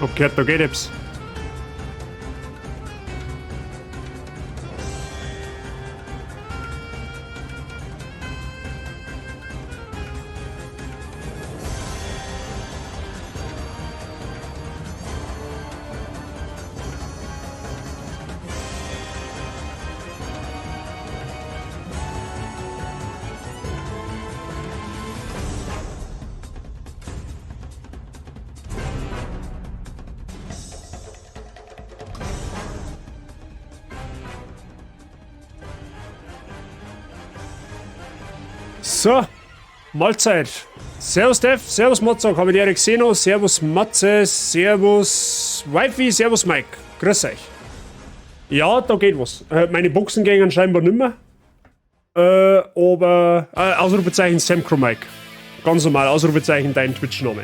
Hab gehört, da geht etwas. So, Mahlzeit. Servus Dev, Servus Mozart, hab ich die gesehen, Servus Matze, Servus Wifi, Servus Mike. Grüß euch. Ja, da geht was. Meine Boxen gehen scheinbar nimmer. Aber Ausrufezeichen Samcro Mike. Ganz normal, Ausrufezeichen dein Twitch-Name.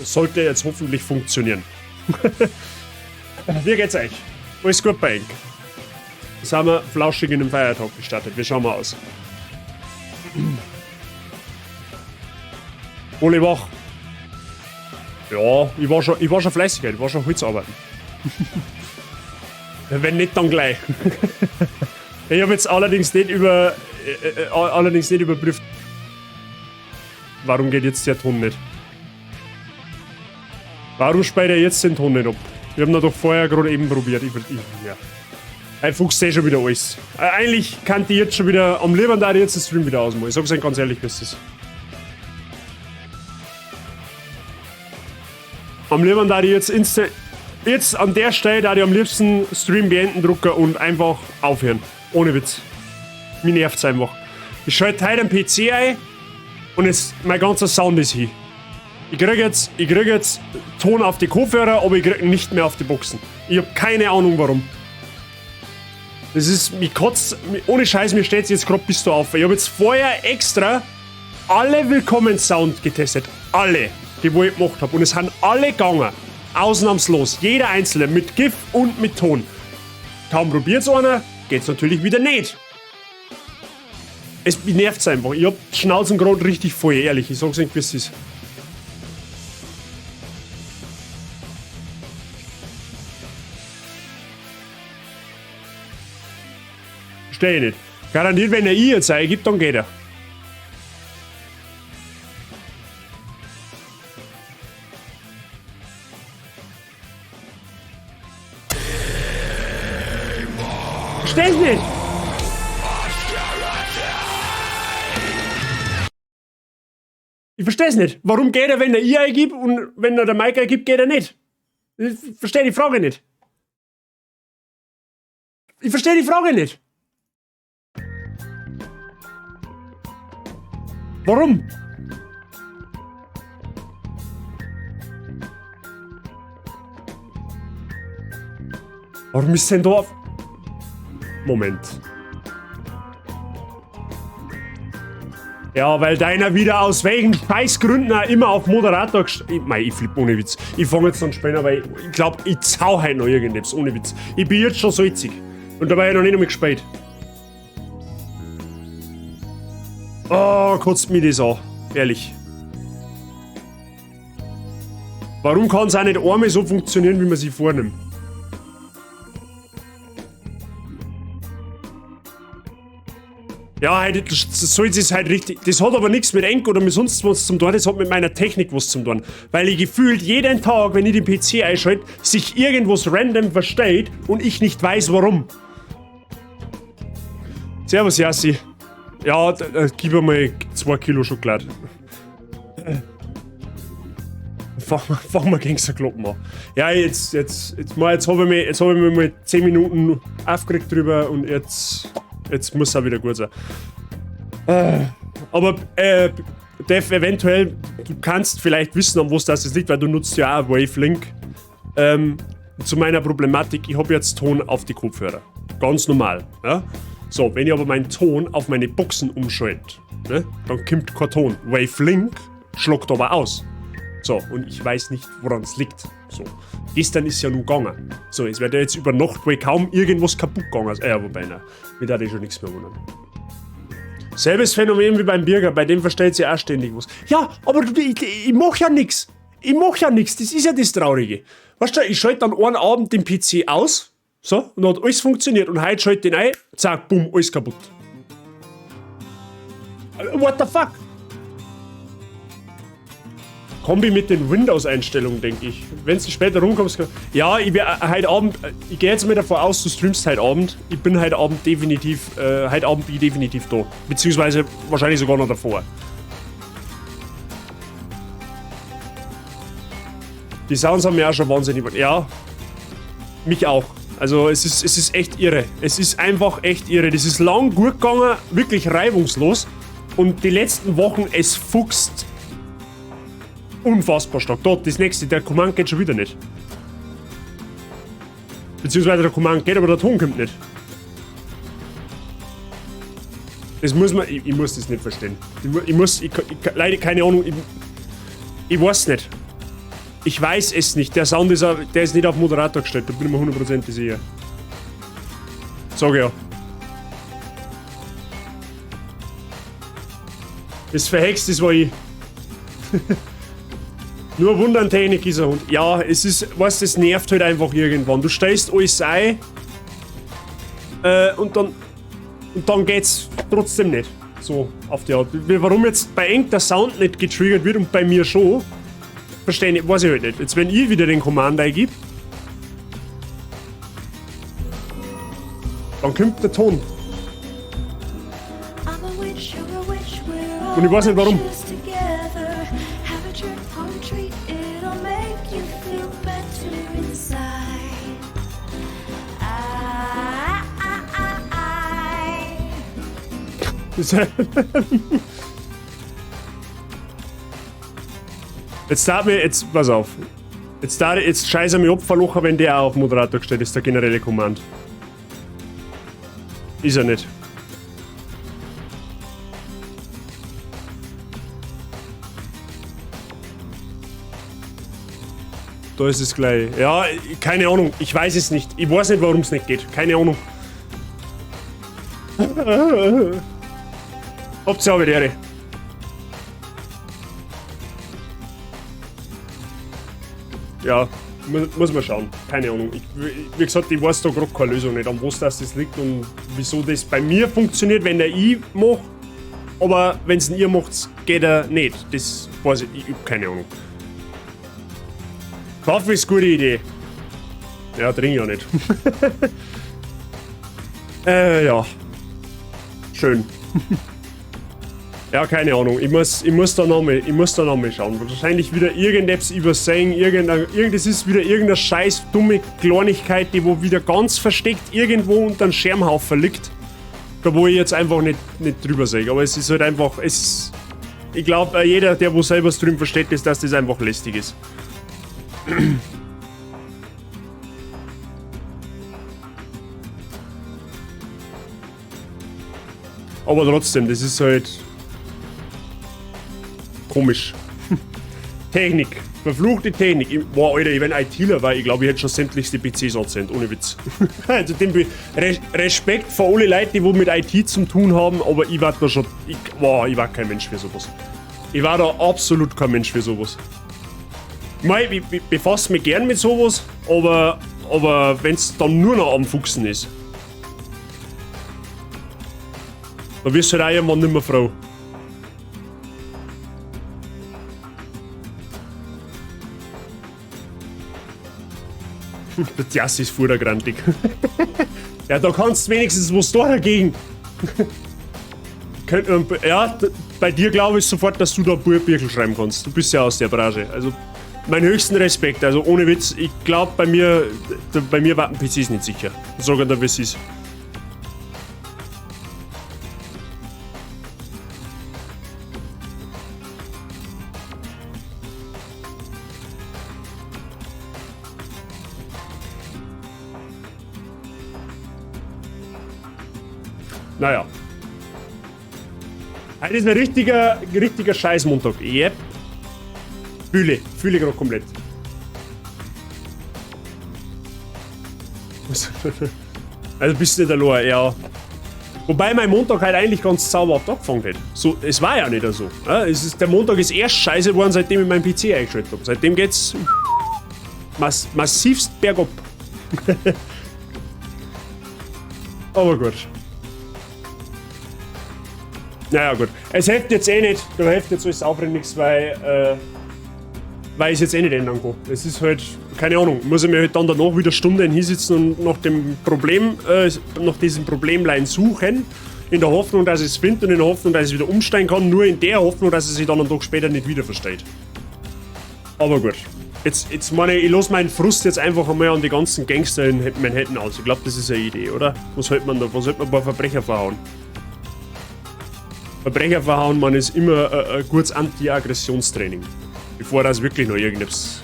Sollte jetzt hoffentlich funktionieren. Wie geht's euch? Alles gut bei euch? Sind wir flauschig in den Feiertag gestartet. Wir schauen mal aus. Ole wach. Ja, ich war schon fleißig, ich war schon Holz arbeiten. Wenn nicht, dann gleich. Ich hab jetzt allerdings nicht überprüft, warum geht jetzt der Ton nicht? Warum spielt er jetzt den Ton nicht ab? Wir haben ihn doch vorher gerade eben probiert. Ja. Ein Fuchs sehe schon wieder alles. Eigentlich kann die jetzt schon wieder, am liebsten da jetzt den Stream wieder ausmachen. Ich sag's euch ganz ehrlich, wie es ist. Am liebsten da ich jetzt instant, jetzt an der Stelle da ich am liebsten Stream beenden drücken und einfach aufhören. Ohne Witz. Mir nervt's einfach. Ich schalte heute den PC ein und jetzt, mein ganzer Sound ist hin. Ich krieg jetzt Ton auf die Kopfhörer, aber ich krieg ihn nicht mehr auf die Boxen. Ich hab keine Ahnung warum. Das ist, mich kotzt, ohne Scheiß, mir steht's jetzt grad bis da auf. Ich hab jetzt vorher extra alle Willkommen-Sound getestet. Alle, die wo ich gemacht hab. Und es sind alle gegangen. Ausnahmslos. Jeder einzelne. Mit GIF und mit Ton. Kaum probiert's einer, geht's natürlich wieder nicht. Es nervt's einfach. Ich hab die Schnauzen grad richtig voll, ehrlich. Ich sag's euch, wie es ist. Verstehe ich nicht. Garantiert, wenn er I jetzt eingibt, dann geht er. Versteh ich nicht! Ich versteh's nicht. Warum geht er, wenn er I eingibt und wenn er der Mike eingibt, geht er nicht? Ich verstehe die Frage nicht. Ich verstehe die Frage nicht. Warum? Warum ist denn da auf... Moment. Ja, weil deiner wieder aus welchen Scheißgründen auch immer auf Moderator ich, mei, ich flipp ohne Witz. Ich fang jetzt an spielen, aber ich glaub, ich zau heute noch irgendetwas, ohne Witz. Ich bin jetzt schon salzig. Und dabei hab ich noch nicht einmal gespielt. Oh, kotzt mich das an. Ehrlich. Warum kann's auch nicht einmal so funktionieren, wie man sich vornimmt? Ja, heute, das soll es halt richtig. Das hat aber nichts mit Enk oder mit sonst was zum tun, das hat mit meiner Technik was zum tun. Weil ich gefühlt jeden Tag, wenn ich den PC einschalte, sich irgendwas random versteht und ich nicht weiß warum. Servus, Yassi. Ja, da, gib mir mal 2 Kilo Schokolade. Fang mal gegen so Kloppen an. Ja, jetzt hab ich mich mal 10 Minuten aufgeregt drüber und jetzt muss es auch wieder gut sein. Aber Dev, eventuell, du kannst vielleicht wissen, an was das jetzt liegt, weil du nutzt ja auch Wavelink. Zu meiner Problematik, ich hab jetzt Ton auf die Kopfhörer. Ganz normal. Ja? So, wenn ich aber meinen Ton auf meine Boxen umschalte, ne, dann kommt kein Ton. Wavelink schlagt aber aus. So, und ich weiß nicht, woran es liegt. So, gestern ist ja nun gegangen. So, es wird ja jetzt über Nacht wohl kaum irgendwas kaputt gegangen. Wobei, nein, mir darf ich schon nichts mehr wundern. Selbes Phänomen wie beim Birger, bei dem versteht sie auch ständig was. Ja, aber du, ich mach ja nix. Ich mach ja nichts, das ist ja das Traurige. Weißt du, ich schalte dann einen Abend den PC aus, so, und dann hat alles funktioniert. Und heute schalte ich den ein, zack, bumm, alles kaputt. What the fuck? Kombi mit den Windows-Einstellungen, denke ich. Wenn du später rumkommst. Ja, ich wär heute Abend. Ich gehe jetzt mal davon aus, du streamst heute Abend. Ich bin heute Abend definitiv. Heute Abend bin ich definitiv da. Beziehungsweise wahrscheinlich sogar noch davor. Die Sounds haben mich auch schon wahnsinnig. Ja, mich auch. Also es ist echt irre. Es ist einfach echt irre. Das ist lang gut gegangen, wirklich reibungslos. Und die letzten Wochen, es fuchst unfassbar stark. Dort, das nächste, der Command geht schon wieder nicht. Beziehungsweise der Command geht, aber der Ton kommt nicht. Das muss man, ich muss das nicht verstehen. Ich muss, ich, leider keine Ahnung, ich weiß nicht. Ich weiß es nicht. Der Sound ist, der ist nicht auf Moderator gestellt, da bin ich mir hundertprozentig sicher. Sag ja. Das verhext, das war ich. Nur Wunderntechnik ist ein Hund. Ja, es ist, weißt du, es nervt halt einfach irgendwann. Du stellst alles ein und dann geht's trotzdem nicht. So auf die Art. Warum jetzt bei Enk der Sound nicht getriggert wird und bei mir schon, verstehe ich, weiß ich halt nicht. Jetzt, wenn ich wieder den Command eingib, dann kommt der Ton. Und ich weiß nicht, warum. Witches together. Have a trick or treat, it'll make you feel better inside. I, I, I, I. Jetzt darf mir, jetzt, pass auf. Jetzt scheiße mich Opferlocher, wenn der auch auf Moderator gestellt ist, der generelle Command. Ist er nicht. Da ist es gleich. Ja, keine Ahnung. Ich weiß es nicht. Ich weiß nicht, warum es nicht geht. Keine Ahnung. Habt's aber die Ehre. Ja, muss man schauen. Keine Ahnung. Ich, wie gesagt, ich weiß da gerade keine Lösung nicht, an was das liegt und wieso das bei mir funktioniert, wenn der ich mache. Aber wenn es ihr macht, geht er nicht. Das weiß ich, ich hab keine Ahnung. Kaffee ist eine gute Idee. Ja, trinke ich ja nicht. Ja. Schön. Ja, keine Ahnung. Ich muss da nochmal schauen. Wahrscheinlich wieder irgendetwas übersehen, das ist wieder irgendeine scheiß dumme Kleinigkeit, die wo wieder ganz versteckt irgendwo unter einem Schermhaufen liegt. Da wo ich jetzt einfach nicht drüber sehe. Aber es ist halt einfach, ich glaub, jeder, der wo selber streamt, versteht das, dass das einfach lästig ist. Aber trotzdem, das ist halt komisch. Technik. Verfluchte Technik. Ich, boah, Alter, ich bin ITler, weil ich glaube, ich hätte schon sämtlichste PCs angezählt, ohne Witz. Also den Respekt vor alle Leute, die wo mit IT zu tun haben, aber ich war da schon. Ich, boah, ich war kein Mensch für sowas. Ich war da absolut kein Mensch für sowas. Mei, ich befasse mich gern mit sowas, aber wenn's dann nur noch am Fuchsen ist, dann wirst du halt auch irgendwann nicht mehr froh. Das ist vordergründig. Ja, da kannst du wenigstens was da dagegen. Ja, bei dir glaube ich sofort, dass du da Büchel schreiben kannst. Du bist ja aus der Branche. Also, mein höchsten Respekt. Also, ohne Witz, ich glaub, bei mir warten PCs nicht sicher. Sag dir, wie es ist. Naja. Heute ist ein richtiger, richtiger Scheißmontag. Yep. Fühle grad komplett. Also bist du nicht allein, ja. Wobei mein Montag halt eigentlich ganz zauberhaft angefangen hat. So, es war ja nicht so. Ja, es ist, der Montag ist erst scheiße geworden, seitdem ich meinen PC eingeschaltet habe. Seitdem geht's massivst bergab. Aber gut. Naja, gut. Es hilft jetzt eh nicht. Da hilft jetzt alles aufregen nichts, weil ich es jetzt eh nicht ändern kann. Es ist halt, keine Ahnung, muss ich mir halt dann danach wieder Stunden hinsitzen und nach dem Problem, nach diesem Problemlein suchen, in der Hoffnung, dass ich es finde und in der Hoffnung, dass ich es wieder umsteigen kann, nur in der Hoffnung, dass es sich dann einen Tag später nicht wieder versteht. Aber gut. Jetzt meine ich, ich lasse meinen Frust jetzt einfach einmal an die ganzen Gangster in Manhattan aus. Ich glaube, das ist eine Idee, oder? Was hält man da? Was hält man ein paar Verbrecher verhauen? Verbrecher verhauen, man ist immer ein gutes Anti-Aggressionstraining. Bevor das wirklich noch irgendetwas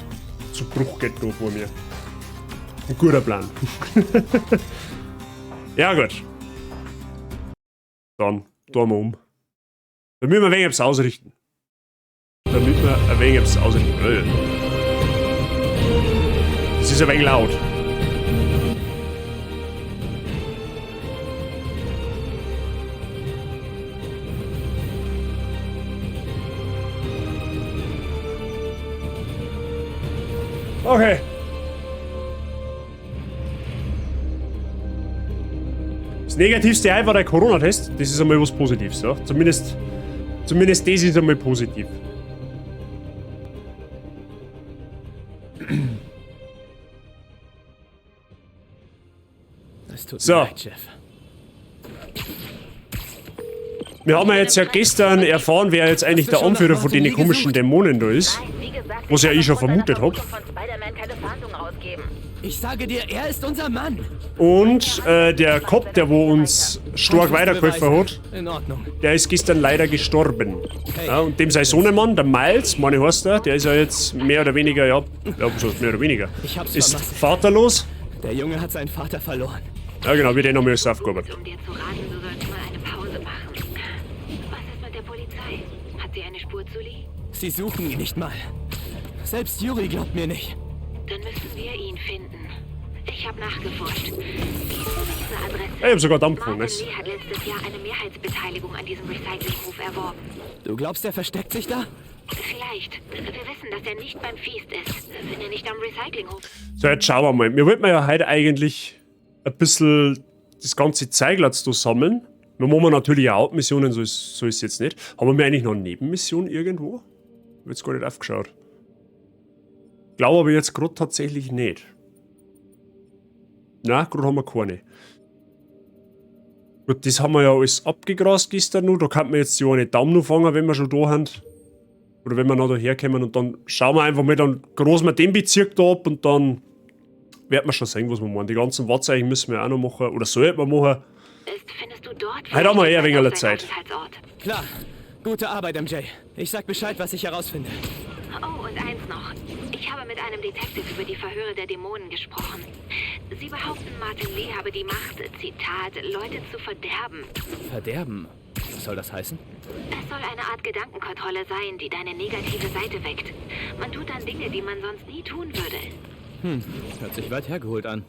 zu Bruch geht da vor mir. Ein guter Plan. Ja, gut. Dann tun wir um. Damit wir ein wenig etwas ausrichten. Damit wir ein wenig etwas ausrichten. Das ist ein wenig laut. Okay. Das Negativste war der Corona-Test. Das ist einmal was Positives, ja. Zumindest das ist einmal positiv. Es tut So. mir leid, Chef. Wir haben ja jetzt ja gestern erfahren, wer jetzt eigentlich der Anführer von den komischen Dämonen da ist. Was ja ich schon vermutet hab. Ich sage dir, er ist unser Mann. Und der Cop, der wo uns stark weitergeholfen hat, In Ordnung. der ist gestern leider gestorben. Ja, und dem sein Sohnemann, der Miles, meine heißt der, der ist ja jetzt mehr oder weniger, ja, was heißt mehr oder weniger, Ich hab's ist vermasselt. vaterlos. Der Junge hat seinen Vater verloren. Ja genau, wir den haben wir jetzt aufgearbeitet. Um dir zu raten, du sollst mal eine Pause machen. Was ist mit der Polizei? Hat sie eine Spur zu Lee? Sie suchen ihn nicht mal. Selbst Yuri glaubt mir nicht. Dann müssen wir ihn finden. Ich habe nachgeforscht. Diese Adresse. Ich hab sogar Dampf gefunden. Martin Lee hat letztes Jahr eine Mehrheitsbeteiligung an diesem Recyclinghof erworben. Du glaubst, er versteckt sich da? Vielleicht. Wir wissen, dass er nicht beim Feast ist, wenn er nicht am Recyclinghof. So, jetzt schauen wir mal. Wir wollten ja heute eigentlich ein bisschen das ganze Zeug da sammeln. Wir machen natürlich auch Hauptmissionen, so ist es jetzt nicht. Haben wir eigentlich noch eine Nebenmission irgendwo? Hab jetzt gar nicht aufgeschaut. Glaube aber jetzt gerade tatsächlich nicht. Na, gerade haben wir keine. Gut, das haben wir ja alles abgegrast gestern noch. Da kann man jetzt ja eine Daumen noch fangen, wenn wir schon da haben. Oder wenn wir noch daherkommen und dann schauen wir einfach mal, dann großen wir den Bezirk da ab und dann werden wir schon sehen, was wir machen. Die ganzen Wahrzeichen müssen wir auch noch machen. Oder sollten wir machen. Ist, findest du dort Heute haben wir eher wegen aller seinen Zeit. Aufenthaltsort? Klar. Gute Arbeit, MJ. Ich sag Bescheid, was ich herausfinde. Oh, und eins noch. Ich habe mit einem Detective über die Verhöre der Dämonen gesprochen. Sie behaupten, Martin Lee habe die Macht, Zitat, Leute zu verderben. Verderben? Was soll das heißen? Es soll eine Art Gedankenkontrolle sein, die deine negative Seite weckt. Man tut dann Dinge, die man sonst nie tun würde. Hm, hört sich weit hergeholt an.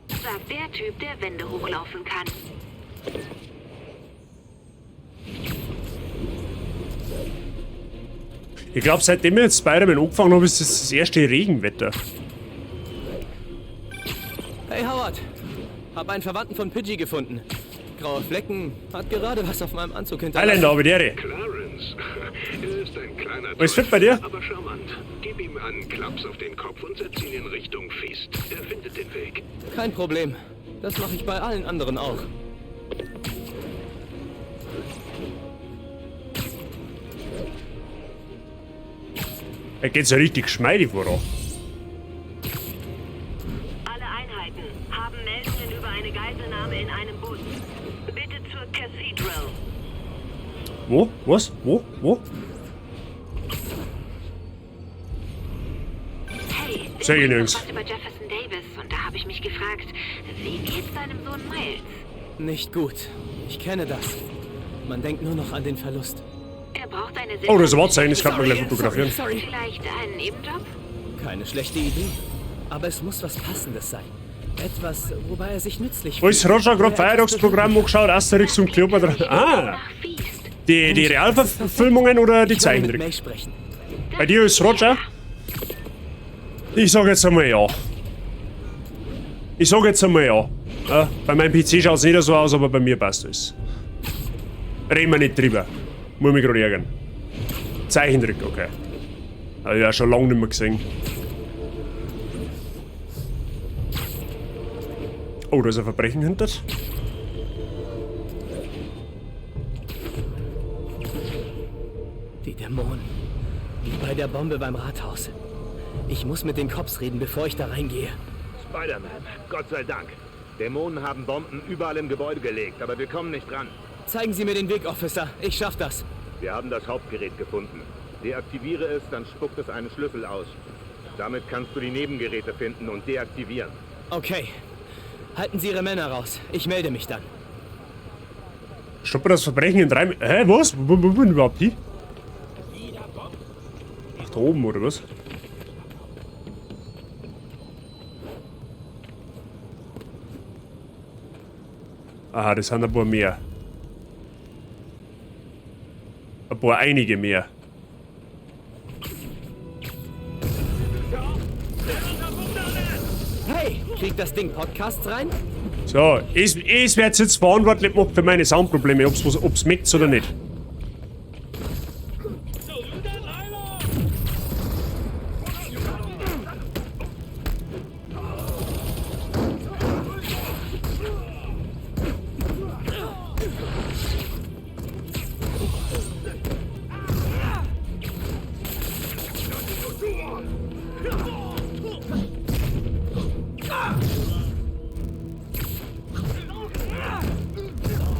Sagt der Typ, der Wände hochlaufen kann. Ich glaube, seitdem ich jetzt Spider-Man angefangen habe, ist das das erste Regenwetter. Hey Howard, hab einen Verwandten von Pidgey gefunden. Graue Flecken, hat gerade was auf meinem Anzug hinterlassen. Highlander, habe die Ehre. Clarence, er ist ein kleiner Alles fit bei dir? aber charmant. Gib ihm einen Klaps auf den Kopf und setz ihn in Richtung Feast. Er findet den Weg. Kein Problem. Das mache ich bei allen anderen auch. Da geht's ja richtig geschmeidig voran. Alle Einheiten haben Meldungen über eine Geiselnahme in einem Bus. Bitte zur Cathedral. Wo? Was? Wo? Wo? Hey, Sag ich ich nirgends. was über Jefferson Davis und da habe ich mich gefragt, wie geht's deinem Sohn Miles? Nicht gut. Ich kenne das. Man denkt nur noch an den Verlust. Er braucht eine Oh, das Wahrzeichen, das kann man gleich fotografieren. Sorry. Vielleicht einen Nebenjob? Keine schlechte Idee. Aber es muss was Passendes sein. Etwas, wobei er sich nützlich Als fühlt. Roger gerade Wo er etwas Feiertagsprogramm angeschaut, Asterix und Cleopatra. Ah, Nach Feast. die Realverfilmungen oder die Ich werde mit Zeichentrick? May sprechen. Bei dir ist Roger? Ich sag jetzt einmal ja. Ich sag jetzt einmal ja. Ja, bei meinem PC schaut es nicht so aus, aber bei mir passt es. Reden wir nicht drüber. Muss mich gerade ärgern. Zeichentrick, okay. Hab ich ja schon lange nicht mehr gesehen. Oh, da ist ein Verbrechen hinter. Die Dämonen. Wie bei der Bombe beim Rathaus. Ich muss mit den Cops reden, bevor ich da reingehe. Spider-Man, Gott sei Dank. Dämonen haben Bomben überall im Gebäude gelegt, aber wir kommen nicht ran. Zeigen Sie mir den Weg, Officer. Ich schaff das. Wir haben das Hauptgerät gefunden. Deaktiviere es, dann spuckt es einen Schlüssel aus. Damit kannst du die Nebengeräte finden und deaktivieren. Okay. Halten Sie Ihre Männer raus. Ich melde mich dann. Stoppe das Verbrechen in 3. Hä, was? Wo bin ich überhaupt hin? Ach, da oben, oder was? Aha, das sind ein paar mehr. Ein paar einige mehr. Hey, kriegt das Ding Podcasts rein? So, ich werde jetzt verantwortlich gemacht für meine Soundprobleme, ob's merkt oder nicht.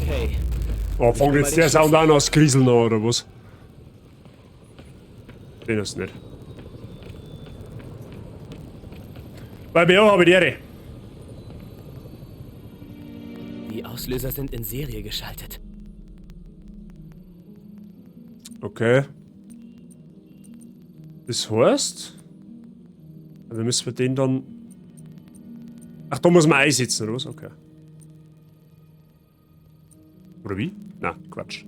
Okay. Oh, fängt jetzt der Sound an aus Kriseln an, oder was? Den ist nicht. Bei mir habe ich die Ehre. Die Auslöser sind in Serie geschaltet. Okay. Das heißt, also müssen wir den dann. Ach, da muss man einsetzen, oder was? Okay. Oder wie? Na, Quatsch.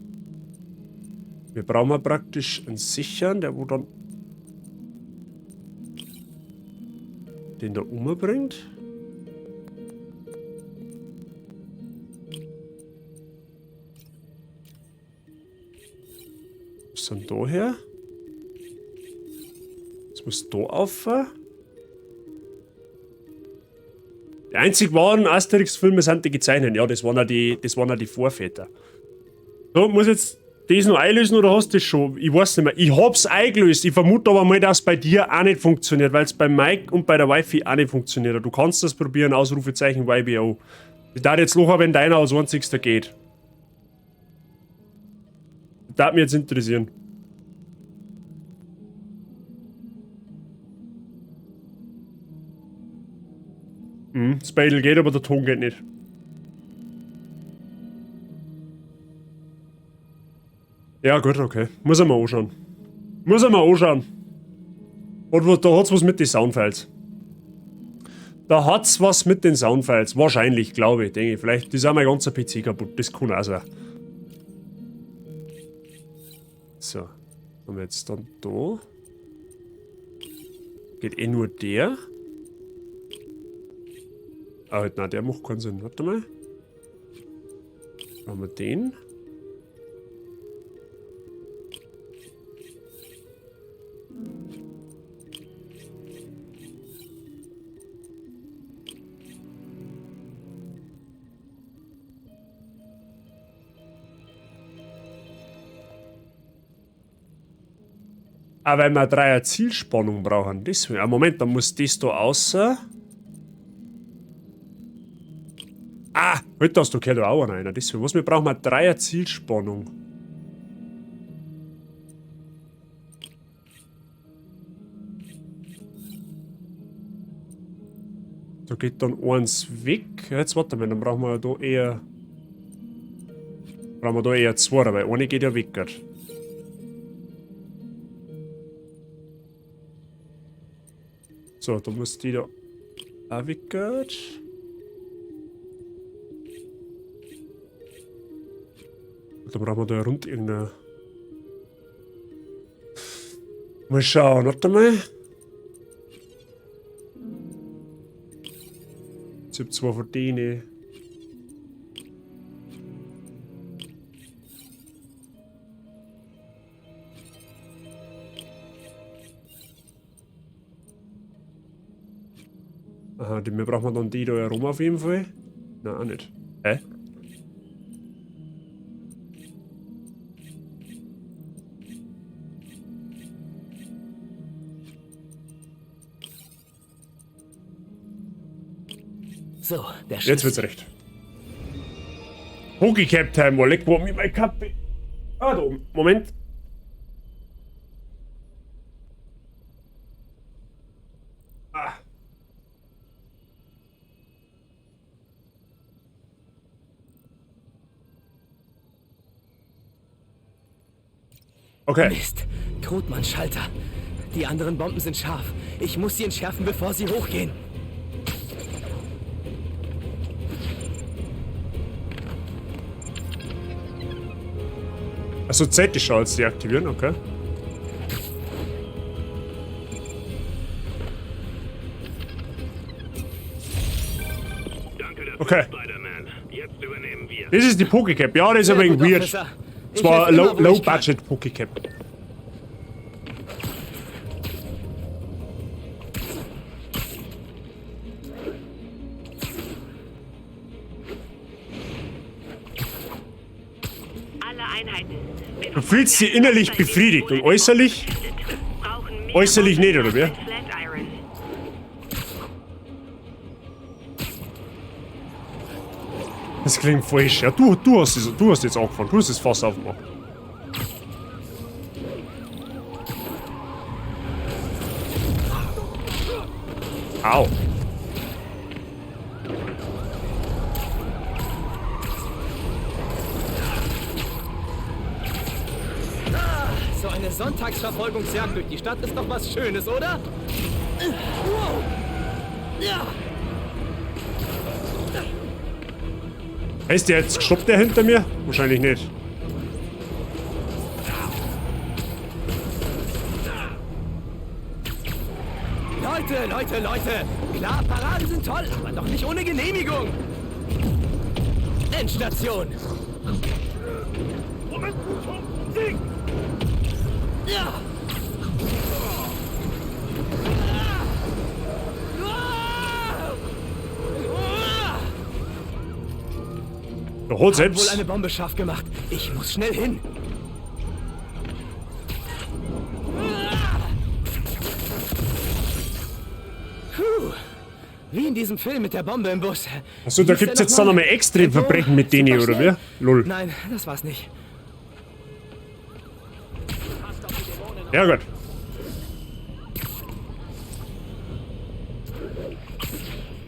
Wir brauchen praktisch einen Sichern, der wo dann den da umbringt. Was ist denn da her? Das muss da auf. Die einzig wahren Asterix-Filme sind die gezeichneten. Ja, das waren ja die Vorväter. So, muss jetzt das noch einlösen oder hast du das schon? Ich weiß nicht mehr. Ich hab's eingelöst. Ich vermute aber mal, dass es bei dir auch nicht funktioniert, weil es bei Mike und bei der Wifi auch nicht funktioniert. Du kannst das probieren, Ausrufezeichen YBO. Ich darf jetzt lachen, wenn deiner als einzigster geht. Das darf mich jetzt interessieren. Mhm, das Battle geht, aber der Ton geht nicht. Ja, gut, okay. Muss er mal anschauen. Muss er mal anschauen. Und da hat's was mit den Soundfiles. Da hat's was mit den Soundfiles. Wahrscheinlich, glaube ich, denke ich. Vielleicht ist auch mein ganzer PC kaputt. Das kann auch sein. So. Haben wir jetzt dann da. Geht eh nur der. Ah, halt, nein, der macht keinen Sinn. Warte mal. Haben wir den? Ah, weil wir 3er Zielspannung brauchen. Deswegen. Ah, Moment, dann muss das da außer. Ah, halt, das da gehört auch einer. Deswegen, was wir brauchen, wir 3er Zielspannung. Da geht dann eins weg. Jetzt warte mal, dann brauchen wir da eher. Brauchen wir da eher zwei, weil eine geht ja weg. Grad. So, da muss die da auch weg. Grad. Dann brauchen wir da rund irgendeine. Mal schauen, warte mal. Ich hab zwei von denen. Aha, die, wir brauchen dann die da herum auf jeden Fall. Nein, auch nicht. Hä? So, der Jetzt Schlüssel. wird's recht. Pokécap Time, wo leck wo mir mein Kappe. Ah, da oben. Moment. Ah. Okay. Mist. Totmannschalter. Die anderen Bomben sind scharf. Ich muss sie entschärfen, bevor sie hochgehen. Also Zeit die Chance deaktivieren, okay. Danke dafür, Okay. Spider-Man. Jetzt übernehmen wir. Das ist die Pokécap. Ja, das ist ein Sehr wenig gut, weird. Officer. Es Ich war helfe low, immer, wo low ich kann. budget Pokécap. Alle Einheiten. Wir Du fühlst dich innerlich befriedigt und äußerlich? brauchen mehr Äußerlich nicht, oder wer? Flatiron. Das klingt falsch. Ja, du hast jetzt angefangen. Du hast das Fass aufgemacht. Au. So eine Sonntagsverfolgungsjagd durch die Stadt ist doch was Schönes, oder? Wow. Ja. Ist der jetzt gestoppt, der hinter mir? Wahrscheinlich nicht. Leute, Leute, Leute! Klar, Paraden sind toll, aber doch nicht ohne Genehmigung! Endstation! Ja! Der holt Wohl selbst. eine Bombe scharf gemacht. Ich muss schnell hin. Puh. Wie in diesem Film mit der Bombe im Bus. Achso, da Wie ist gibt's der jetzt dann nochmal? nochmal extra Verbrechen mit denen, Super oder schnell. wer? Lol. Nein, das war's nicht. Ja, gut.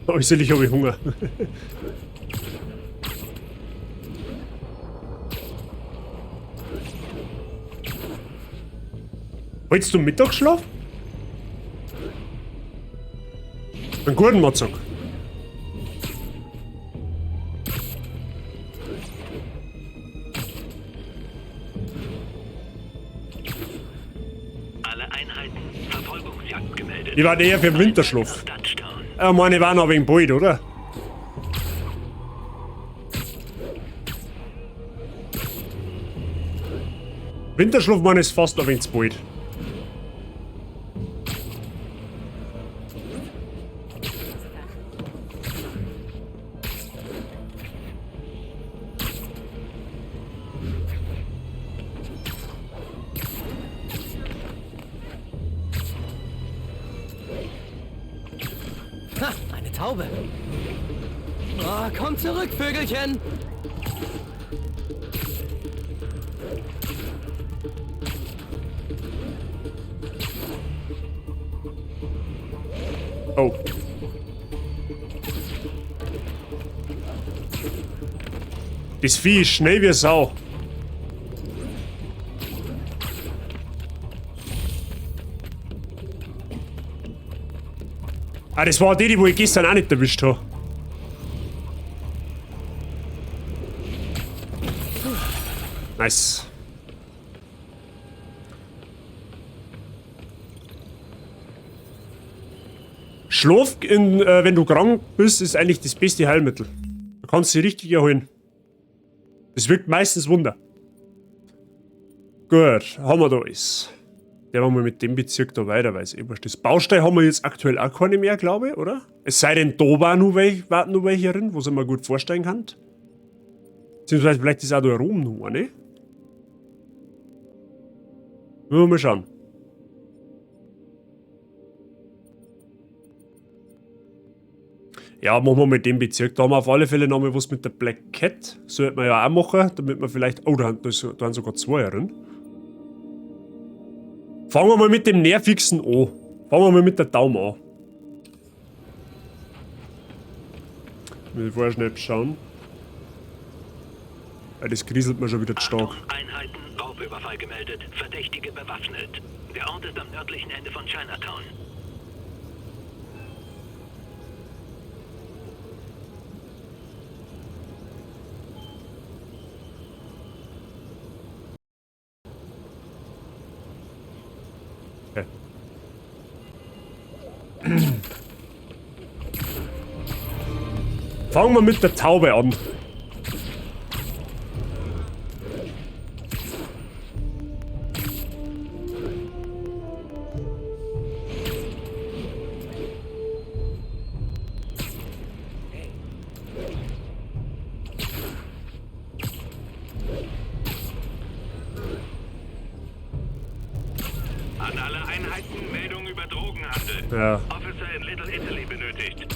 Äußerlich habe ich Hunger. Wolltest du Mittagsschlaf? Einen guten Matzog. Alle Einheiten, Verfolgungsjagd gemeldet. Ich war eher für den Winterschlaf. Touchdown. Meine waren noch wegen bald, oder? Winterschlaf meine ist fast ein wenig zu bald. Ha, eine Taube. Oh, komm zurück, Vögelchen. Oh. Das Vieh ist schnell wie Sau. Ah, das war die, die wo ich gestern auch nicht erwischt habe. Nice. Schlaf, wenn du krank bist, ist eigentlich das beste Heilmittel. Da kannst du dich richtig erholen. Das wirkt meistens Wunder. Gut, haben wir da alles. Der machen wir mit dem Bezirk da weiter, weil es eh wurscht ist. Baustelle haben wir jetzt aktuell auch keine mehr, glaube ich, oder? Es sei denn, da war noch welche, warten noch welche drin, wo sie mir gut vorstellen kann. Beziehungsweise vielleicht ist auch da oben noch eine. Wollen wir mal schauen. Ja, machen wir mit dem Bezirk. Da haben wir auf alle Fälle nochmal was mit der Black Cat. Sollte man ja auch machen, damit wir vielleicht... Oh, da haben sogar zwei drin. Fangen wir mal mit dem nervigsten an. Fangen wir mal mit der Daumen an. Muss ich vorher schnell schauen. Weil das kriselt mir schon wieder zu stark. Achtung, Einheiten, Raubüberfall gemeldet. Verdächtige bewaffnet. Der Ort ist am nördlichen Ende von Chinatown. Okay. Fangen wir mit der Taube an. An alle Einheiten, Meldung über Drogenhandel. Ja. Officer in Little Italy benötigt.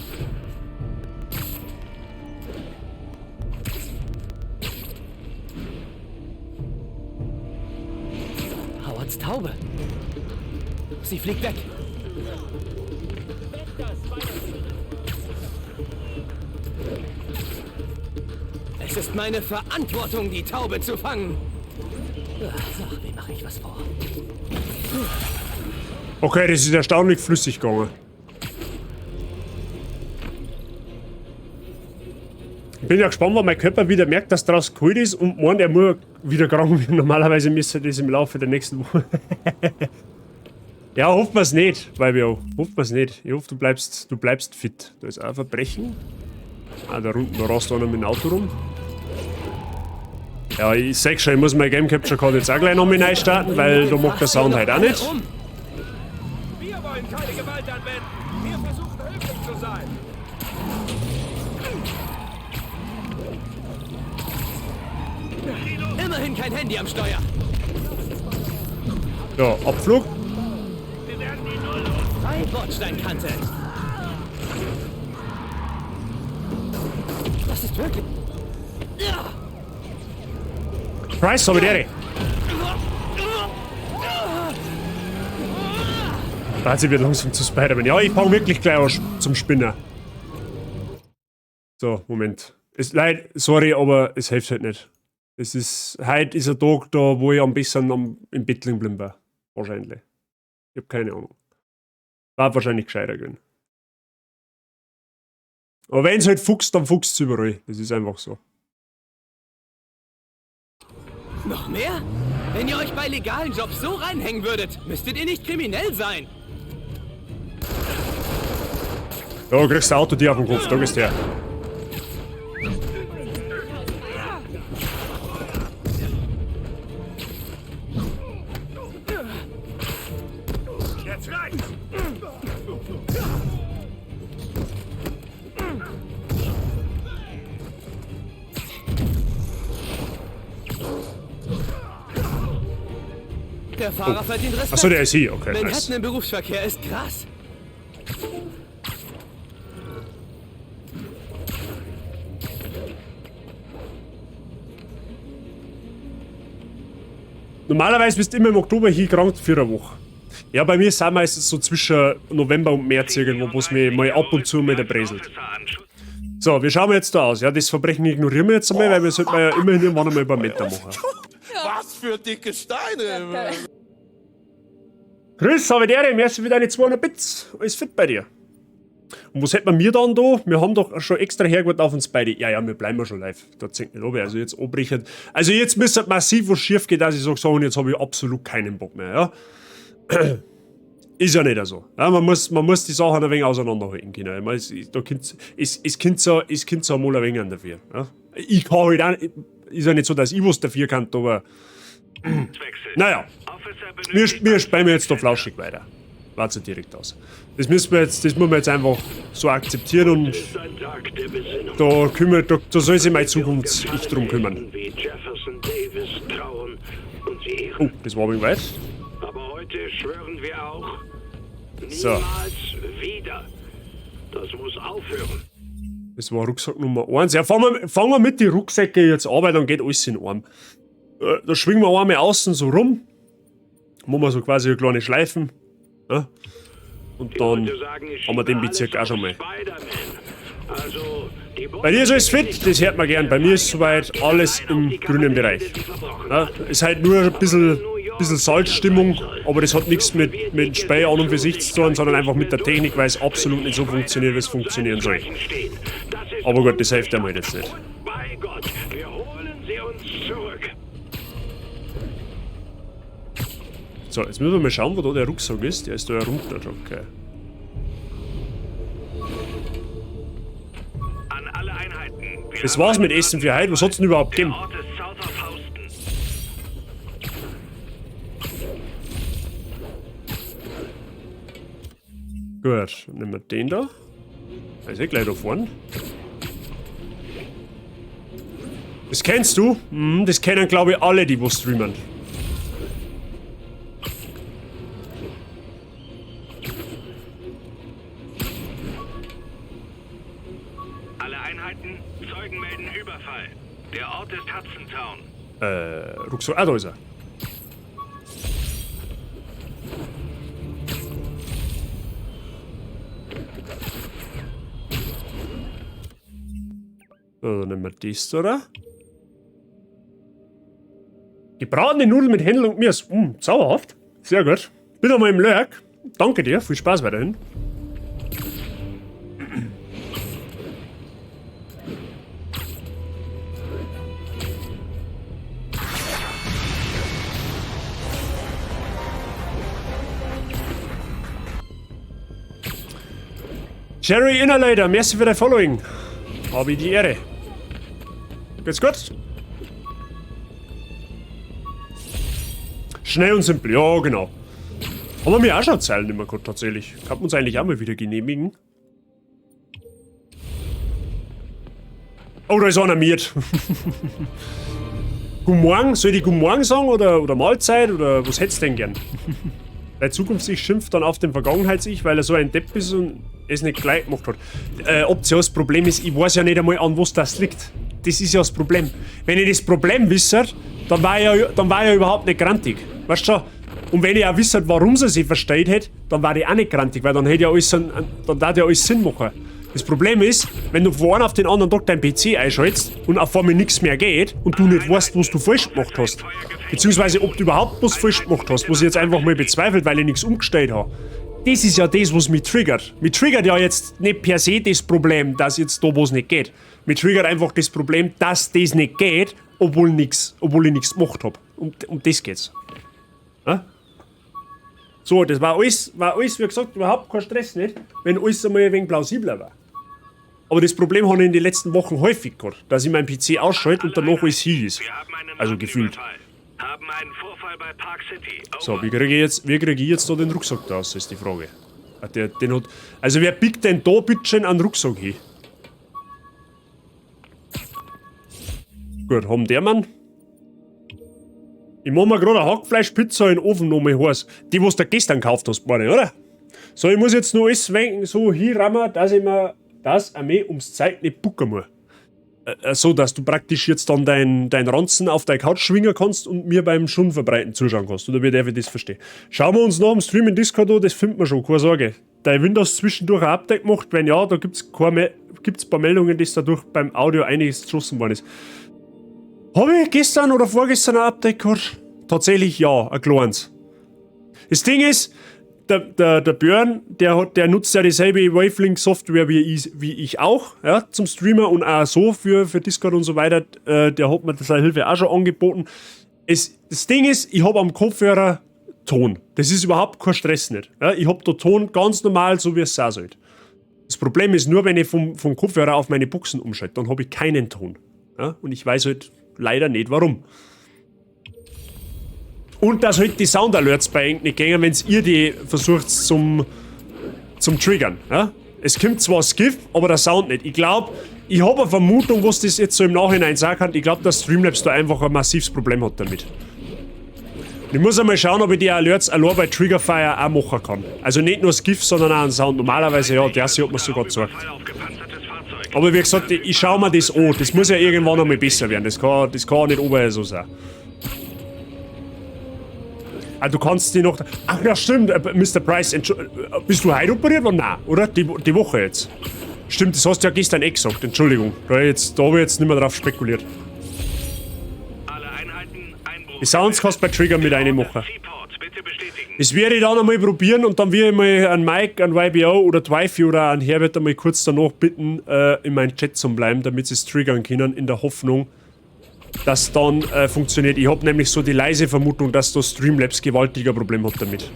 Howards Taube. Sie fliegt weg. Es ist meine Verantwortung, die Taube zu fangen. Ach, wem mache ich was vor? Okay, das ist erstaunlich flüssig gegangen. Ich bin ja gespannt, wann mein Körper wieder merkt, dass draußen kalt ist und meint, er muss wieder krank werden. Normalerweise müsste das im Laufe der nächsten Woche. Ja, hoffen wir's nicht, Weibio. Hoffen wir's nicht. Ich hoffe, du bleibst fit. Da ist auch ein Verbrechen. Ah, da unten, da rast einer mit dem Auto rum. Ja, ich sag schon, ich muss mein Game Capture Card jetzt auch gleich nochmal neu starten, weil da mag der Sound halt auch nicht. Wir wollen keine Gewalt anwenden. Wir versuchen höflich zu sein. Immerhin kein Handy am Steuer. Ja, Abflug. Bei Bordsteinkante. Das ist wirklich... Ja. Price, habe ich die. Da hat sie wieder langsam zu Spider-Man. Ja, ich fang wirklich gleich an zum Spinner. So, Moment. Es, leid, sorry, aber es hilft halt nicht. Es ist, heute ist ein Tag da, wo ich am besten im Bett liegen bleiben war. Wahrscheinlich. Ich hab keine Ahnung. War wahrscheinlich gescheiter gewesen. Aber wenn's halt fuchst, dann fuchst's überall. Das ist einfach so. Noch mehr? Wenn ihr euch bei legalen Jobs so reinhängen würdet, müsstet ihr nicht kriminell sein. Ja, kriegst du ein Auto dir auf den Kopf, da gehst du her. Jetzt reicht's! Der Fahrer verdient Respekt. Achso, der ist hier, okay. Manhattan Nice. im Berufsverkehr ist krass. Normalerweise bist du immer im Oktober hier krank für eine Woche. Ja, bei mir sind meistens so zwischen November und März irgendwo, wo es mir mal ab und zu mal der bräselt. So, wie schauen wir jetzt da aus? Ja, das Verbrechen ignorieren wir jetzt einmal, weil wir sollten ja immerhin irgendwann einmal beim Meter machen. Was für dicke Steine! Chris, habe ich dir, merci für deine 200 Bits. Alles fit bei dir. Und was hätten wir dann da? Wir haben doch schon extra hergeholt auf uns beide. Ja, ja, wir bleiben ja schon live. Da zählt nicht runter. Also jetzt abbrechen. Also jetzt müsste massiv was schief gehen, dass ich sage, so, und jetzt habe ich absolut keinen Bock mehr. Ja? Ist ja nicht so. Ja, man muss die Sachen ein wenig auseinanderhalten können. Ich meine, es, da könnt's, es, es könnt so, es könnt so mal ein wenig dafür. Ja? Ich kann halt auch, ist ja nicht so, dass ich was dafür kann, aber naja, wir spielen jetzt da flauschig weiter. Warte direkt aus. Das müssen wir jetzt, das muss man jetzt einfach so akzeptieren und da kümmert, da soll sich mein Zukunfts-Ich drum kümmern. Oh, das war ein wenig weit. Aber heute schwören wir auch, So. niemals wieder. Das muss aufhören. Das war Rucksack Nummer 1. Ja, fangen wir mit den Rucksäcken jetzt an, weil dann geht alles in Arm. Da schwingen wir einmal außen so rum. Machen wir so quasi eine kleine Schleifen. Ja? Und Die dann Leute sagen, ich haben wir den schiebe Bezirk alles auch schon mal. auf Spider-Man. Also, die Bei dir ist alles fit, das hört man gern. Bei mir ist soweit alles im grünen Bereich. Ja, ist halt nur ein bisschen Salzstimmung, aber das hat nichts mit Spei an und für sich zu tun, sondern einfach mit der Technik, weil es absolut nicht so funktioniert, wie es funktionieren soll. Aber gut, das hilft einem halt jetzt nicht. Bei Gott, wir holen sie uns zurück. So, jetzt müssen wir mal schauen, wo da der Rucksack ist. Der ist da ja runter, okay. An alle Einheiten. Wir Das war's mit Essen für heute. Was hat's denn überhaupt gegeben? Der Ort ist South of Houston. Gut, nehmen wir den da. Der ist eh gleich da vorne. Das kennst du? Mhm, das kennen, glaub ich, alle, die wo streamen. Alle Einheiten, Zeugen melden Überfall. Der Ort ist Hudson Town. Rucksack, ah, da ist er. So, dann nehmen wir das, oder? Gebratene Nudeln mit Händel und Gemüse. Zauberhaft. Sehr gut. Bin einmal im Lurk. Danke dir. Viel Spaß weiterhin. Jerry Innerleiter, merci für dein Following. Hab ich die Ehre. Geht's gut? Schnell und simpel, ja genau. Haben wir mir auch schon Zeilen nicht mehr gehabt, tatsächlich. Kann man uns eigentlich auch mal wieder genehmigen. Oh, da ist einer miert. Guten Morgen, soll ich Guten Morgen sagen oder Mahlzeit oder was hättest du denn gern? Dein Zukunfts-Ich schimpft dann auf den Vergangenheits-Ich, weil er so ein Depp ist und es nicht gleich gemacht hat. Ob das Problem ist, ich weiß ja nicht einmal, an was das liegt. Das ist ja das Problem. Wenn ich das Problem wisse, dann war ich ja überhaupt nicht grantig. Weißt du schon? Und wenn ich auch wisse, warum sie sich verstellt hätte, dann war ich auch nicht grantig, weil dann hätte ja alles, dann würde ja alles Sinn machen. Das Problem ist, wenn du von einem auf den anderen Tag deinen PC einschaltest und auf einmal nichts mehr geht und du nicht weißt, was du falsch gemacht hast, beziehungsweise ob du überhaupt was falsch gemacht hast, was ich jetzt einfach mal bezweifelt, weil ich nichts umgestellt habe. Das ist ja das, was mich triggert. Mich triggert ja jetzt nicht per se das Problem, dass jetzt da was nicht geht. Mich triggert einfach das Problem, dass das nicht geht, obwohl ich nichts gemacht hab. Um das geht's. Ja? So, das war alles, wie gesagt, überhaupt kein Stress, nicht? Wenn alles einmal ein wenig plausibler war. Aber das Problem habe ich in den letzten Wochen häufig gehabt, dass ich meinen PC ausschalte und danach alles hin ist. Wir haben einen Also gefühlt. Überfall. Haben einen Vorfall bei Park City. Over. So, wie kriege ich jetzt da den Rucksack da raus, ist die Frage. Ah, der, den hat, also wer biegt denn da bitte schön einen Rucksack hin? Gut, haben der Mann. Ich mach mir gerade eine Hackfleischpizza in den Ofen nochmal heiß. Die, was du gestern gekauft hast, meine ich, oder? So, ich muss jetzt nur alles wenken, so hinrammen, dass ich mir das einmal ums Zeug nicht bucken muss. So, dass du praktisch jetzt dann dein Ranzen auf deine Couch schwingen kannst und mir beim Schund verbreiten zuschauen kannst. Oder wie darf ich das verstehen? Schauen wir uns noch am Stream in Discord an, das findet man schon, keine Sorge. Dein Windows zwischendurch ein Update gemacht? Wenn ja, da gibt's keine gibt's ein paar Meldungen, dass dadurch beim Audio einiges geschossen worden ist. Hab ich gestern oder vorgestern ein Update gehabt? Tatsächlich ja, ein kleines. Das Ding ist, Der Björn, der nutzt ja dieselbe Wavelink-Software wie ich auch, ja, zum Streamer und auch so für Discord und so weiter. Der hat mir seine Hilfe auch schon angeboten. Das Ding ist, ich hab am Kopfhörer Ton. Das ist überhaupt kein Stress nicht. Ja, ich hab da Ton ganz normal, so wie es sein sollte. Das Problem ist nur, wenn ich vom Kopfhörer auf meine Buchsen umschalte, dann hab ich keinen Ton. Ja, und ich weiß halt leider nicht warum. Und dass halt die Sound Alerts bei euch nicht gehen, wenn's ihr die versucht zum Triggern. Ja? Es kommt zwar das GIF, aber der Sound nicht. Ich glaub, ich hab eine Vermutung, was das jetzt so im Nachhinein sagen kann. Ich glaub, dass Streamlabs da einfach ein massives Problem hat damit. Und ich muss einmal schauen, ob ich die Alerts allein bei Triggerfire auch machen kann. Also nicht nur das GIF, sondern auch einen Sound. Normalerweise, ja, der hat mir sogar gezeigt. Aber wie gesagt, ich schau mir das an. Das muss ja irgendwann einmal besser werden. Das kann nicht überall so sein. Ah, du kannst die noch... Ach ja, stimmt, Mr. Price, bist du heute operiert worden? Nein, oder? Die Woche jetzt. Stimmt, das hast du ja gestern eh gesagt, Entschuldigung. Da hab ich jetzt nicht mehr drauf spekuliert. Die Sounds kannst du bei Trigger mit reinmachen. Das werde ich dann einmal probieren und dann werde ich mal an Mike, an YBO oder Twifey oder an Herbert einmal kurz danach bitten, in meinen Chat zu bleiben, damit sie es triggern können, in der Hoffnung, dass dann funktioniert. Ich hab nämlich so die leise Vermutung, dass da Streamlabs gewaltiger Problem hat damit.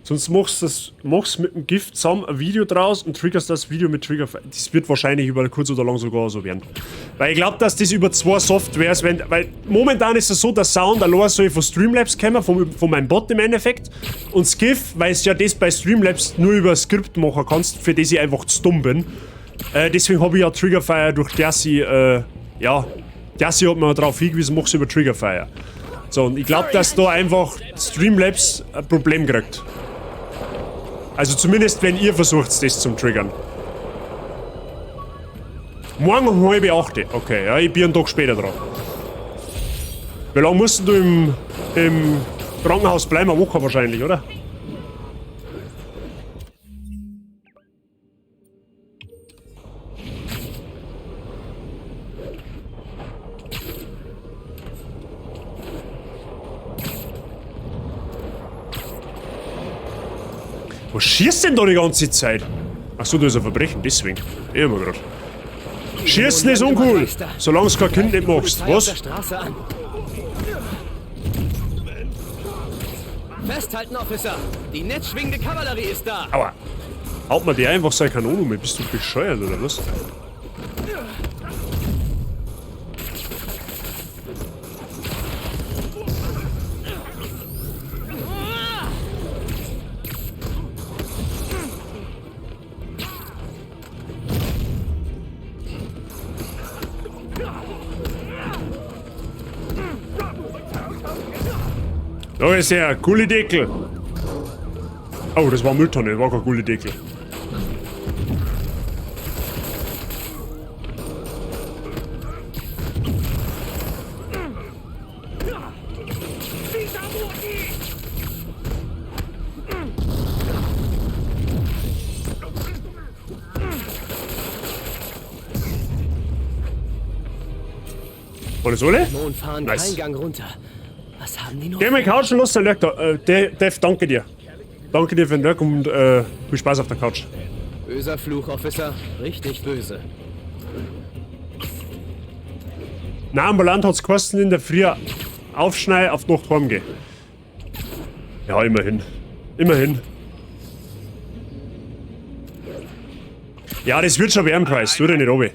Sonst machst du mit dem Gift zusammen ein Video draus und triggerst das Video mit Trigger. Das wird wahrscheinlich über kurz oder lang sogar so werden. Weil ich glaub, dass das über zwei Softwares, wenn, weil momentan ist es so, der Sound allein soll von Streamlabs kommen, von meinem Bot im Endeffekt. Und das GIF, weil es ja das bei Streamlabs nur über Skript machen kannst, für das ich einfach zu dumm bin. Deswegen hab ich ja Triggerfire durch Dersi, ja, Dersi hat mir darauf hingewiesen, mach's über Triggerfire. So, und ich glaub, dass da einfach Streamlabs ein Problem kriegt. Also zumindest, wenn ihr versucht, das zum Triggern. Morgen um 7:30. Okay, ja, ich bin einen Tag später dran. Wie lange musst du im Krankenhaus bleiben? Eine Woche wahrscheinlich, oder? Was schießt denn da die ganze Zeit? Achso, das ist ein Verbrechen, deswegen. Ich hab mir grad. Schießen ist uncool, solange du kein Kind nicht machst. Was? Festhalten, Officer! Die netzschwingende Kavallerie ist da! Aua! Haut man dir einfach seine Kanone um? Bist du bescheuert oder was? Da ist er, Gullideckel. Oh, das war Mülltonne, das war kein Gullideckel. War das alle? Dämonen fahren Nice. keinen Gang runter. Was haben die noch? Geh mal Couch und los, der Lurk da. Dev, danke dir. Danke dir für den Lurk und viel Spaß auf der Couch. Böser Fluch, Officer. Richtig böse. Na, ambulant hat's kosten in der Früh Aufschnei auf die Nacht heimgehen. Ja, immerhin. Immerhin. Ja, das wird schon werden, Preis. Tu dir nicht runter.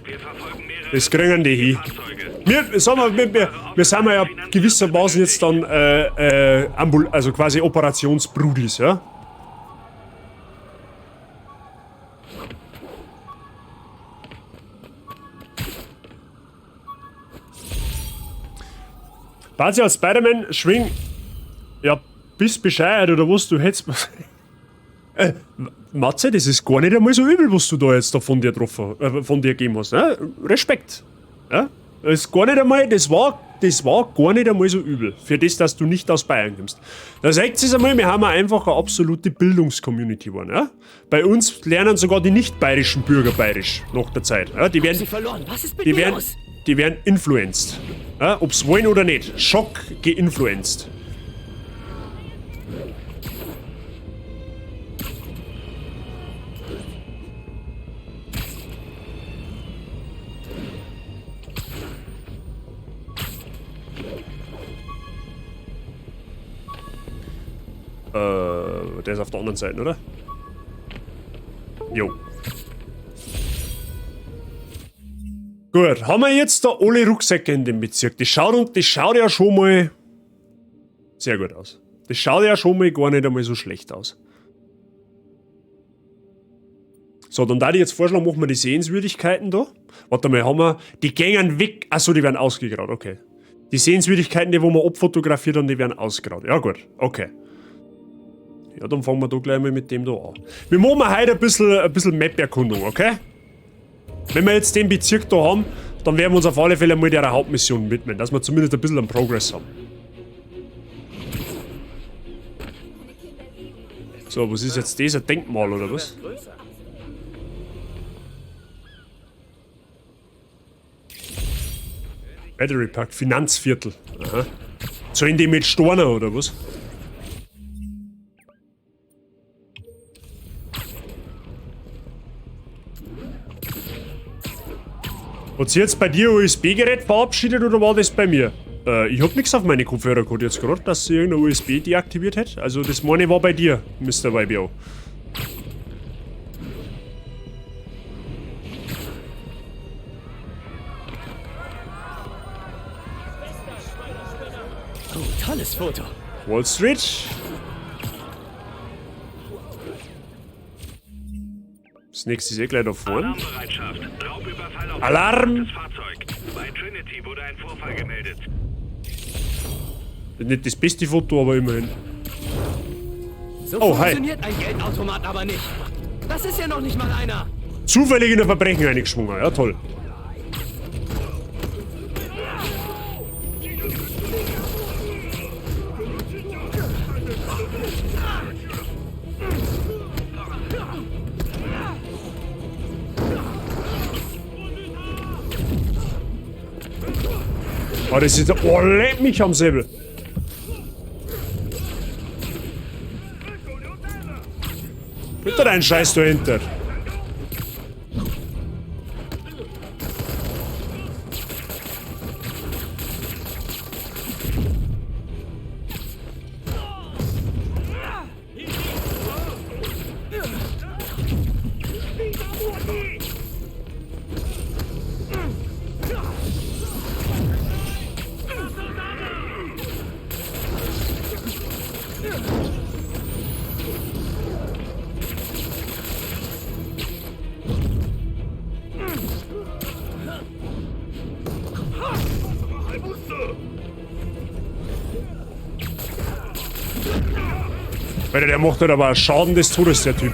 Das kriegen die hin. Wir, sag mal, wir sind ja gewissermaßen jetzt dann also quasi Operationsbrudis, ja? Bazi als Spider-Man, schwing. Ja, bist bescheuert oder was? Du hättest. Matze, das ist gar nicht einmal so übel, was du da jetzt da von dir getroffen, von dir gegeben hast. Ne? Respekt. Ja? Das ist gar nicht einmal, das war gar nicht einmal so übel. Für das, dass du nicht aus Bayern kommst. Da seht ihr es einmal, wir haben einfach eine absolute Bildungscommunity geworden. Ja? Bei uns lernen sogar die nicht bayerischen Bürger bayerisch nach der Zeit. Ja? Die werden, Sie verloren. Was ist mit die mir werden, los? Die werden influenced. Ja, ob's wollen oder nicht. Schock geinfluenced. Der ist auf der anderen Seite, oder? Jo. Gut, haben wir jetzt da alle Rucksäcke in dem Bezirk? Das schaut ja schon mal sehr gut aus. Das schaut ja schon mal gar nicht einmal so schlecht aus. So, dann da ich jetzt vorschlagen, machen wir die Sehenswürdigkeiten da. Warte mal, haben wir... Die gängen weg. Achso, die werden ausgegraut, okay. Die Sehenswürdigkeiten, die wo wir abfotografiert haben, die werden ausgegraut. Ja gut, okay. Ja, dann fangen wir da gleich mal mit dem da an. Wir machen heute ein bisschen Map-Erkundung, okay? Wenn wir jetzt den Bezirk da haben, dann werden wir uns auf alle Fälle mal der Hauptmission widmen, dass wir zumindest ein bisschen einen Progress haben. So, was ist jetzt das? Ein Denkmal oder was? Battery Park, Finanzviertel. Aha. Sollen die mit Storner oder was? Hat sich jetzt bei dir USB-Gerät verabschiedet oder war das bei mir? Ich hab nix auf meine Kopfhörer gehabt jetzt gerade, dass sie irgendein USB deaktiviert hat. Also das meine war bei dir, Mr. YBO. Oh, tolles Foto. Wall Street. Das nächste ist eh gleich da vorne. Alarmbereitschaft. Raubüberfall auf Alarm! das Fahrzeug. Bei Trinity wurde ein Vorfall gemeldet. Nicht das beste Foto, aber immerhin. So Oh, hi. funktioniert ein Geldautomat aber nicht. Das ist ja noch nicht mal einer. Zufällig in ein Verbrechen eingeschwungen. Ja, toll. Oh, das ist... Oh, leck mich am Säbel. Bitte deinen Scheiß dahinter. Alter, der macht halt aber Schaden des Todes, der Typ.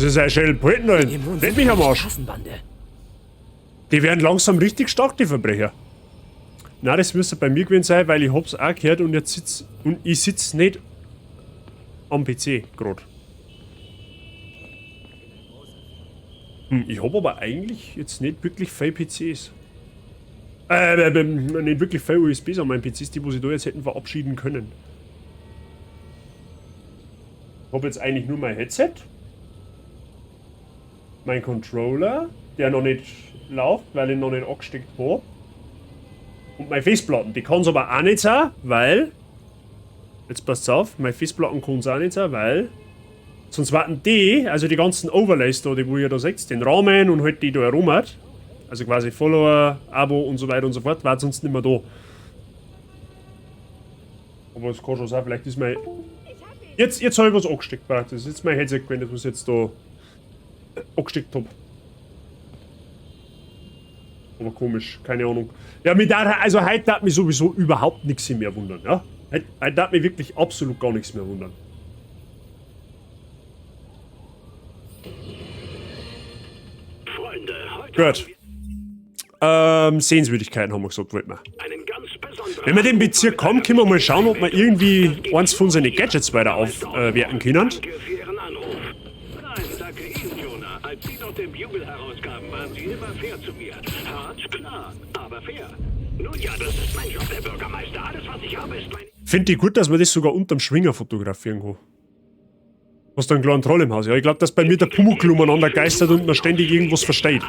Das ist ein schöner Poeten, Leck mich am Arsch. Die werden langsam richtig stark, die Verbrecher. Na, das müsste bei mir gewesen sein, weil ich hab's auch gehört und jetzt sitz, und ich sitz nicht am PC grad. Ich hab aber eigentlich jetzt nicht wirklich viele PCs. Nicht wirklich viele USBs an meinen PCs, die wo sie da jetzt hätten verabschieden können. Ich hab jetzt eigentlich nur mein Headset. Mein Controller, der noch nicht läuft, weil ich noch nicht angesteckt hab. Und meine Festplatten, die kann's aber auch nicht sein, weil... Jetzt passt's auf, meine Festplatten kann's auch nicht sein, weil... Sonst warten die, also die ganzen Overlays da, die wo ihr da seht, den Rahmen und halt die da herum hat, also quasi Follower, Abo und so weiter und so fort, war sonst nicht mehr da. Aber es kann schon sein, vielleicht ist mein... Jetzt habe ich was angesteckt praktisch. Das ist jetzt mein Headset gewesen, das was ich jetzt da angesteckt habe. Aber komisch, keine Ahnung. Ja, mit der, also heute darf mich sowieso überhaupt nichts mehr wundern, ja? Heute darf mich wirklich absolut gar nichts mehr wundern. Freunde, heute Gut. Sehenswürdigkeiten haben wir gesagt, wollten wir. einen ganz besonderen Wenn wir den Bezirk haben, können wir mal schauen, ob wir irgendwie eins von seinen Gadgets weiter aufwerten können. Danke für Ihren Anruf. Nein, danke Ihnen, Jonah. Als Sie noch den Bugle herauskamen, waren Sie immer fair zu mir. Hart, klar, aber fair. Nun ja, das ist mein Job, Herr Bürgermeister. Alles, was ich habe, ist mein... Finde ich gut, dass man das sogar unterm Schwinger fotografieren kann. Hast du einen kleinen Troll im Haus? Ja, ich glaube, dass bei mir der Pumuckl umeinander geistert und man ständig irgendwas versteht.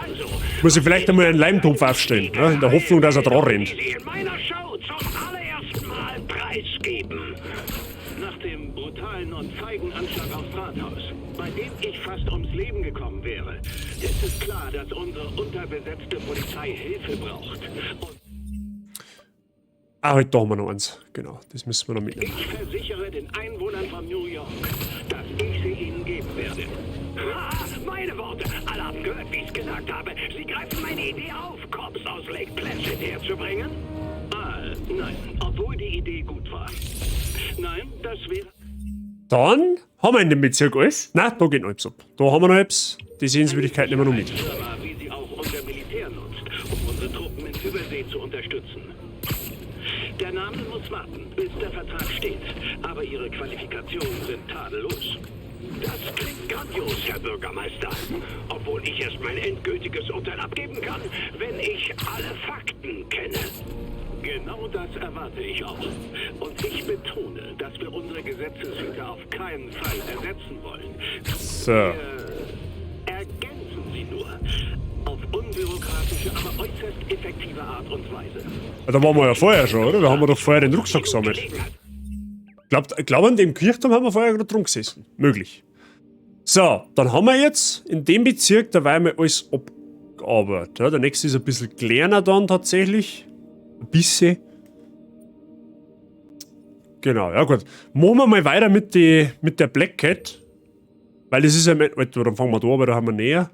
Muss ich vielleicht einmal einen Leimtopf aufstellen, ja, in der Hoffnung, dass er dran rennt. In meiner Show zum allerersten Mal preisgeben. Nach dem brutalen und feigen Anschlag aufs Rathaus, bei dem ich fast ums Leben gekommen wäre, ist es klar, dass unsere unterbesetzte Polizei Hilfe braucht. Und Ah, halt, da haben wir noch eins. Genau, das müssen wir noch mitnehmen. ich versichere den Einwohnern von New York, dass ich sie ihnen geben werde. Ha, meine Worte! Alle haben gehört, wie ich's gesagt habe. Sie greifen meine Idee auf, Cops aus Lake Placid herzubringen? Ah, nein, obwohl die Idee gut war. Nein, das wäre... Dann haben wir in dem Bezirk alles. Nein, da geht noch etwas ab. Da haben wir noch etwas. Die Sehenswürdigkeit nehmen wir noch mit. Firma, wie sie auch unser Militär nutzt, um unsere Truppen in Übersee zu unterstützen. Der Name muss warten, bis der Vertrag steht, aber ihre Qualifikationen sind tadellos. Das klingt grandios, Herr Bürgermeister. Obwohl ich erst mein endgültiges Urteil abgeben kann, wenn ich alle Fakten kenne. Genau das erwarte ich auch. Und ich betone, dass wir unsere Gesetzeshüter auf keinen Fall ersetzen wollen. So. Wir ergänzen sie nur. Auf unbürokratische, aber äußerst effektive Art und Weise. Ja, da waren wir ja vorher schon, oder? Da haben wir doch vorher den Rucksack gesammelt. Glaub, an dem Kirchturm haben wir vorher gerade drum gesessen. Möglich. So, dann haben wir jetzt in dem Bezirk dabei mal alles abgearbeitet. Ja, der nächste ist ein bisschen kleiner dann tatsächlich. Ein bisschen. Genau, ja gut. Machen wir mal weiter mit der Black Cat. Weil das ist ja im Endeffekt, dann fangen wir da an, weil da haben wir näher.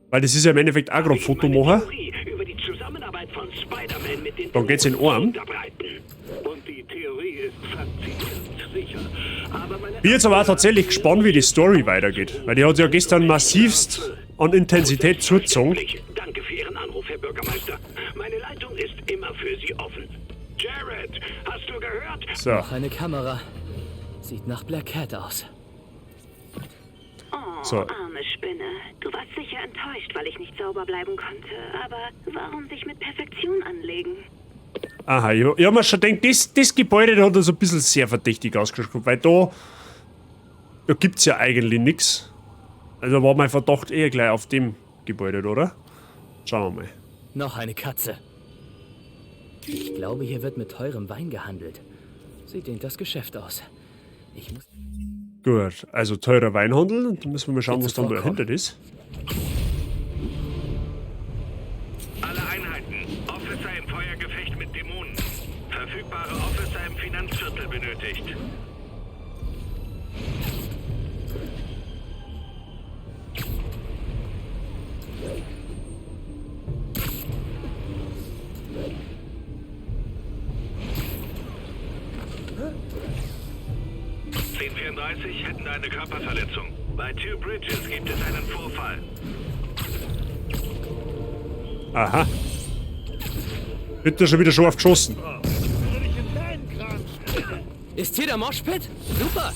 Weil das ist ja im Endeffekt auch gerade Foto machen. Über die Zusammenarbeit von Spider-Man mit den Dann geht's in Arm. unterbreiten. Und die Theorie ist faszinierend, sicher. Aber meine Bin jetzt aber auch tatsächlich gespannt, wie die Story weitergeht. Weil die hat ja gestern massivst an Intensität zugezogen. Danke für Ihren Anruf, Herr Bürgermeister. Meine Leitung ist immer für Sie offen. Jared, hast du gehört? So. Noch eine Kamera. Sieht nach Black Cat aus. Oh, So. arme Spinne. Du warst sicher enttäuscht, weil ich nicht sauber bleiben konnte. Aber warum sich mit Perfektion anlegen? Aha, ich hab mir schon gedacht, das Gebäude da hat uns ein bisschen sehr verdächtig ausgeschaut, weil da gibt's ja eigentlich nix. Also war mein Verdacht eher gleich auf dem Gebäude, oder? Schauen wir mal. Noch eine Katze. Ich glaube, hier wird mit teurem Wein gehandelt. Sieht dehnt das Geschäft aus. Ich muss... Gut, also teurer Weinhandel. Und dann müssen wir mal schauen, Geht was dann sofort dahinter ist. Alle Einheiten. Officer im Feuergefecht mit Dämonen. Verfügbare Officer im Finanzviertel benötigt. Hätten eine Körperverletzung. Bei Two Bridges gibt es einen Vorfall. Aha. Wird da schon wieder scharf geschossen. Ist hier der Moshpit? Super!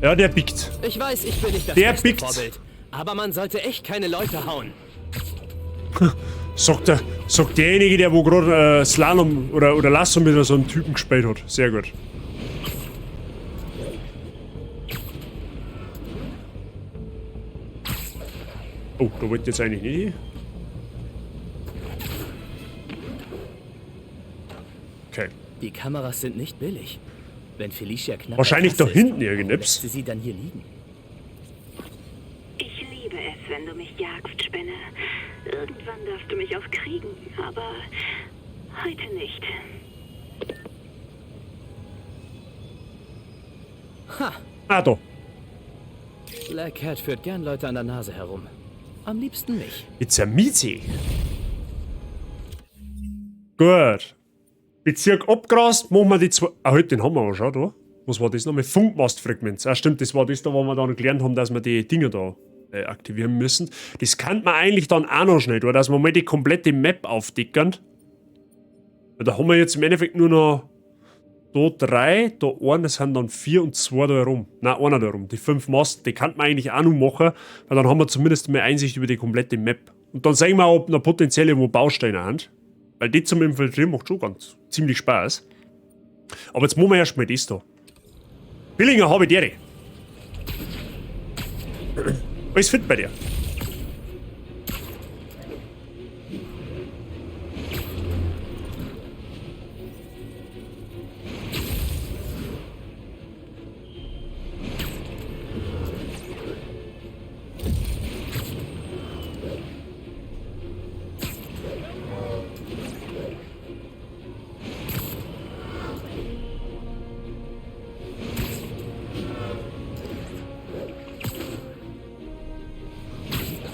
Ja, der pickt. Ich weiß, ich bin nicht das Der beste pickt. Vorbild. Aber man sollte echt keine Leute hauen. Sagt derjenige, der wo gerade Slalom oder Lasso mit so einem Typen gespielt hat. Sehr gut. Oh, da wollte ich jetzt eigentlich nicht hin. Okay. Die Kameras sind nicht billig. Wenn Felicia knapp Wahrscheinlich bei da Kasse hinten ist, irgendetwas. lässt sie sie dann hier liegen. Ich liebe es, wenn du mich jagst, Spinne. Irgendwann darfst du mich auch kriegen, aber heute nicht. Ha! Ah, da. Black Cat führt gern Leute an der Nase herum. Am liebsten mich. It's a Mieze. Gut. Bezirk abgrast, machen wir die zwei. Ah, halt, den haben wir aber schon da. Was war das nochmal? Funkmastfrequenz. Ah, stimmt, das war das da, wo wir dann gelernt haben, dass wir die Dinger da aktivieren müssen. Das kann man eigentlich dann auch noch schnell, oder? Dass wir mal die komplette Map aufdecken. Weil da haben wir jetzt im Endeffekt nur noch da drei, da einen, das sind dann 4 und 2 da herum. Nein, einer da herum. Die 5 Masten, die kann man eigentlich auch noch machen, weil dann haben wir zumindest mehr Einsicht über die komplette Map. Und dann sehen wir, ob noch potenziell irgendwo Bausteine haben. Weil die zum Infiltrieren macht schon ganz ziemlich Spaß. Aber jetzt machen wir erstmal das da. Billinger habe ich dir. Alles fit bei dir.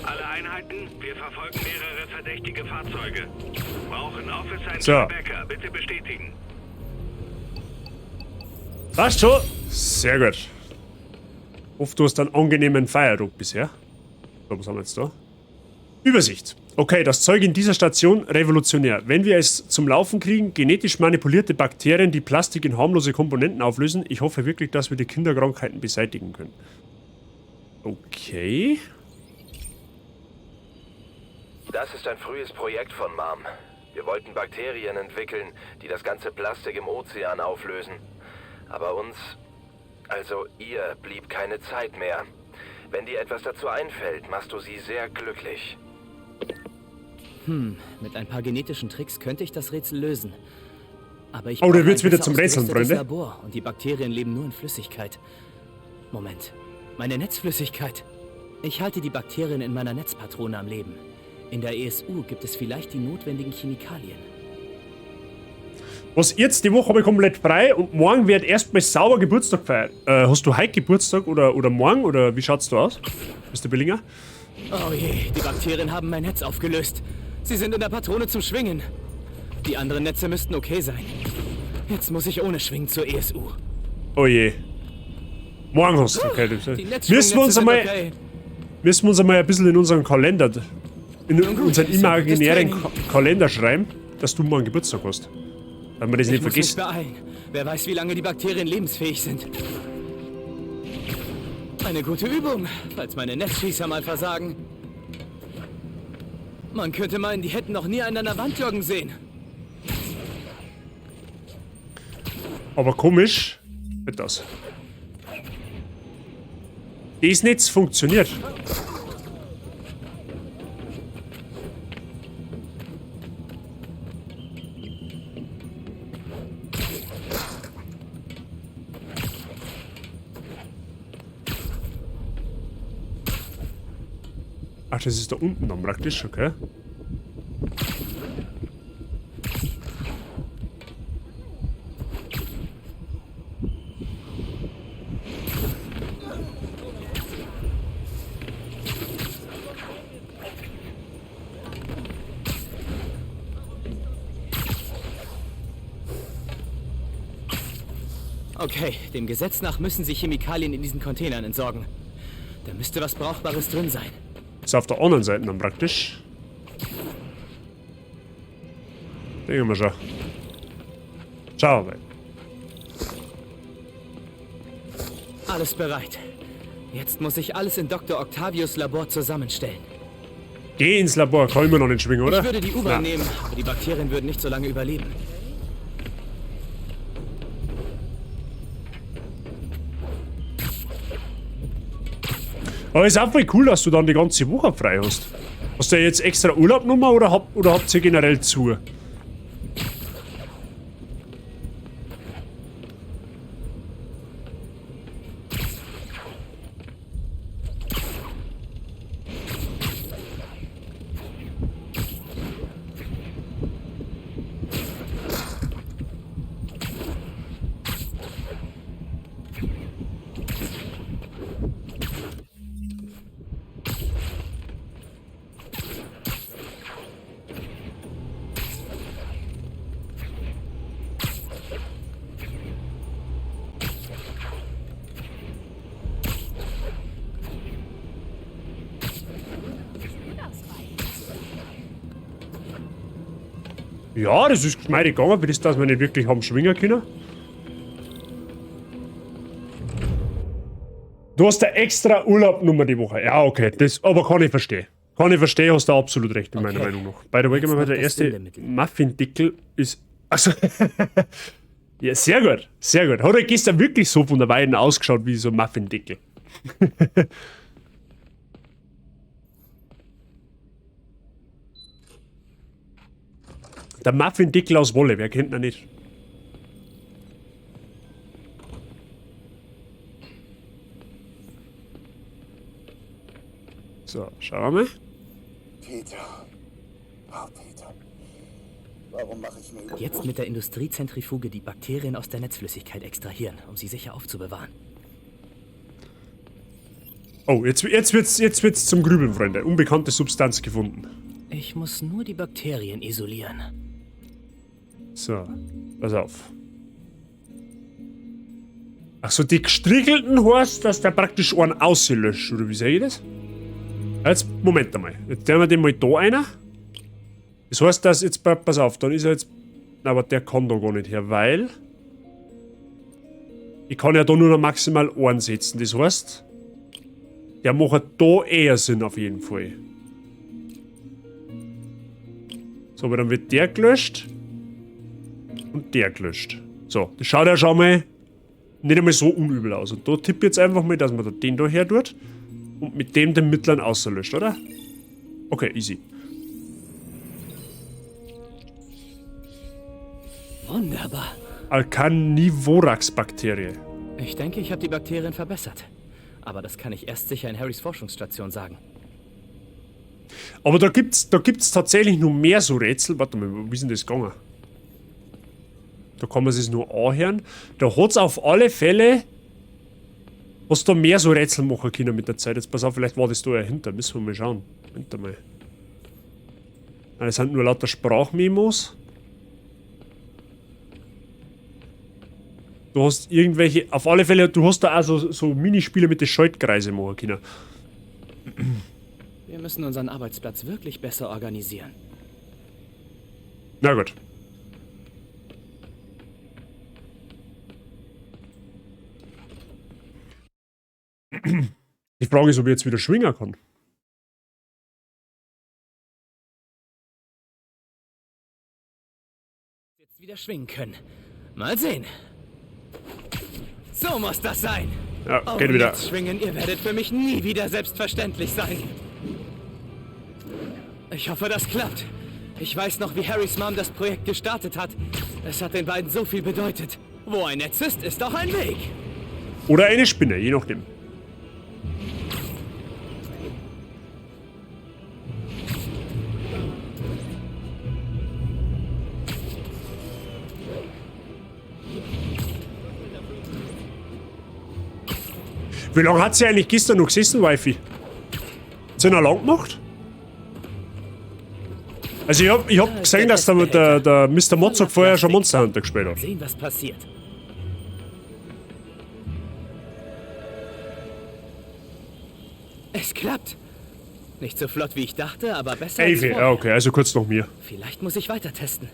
Alle Einheiten, wir verfolgen mehrere verdächtige Fahrzeuge. Brauchen Officer in So. Tribeca. Bitte bestätigen. Passt schon. Sehr gut. Hoffe, du hast einen angenehmen Feiertag bisher. So, was haben wir jetzt da? Übersicht. Okay, das Zeug in dieser Station revolutionär. Wenn wir es zum Laufen kriegen, genetisch manipulierte Bakterien, die Plastik in harmlose Komponenten auflösen. Ich hoffe wirklich, dass wir die Kinderkrankheiten beseitigen können. Okay. Das ist ein frühes Projekt von Mom. Wir wollten Bakterien entwickeln, die das ganze Plastik im Ozean auflösen. Aber uns, also ihr, blieb keine Zeit mehr. Wenn dir etwas dazu einfällt, machst du sie sehr glücklich. Mit ein paar genetischen Tricks könnte ich das Rätsel lösen. Aber ich Oh, da brauche wird's ein wieder besser zum Rätseln, ausgerüstetes Freunde. Labor und die Bakterien leben nur in Flüssigkeit. Moment, meine Netzflüssigkeit. Ich halte die Bakterien in meiner Netzpatrone am Leben. In der ESU gibt es vielleicht die notwendigen Chemikalien. Was jetzt die Woche habe ich komplett frei und morgen wird erstmal sauber Geburtstag gefeiert. Hast du heute Geburtstag oder morgen oder wie schaut's da aus, Mr. Billinger? Oh je, die Bakterien haben mein Netz aufgelöst. Sie sind in der Patrone zum Schwingen. Die anderen Netze müssten okay sein. Jetzt muss ich ohne Schwingen zur ESU. Oh je. Morgen hast du, okay. Die Müssen wir uns sind einmal, okay. müssen wir uns einmal ein bisschen in unseren Kalender, in gut, unseren ist ja gutes imaginären Training. Kalender schreiben, dass du morgen Geburtstag hast. Damit wir das Ich nicht muss mich vergessen. beeilen. Wer weiß, wie lange die Bakterien lebensfähig sind. Eine gute Übung, falls meine Netzschießer mal versagen. Man könnte meinen, die hätten noch nie einen an der Wand joggen sehen. Aber komisch wird das. Das Netz funktioniert. Ach, das ist da unten dann praktisch, okay. Okay, dem Gesetz nach müssen sie Chemikalien in diesen Containern entsorgen. Da müsste was Brauchbares drin sein. Ist auf der anderen Seite dann praktisch. Denken wir schon. Schauen wir mal. Alles bereit. Jetzt muss ich alles in Dr. Octavius Labor zusammenstellen. Geh ins Labor, kann ich mir noch nicht schwingen, oder? Ich würde die U-Bahn Na. nehmen, aber die Bakterien würden nicht so lange überleben. Aber ist auch voll cool, dass du dann die ganze Woche frei hast. Hast du jetzt extra Urlaub genommen oder, oder habt ihr generell zu? Ja, das ist geschmeidig gegangen, für das, dass wir nicht wirklich haben schwingen können. Du hast da extra Urlaub genommen die Woche. Ja, okay, das, aber kann ich verstehen. Kann ich verstehen, hast du absolut recht, in meiner Okay. Meinung nach. By the way, Jetzt gehen wir mal noch der das erste Bindemittel. Muffin-Dickel ist. Also. Ja, sehr gut, sehr gut. Hat er gestern wirklich so von der Weiden ausgeschaut wie so ein Muffin-Dickel? Der Muffin-Dickel aus Wolle, wer kennt ihn nicht? So, schauen wir mal. Peter. Oh, Peter. Warum mache ich mir überhaupt... Jetzt mit der Industriezentrifuge die Bakterien aus der Netzflüssigkeit extrahieren, um sie sicher aufzubewahren. Oh, jetzt wird's zum Grübeln, Freunde. Unbekannte Substanz gefunden. Ich muss nur die Bakterien isolieren. So, pass auf. Ach so, die gestrichelten heißt, dass der praktisch einen auslöscht, oder wie sehe ich das? Jetzt, Moment einmal. Jetzt tun wir den mal da einer. Das heißt, dass jetzt, pass auf, dann ist er jetzt... Aber der kann da gar nicht her, weil... Ich kann ja da nur noch maximal einen setzen. Das heißt, der macht da eher Sinn auf jeden Fall. So, aber dann wird der gelöscht. Und der gelöscht. So, das schaut ja schon mal nicht einmal so unübel aus. Und da tippe ich jetzt einfach mal, dass man da den da her tut. Und mit dem den mittleren auslöscht, oder? Okay, easy. Wunderbar. Alkanivorax-Bakterie. Ich denke, ich habe die Bakterien verbessert. Aber das kann ich erst sicher in Harrys Forschungsstation sagen. Aber da gibt's tatsächlich noch mehr so Rätsel. Warte mal, wie ist denn das gegangen? Da kann man sich's nur anhören. Da hat's auf alle Fälle... Was da mehr so Rätsel machen können mit der Zeit. Jetzt pass auf, vielleicht war das da ja hinter. Müssen wir mal schauen. Moment mal. Nein, das sind nur lauter Sprachmemos. Du hast irgendwelche... Auf alle Fälle, du hast da auch so Minispiele mit den Schaltkreisen machen können. Wir müssen unseren Arbeitsplatz wirklich besser organisieren. Na gut. Die Frage ist, ob ich jetzt wieder schwingen kann. Jetzt wieder schwingen können. Mal sehen. So muss das sein. Ja, Oh, geht wieder. Jetzt schwingen, ihr werdet für mich nie wieder selbstverständlich sein. Ich hoffe, das klappt. Ich weiß noch, wie Harrys Mom das Projekt gestartet hat. Es hat den beiden so viel bedeutet. Wo ein Netz ist, ist auch ein Weg. Oder eine Spinne, je nachdem. Wie lange hat sie eigentlich gestern noch gesessen, Wifi? Hat sie noch lang gemacht? Also ich hab gesehen, dass der Mister Mozart vorher schon Monster Hunter gespielt hat. Sehen, was passiert. Es klappt. Nicht so flott, wie ich dachte, aber besser Ey, als ja, vorher. okay, also kurz noch mir. Vielleicht muss ich weiter testen.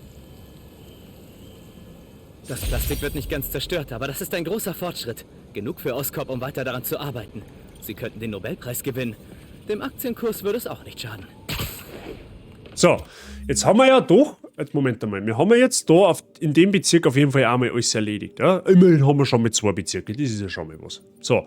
Das Plastik wird nicht ganz zerstört, aber das ist ein großer Fortschritt. Genug für Oscorp, um weiter daran zu arbeiten. Sie könnten den Nobelpreis gewinnen. Dem Aktienkurs würde es auch nicht schaden. So, jetzt haben wir ja doch... Jetzt, Moment einmal. Wir haben ja jetzt da in dem Bezirk auf jeden Fall einmal alles erledigt. Ja? Immerhin haben wir schon mal 2 Bezirke. Das ist ja schon mal was. So,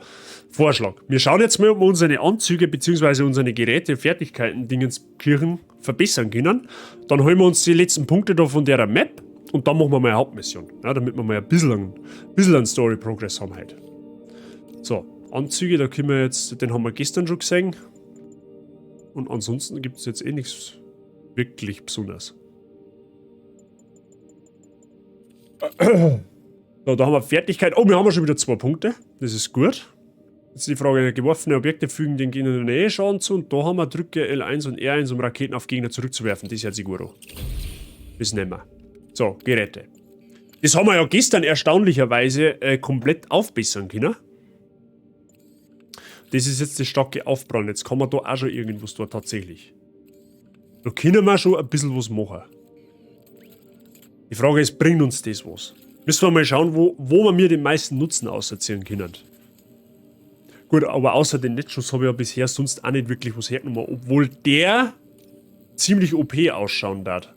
Vorschlag. Wir schauen jetzt mal, ob wir unsere Anzüge beziehungsweise unsere Geräte, Fertigkeiten, Dingenskirchen verbessern können. Dann holen wir uns die letzten Punkte da von der Map und dann machen wir mal eine Hauptmission. Ja, damit wir mal ein bisschen an Story Progress haben heute. So, Anzüge, da können wir jetzt, den haben wir gestern schon gesehen. Und ansonsten gibt's jetzt eh nichts wirklich Besonderes. So, da haben wir Fertigkeit. Oh, wir haben ja schon wieder 2 Punkte. Das ist gut. Jetzt die Frage, geworfene Objekte fügen den Gegnern in der Nähe Schaden zu. Und da haben wir Drücke L1 und R1, um Raketen auf Gegner zurückzuwerfen. Das ist ja Siguro. Das nehmen wir. So, Geräte. Das haben wir ja gestern erstaunlicherweise komplett aufbessern können. Das ist jetzt das starke Aufprallen. Jetzt kann man da auch schon irgendwas tun, tatsächlich. Da können wir schon ein bisschen was machen. Die Frage ist, bringt uns das was? Müssen wir mal schauen, wo wir mir den meisten Nutzen auserziehen können. Gut, aber außer den Netzschuss habe ich ja bisher sonst auch nicht wirklich was hergenommen, obwohl der ziemlich OP ausschauen darf.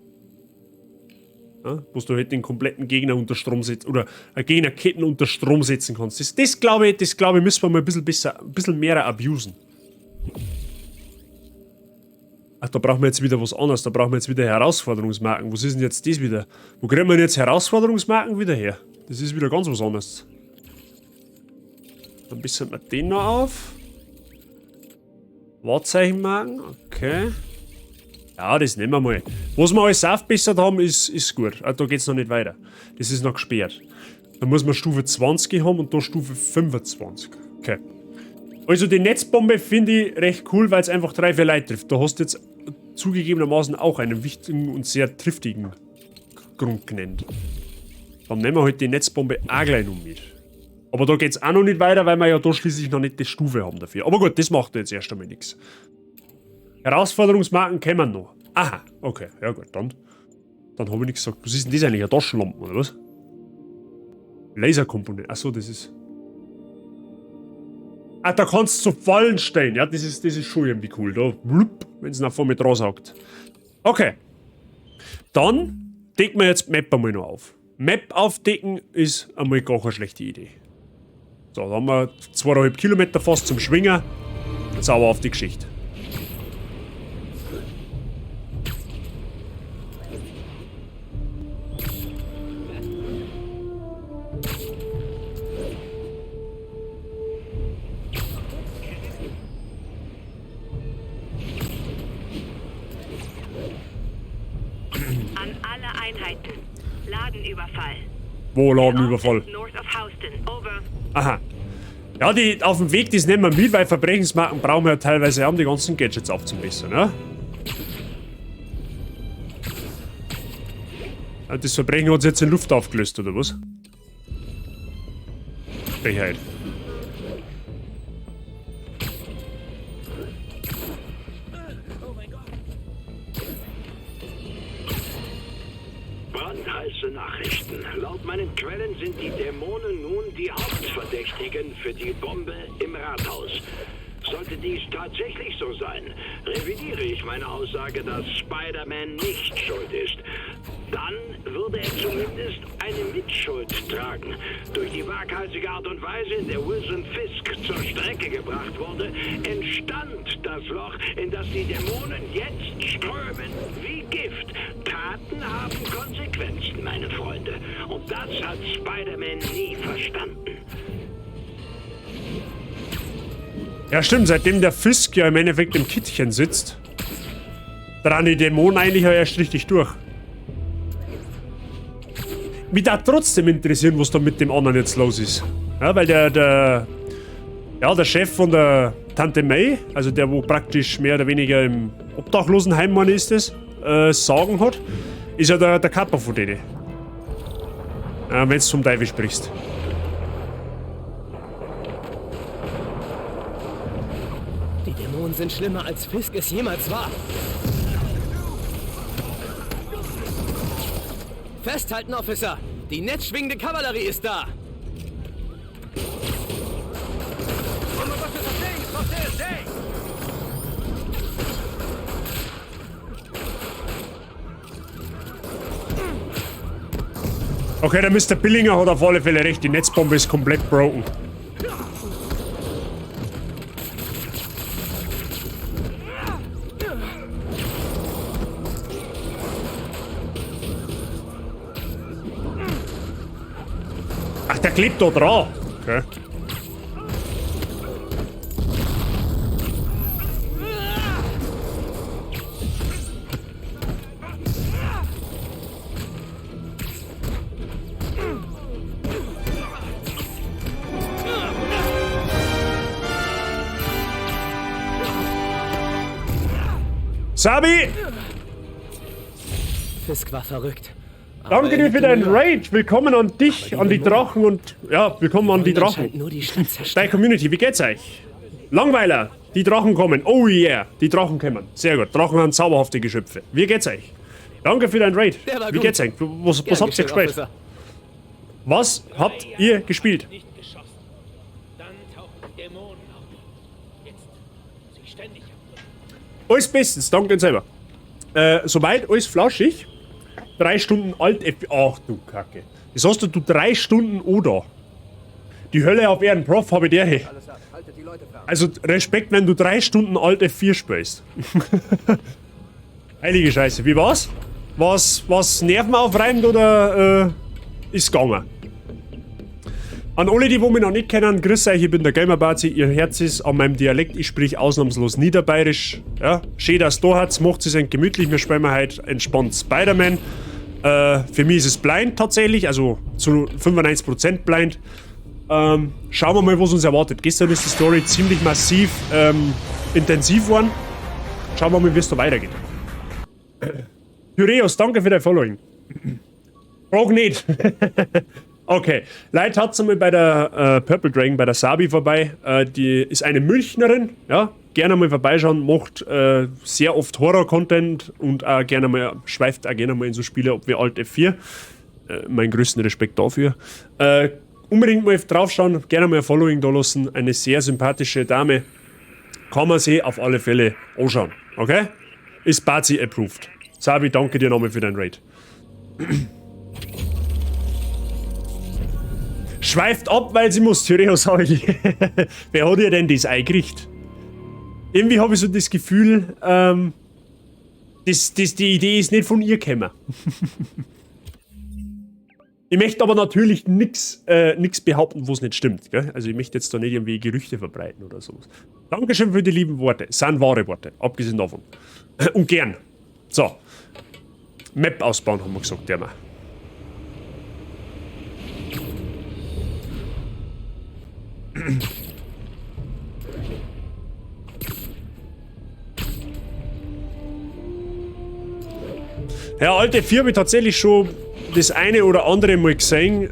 Ja, wo du halt den kompletten Gegner unter Strom setzt oder Gegnerketten unter Strom setzen kannst. Das glaube ich, müssen wir mal ein bisschen besser, ein bisschen mehr abusen. Ach, da brauchen wir jetzt wieder was anderes. Da brauchen wir jetzt wieder Herausforderungsmarken. Was ist denn jetzt das wieder? Wo kriegen wir denn jetzt Herausforderungsmarken wieder her? Das ist wieder ganz was anderes. Dann bessern wir den noch auf. Wahrzeichenmarken, okay. Ja, das nehmen wir mal. Was wir alles aufgebessert haben, ist gut. Ah, da geht's noch nicht weiter. Das ist noch gesperrt. Da muss man Stufe 20 haben und da Stufe 25. Okay. Also die Netzbombe finde ich recht cool, weil es einfach 3, 4 Leute trifft. Da hast du jetzt zugegebenermaßen auch einen wichtigen und sehr triftigen Grund genannt. Dann nehmen wir halt die Netzbombe auch gleich noch mit. Aber da geht's auch noch nicht weiter, weil wir ja da schließlich noch nicht die Stufe haben dafür. Aber gut, das macht jetzt erst einmal nichts. Herausforderungsmarken kämen noch. Aha, okay, ja gut, dann habe ich nichts gesagt. Was ist denn das eigentlich? Eine Taschenlampe oder was? Laserkomponente. Achso, das ist. Ah, da kannst du so Fallen stellen. Ja, das ist schon irgendwie cool. Da, wenn es nach vorne dran sagt. Okay. Dann decken wir jetzt Map einmal noch auf. Map aufdecken ist einmal gar keine schlechte Idee. So, da haben wir 2,5 Kilometer fast zum Schwingen. Jetzt aber auf die Geschichte. An alle Einheiten. Ladenüberfall. Wo Ladenüberfall? Aha. Ja, die auf dem Weg, das nehmen wir mit, weil Verbrechensmarken brauchen wir ja teilweise auch, um die ganzen Gadgets aufzubessern, ne? Das Verbrechen hat sich jetzt in Luft aufgelöst, oder was? Frechheit. Brandheiße Nachrichten. Laut meinen Quellen sind die Dämonen nun die Hauptverdächtigen für die Bombe im Rathaus. Sollte dies tatsächlich so sein, revidiere ich meine Aussage, dass Spider-Man nicht schuld ist. Dann würde er zumindest eine Mitschuld tragen. Durch die waghalsige Art und Weise, in der Wilson Fisk zur Strecke gebracht wurde, entstand das Loch, in das die Dämonen jetzt strömen wie Gift. Taten haben Konsequenzen, meine Freunde. Und das hat Spider-Man nie verstanden. Ja, stimmt, seitdem der Fisk ja im Endeffekt im Kittchen sitzt, dran die Dämonen eigentlich ja erst richtig durch. Mich da trotzdem interessieren, was da mit dem anderen jetzt los ist. Ja, weil der Chef von der Tante May, also der, wo praktisch mehr oder weniger im Obdachlosenheim, meine ist es, Sagen hat, ist ja der Kappa von denen. Wenn du zum Teufel sprichst. Die Dämonen sind schlimmer, als Fisk es jemals war. Festhalten, Officer! Die netzschwingende Kavallerie ist da! Okay, der Mr. Billinger hat auf alle Fälle recht. Die Netzbombe ist komplett broken. Ach, der klebt da dran. Okay. Sabi! Fisk war verrückt. Danke dir für deinen Raid. Willkommen an dich, an die Drachen und... Ja, willkommen an die Drachen. Deine Community, wie geht's euch? Langweiler, die Drachen kommen. Oh yeah, die Drachen kommen. Sehr gut, Drachen sind zauberhafte Geschöpfe. Wie geht's euch? Danke für dein Raid. Der war Wie gut. geht's eigentlich? Was, Gern was habt ihr geschehen, gespielt? Officer. Was habt ihr gespielt? Nicht geschossen. Dann tauchen die Dämonen auf. Jetzt muss ich ständig Alles bestens, danke selber. Soweit alles flauschig. 3 Stunden alt F. Ach du Kacke. Das hast du 3 Stunden oder. Die Hölle auf Erden, Prof, habe ich der hier. Also Respekt, wenn du 3 Stunden alt F4 spielst. Heilige Scheiße, wie war's? War's nervenaufreibend oder ist gegangen? An alle, die wo mich noch nicht kennen, grüß euch, ich bin der Gamerbazi, ihr Herz ist an meinem Dialekt, ich sprich ausnahmslos Niederbayerisch. Ja, schön, dass da hat's, macht es gemütlich, wir spielen heute entspannt Spider-Man. Für mich ist es blind tatsächlich, also zu 95% blind. Schauen wir mal, was uns erwartet. Gestern ist die Story ziemlich massiv intensiv geworden. Schauen wir mal, wie es da weitergeht. Pyreus, danke für dein Following. Frag nicht. Okay, Leute, hat's einmal bei der Purple Dragon, bei der Sabi vorbei. Die ist eine Münchnerin, ja, gerne mal vorbeischauen, macht sehr oft Horror-Content und auch gerne mal, schweift auch gerne mal in so Spiele, ob wir Alt F4. Meinen größten Respekt dafür. Unbedingt mal draufschauen, gerne mal ein Following da lassen. Eine sehr sympathische Dame. Kann man sie auf alle Fälle anschauen, okay? Ist Bazi approved. Sabi, danke dir nochmal für dein Raid. Schweift ab, weil sie muss. Thyreos habe ich. Wer hat ihr denn das eingerichtet? Irgendwie habe ich so das Gefühl, die Idee ist nicht von ihr gekommen. Ich möchte aber natürlich nix behaupten, wo's nicht stimmt. Gell? Also ich möchte jetzt da nicht irgendwie Gerüchte verbreiten oder sowas. Dankeschön für die lieben Worte. Sind wahre Worte, abgesehen davon. Und gern. So. Map ausbauen, haben wir gesagt, der mal. Ja, alte 4 hab ich tatsächlich schon das eine oder andere Mal gesehen.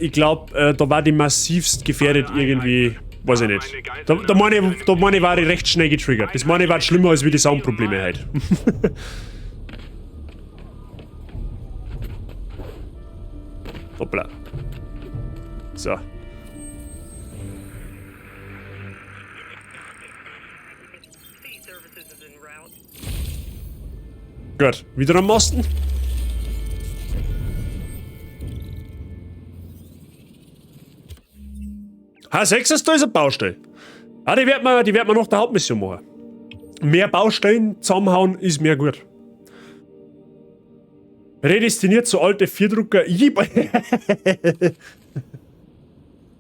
Ich glaub, da war die massivst gefährdet irgendwie. Weiß ich nicht. Da meine ich, war ich recht schnell getriggert. Das meine ich war schlimmer als wie die Soundprobleme heute. Hoppla. So. Gut, wieder am Masten. H6 ist da ist eine Baustelle. Ah, die werden wir nach der Hauptmission machen. Mehr Baustellen zusammenhauen ist mehr gut. Prädestiniert zu alte Vierdrucker.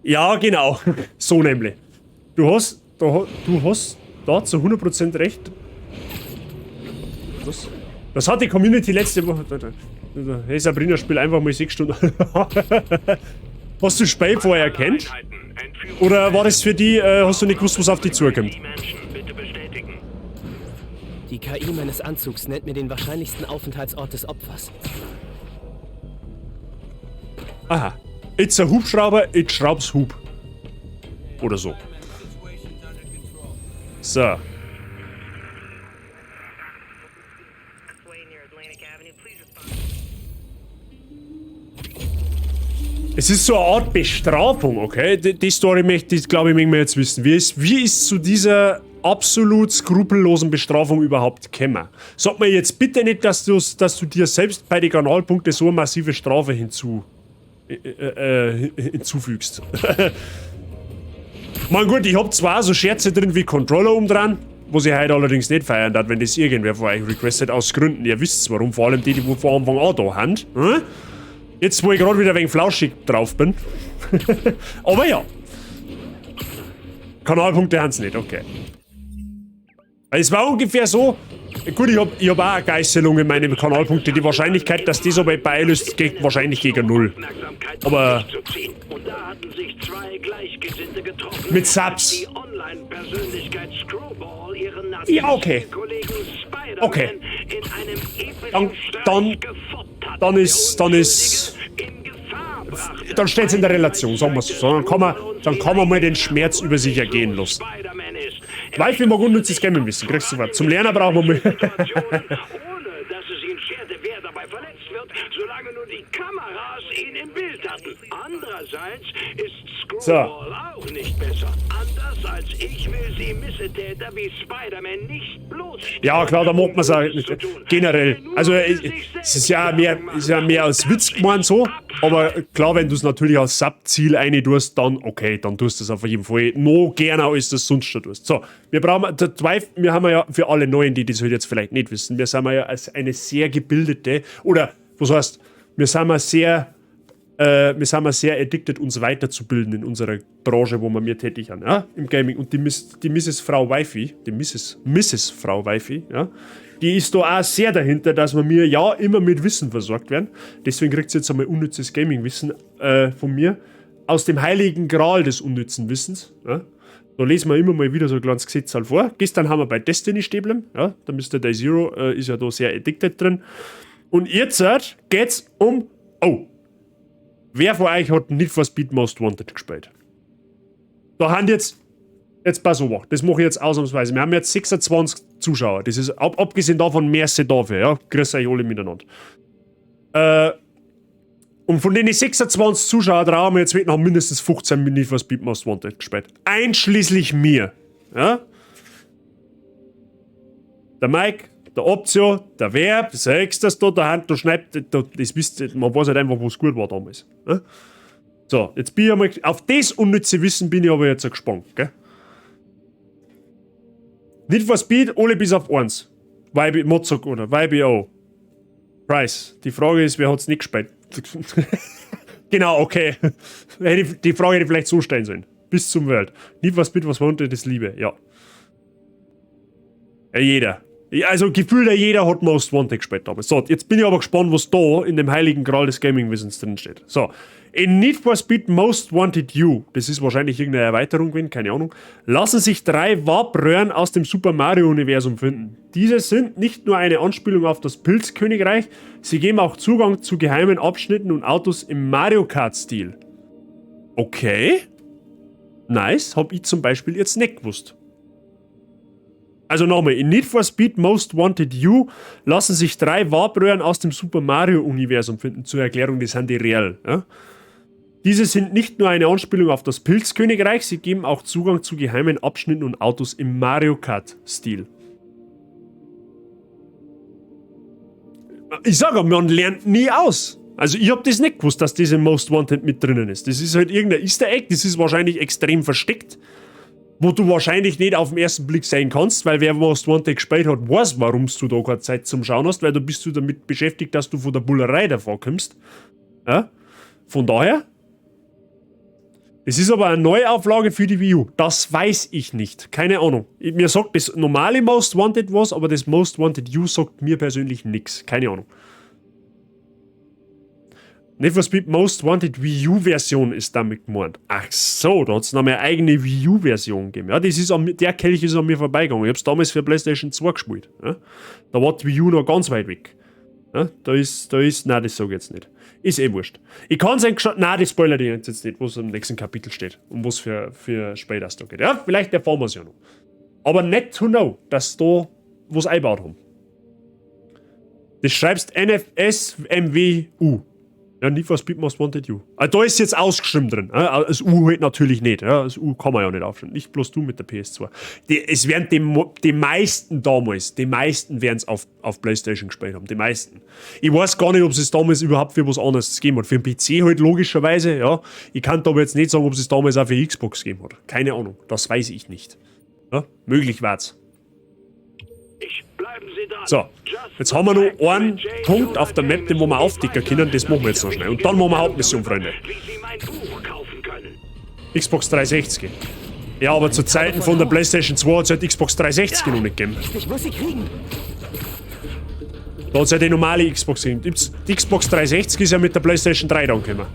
Ja, genau. So nämlich. Du hast da zu 100% recht. Was? Das hat die Community letzte Woche. Hey Sabrina, spiel einfach mal 6 Stunden. Hast du Spiel vorher erkannt? Oder war das für die, hast du nicht gewusst, was auf dich zukommt? Die KI meines Anzugs nennt mir den wahrscheinlichsten Aufenthaltsort des Opfers. Aha. It's a Hubschrauber, it schraubs Hub. Oder so. So. Es ist so eine Art Bestrafung, okay? Die Story möchte ich, glaube ich, möchten wir jetzt wissen. Wie ist zu dieser absolut skrupellosen Bestrafung überhaupt gekommen? Sag mir jetzt bitte nicht, dass du dir selbst bei den Kanalpunkten so eine massive Strafe hinzufügst. Man gut, ich hab zwar so Scherze drin wie Controller umdran, was ich heute allerdings nicht feiern darf, wenn das irgendwer von euch requestet, aus Gründen. Ihr wisst warum, vor allem die, die von Anfang an da haben. Hm? Jetzt, wo ich gerade wieder ein wenig flauschig drauf bin. Aber ja. Kanalpunkte haben's nicht, okay. Es war ungefähr so. Gut, ich hab auch eine Geißelung in meinen Kanalpunkten. Die Wahrscheinlichkeit, dass das aber beilöst, geht wahrscheinlich gegen 0. Aber mit Subs. Ja, okay. Okay. Dann steht's in der Relation, sagen wir's so. Dann kann man mal den Schmerz über sich ergehen lassen. Weil wir mag unnützes Gaming wissen, kriegst du was. Zum Lernen brauchen wir mal. Solange nur die Kameras ihn im Bild hatten. Andererseits ist So. Screwball auch nicht besser. Anders als ich will sie Missetäter wie Spider-Man nicht bloßstellen. Ja, klar, da macht man es auch nicht. Generell. Also, es ist ja mehr als Witz gemeint so. Aber klar, wenn du es natürlich als Sub-Ziel rein tust, dann okay, dann tust du es auf jeden Fall noch gerne, als du es sonst schon tust. So, wir brauchen, der Zweif, wir haben ja für alle Neuen, die das halt jetzt vielleicht nicht wissen, wir sind ja als eine sehr gebildete, oder was heißt, wir sind ja sehr, wir sind ja sehr addicted, uns weiterzubilden in unserer Branche, wo wir mehr tätig sind, ja, im Gaming. Und die Misses Frau Wifi, die Misses Frau Wifi, ja, die ist da auch sehr dahinter, dass wir mir ja immer mit Wissen versorgt werden. Deswegen kriegt sie jetzt einmal unnützes Gaming-Wissen von mir. Aus dem heiligen Gral des unnützen Wissens. Ja. Da lesen wir immer mal wieder so ein kleines Gesetz halt vor. Gestern haben wir bei Destiny stehen geblieben, ja, der Mister Day Zero ist ja da sehr addicted drin. Und jetzt geht's um... Oh! Wer von euch hat Need for Speed Most Wanted gespielt? Da haben jetzt... Jetzt pass auf, das mache ich jetzt ausnahmsweise. Wir haben jetzt 26 Zuschauer. Das ist, abgesehen davon, merci dafür. Ja? Grüß euch alle miteinander. Und von den 26 Zuschauern trauen wir jetzt noch mindestens 15 Need for Speed Most Wanted gespielt. Einschließlich mir. Ja? Der Mike, der Optio, der Verb, siehst du das da, der Hand, da schneidet, da, das wisst ihr, man weiß halt einfach, wo's gut war damals. Ja? So, jetzt bin ich einmal, auf das unnütze Wissen bin ich aber jetzt gespannt, gell? Need for Speed, alle bis auf 1. YB, Mozok oder YBO. Price. Die Frage ist, wer hat's nicht gespielt? Genau, okay. Die Frage hätte ich vielleicht so stellen sollen. Bis zum World. Need for Speed, was Wanted ist Liebe, ja. Ja, jeder. Also gefühlt jeder hat Most Wanted gespielt damals. So, jetzt bin ich aber gespannt, was da in dem heiligen Gral des Gaming-Wissens drin steht. So, in Need for Speed Most Wanted U, das ist wahrscheinlich irgendeine Erweiterung gewesen, keine Ahnung, lassen sich 3 Warp-Röhren aus dem Super Mario-Universum finden. Diese sind nicht nur eine Anspielung auf das Pilzkönigreich, sie geben auch Zugang zu geheimen Abschnitten und Autos im Mario Kart-Stil. Okay. Nice, hab ich zum Beispiel jetzt nicht gewusst. Also nochmal, in Need for Speed Most Wanted U lassen sich 3 Warp-Röhren aus dem Super Mario-Universum finden. Zur Erklärung, die sind die real. Ja? Diese sind nicht nur eine Anspielung auf das Pilzkönigreich, sie geben auch Zugang zu geheimen Abschnitten und Autos im Mario Kart-Stil. Ich sag ja, man lernt nie aus. Also ich hab das nicht gewusst, dass diese Most Wanted mit drinnen ist. Das ist halt irgendein Easter Egg, das ist wahrscheinlich extrem versteckt, wo du wahrscheinlich nicht auf den ersten Blick sein kannst, weil wer Most Wanted gespielt hat, weiß, warum du da keine Zeit zum Schauen hast, weil du bist du damit beschäftigt, dass du von der Bullerei davor kommst. Ja? Von daher, es ist aber eine Neuauflage für die Wii U. Das weiß ich nicht. Keine Ahnung. Mir sagt das normale Most Wanted was, aber das Most Wanted U sagt mir persönlich nix. Keine Ahnung. Need for Speed Most Wanted Wii U-Version ist damit gemeint. Ach so, da hat's noch eine eigene Wii U-Version gegeben. Ja, das ist an, der Kelch ist an mir vorbeigegangen. Ich hab's damals für PlayStation 2 gespielt. Ja, da war die Wii U noch ganz weit weg. Ja, da ist, nein, das sag ich jetzt nicht. Ist eh wurscht. Ich kann's eigentlich schon, nein, das spoilert ich jetzt nicht, was im nächsten Kapitel steht und was für Spiel das da geht. Ja, vielleicht erfahren wir's ja noch. Aber net to know, dass da was eingebaut haben. Das schreibst NFSMWU. Ja, Need for Speed Most Wanted U. Ah, da ist jetzt ausgeschrieben drin. Ja, das U halt natürlich nicht. Ja, das U kann man ja nicht aufschreiben. Nicht bloß du mit der PS2. Es werden die meisten damals, die meisten werden's auf PlayStation gespielt haben. Die meisten. Ich weiß gar nicht, ob es damals überhaupt für was anderes gegeben hat. Für den PC halt logischerweise, ja. Ich kann aber jetzt nicht sagen, ob es damals auch für Xbox gegeben hat. Keine Ahnung. Das weiß ich nicht. Ja, möglich war's. So, jetzt haben wir noch einen Punkt auf der Map, den wo wir aufdecken können. Das machen wir jetzt noch schnell. Und dann machen wir Hauptmission, Freunde. Xbox 360. Ja, aber zu Zeiten von der PlayStation 2 hat's halt Xbox 360 noch nicht gegeben. Ich muss sie kriegen. Da hat's ja die normale Xbox gegeben. Die Xbox 360 ist ja mit der PlayStation 3 dann gekommen.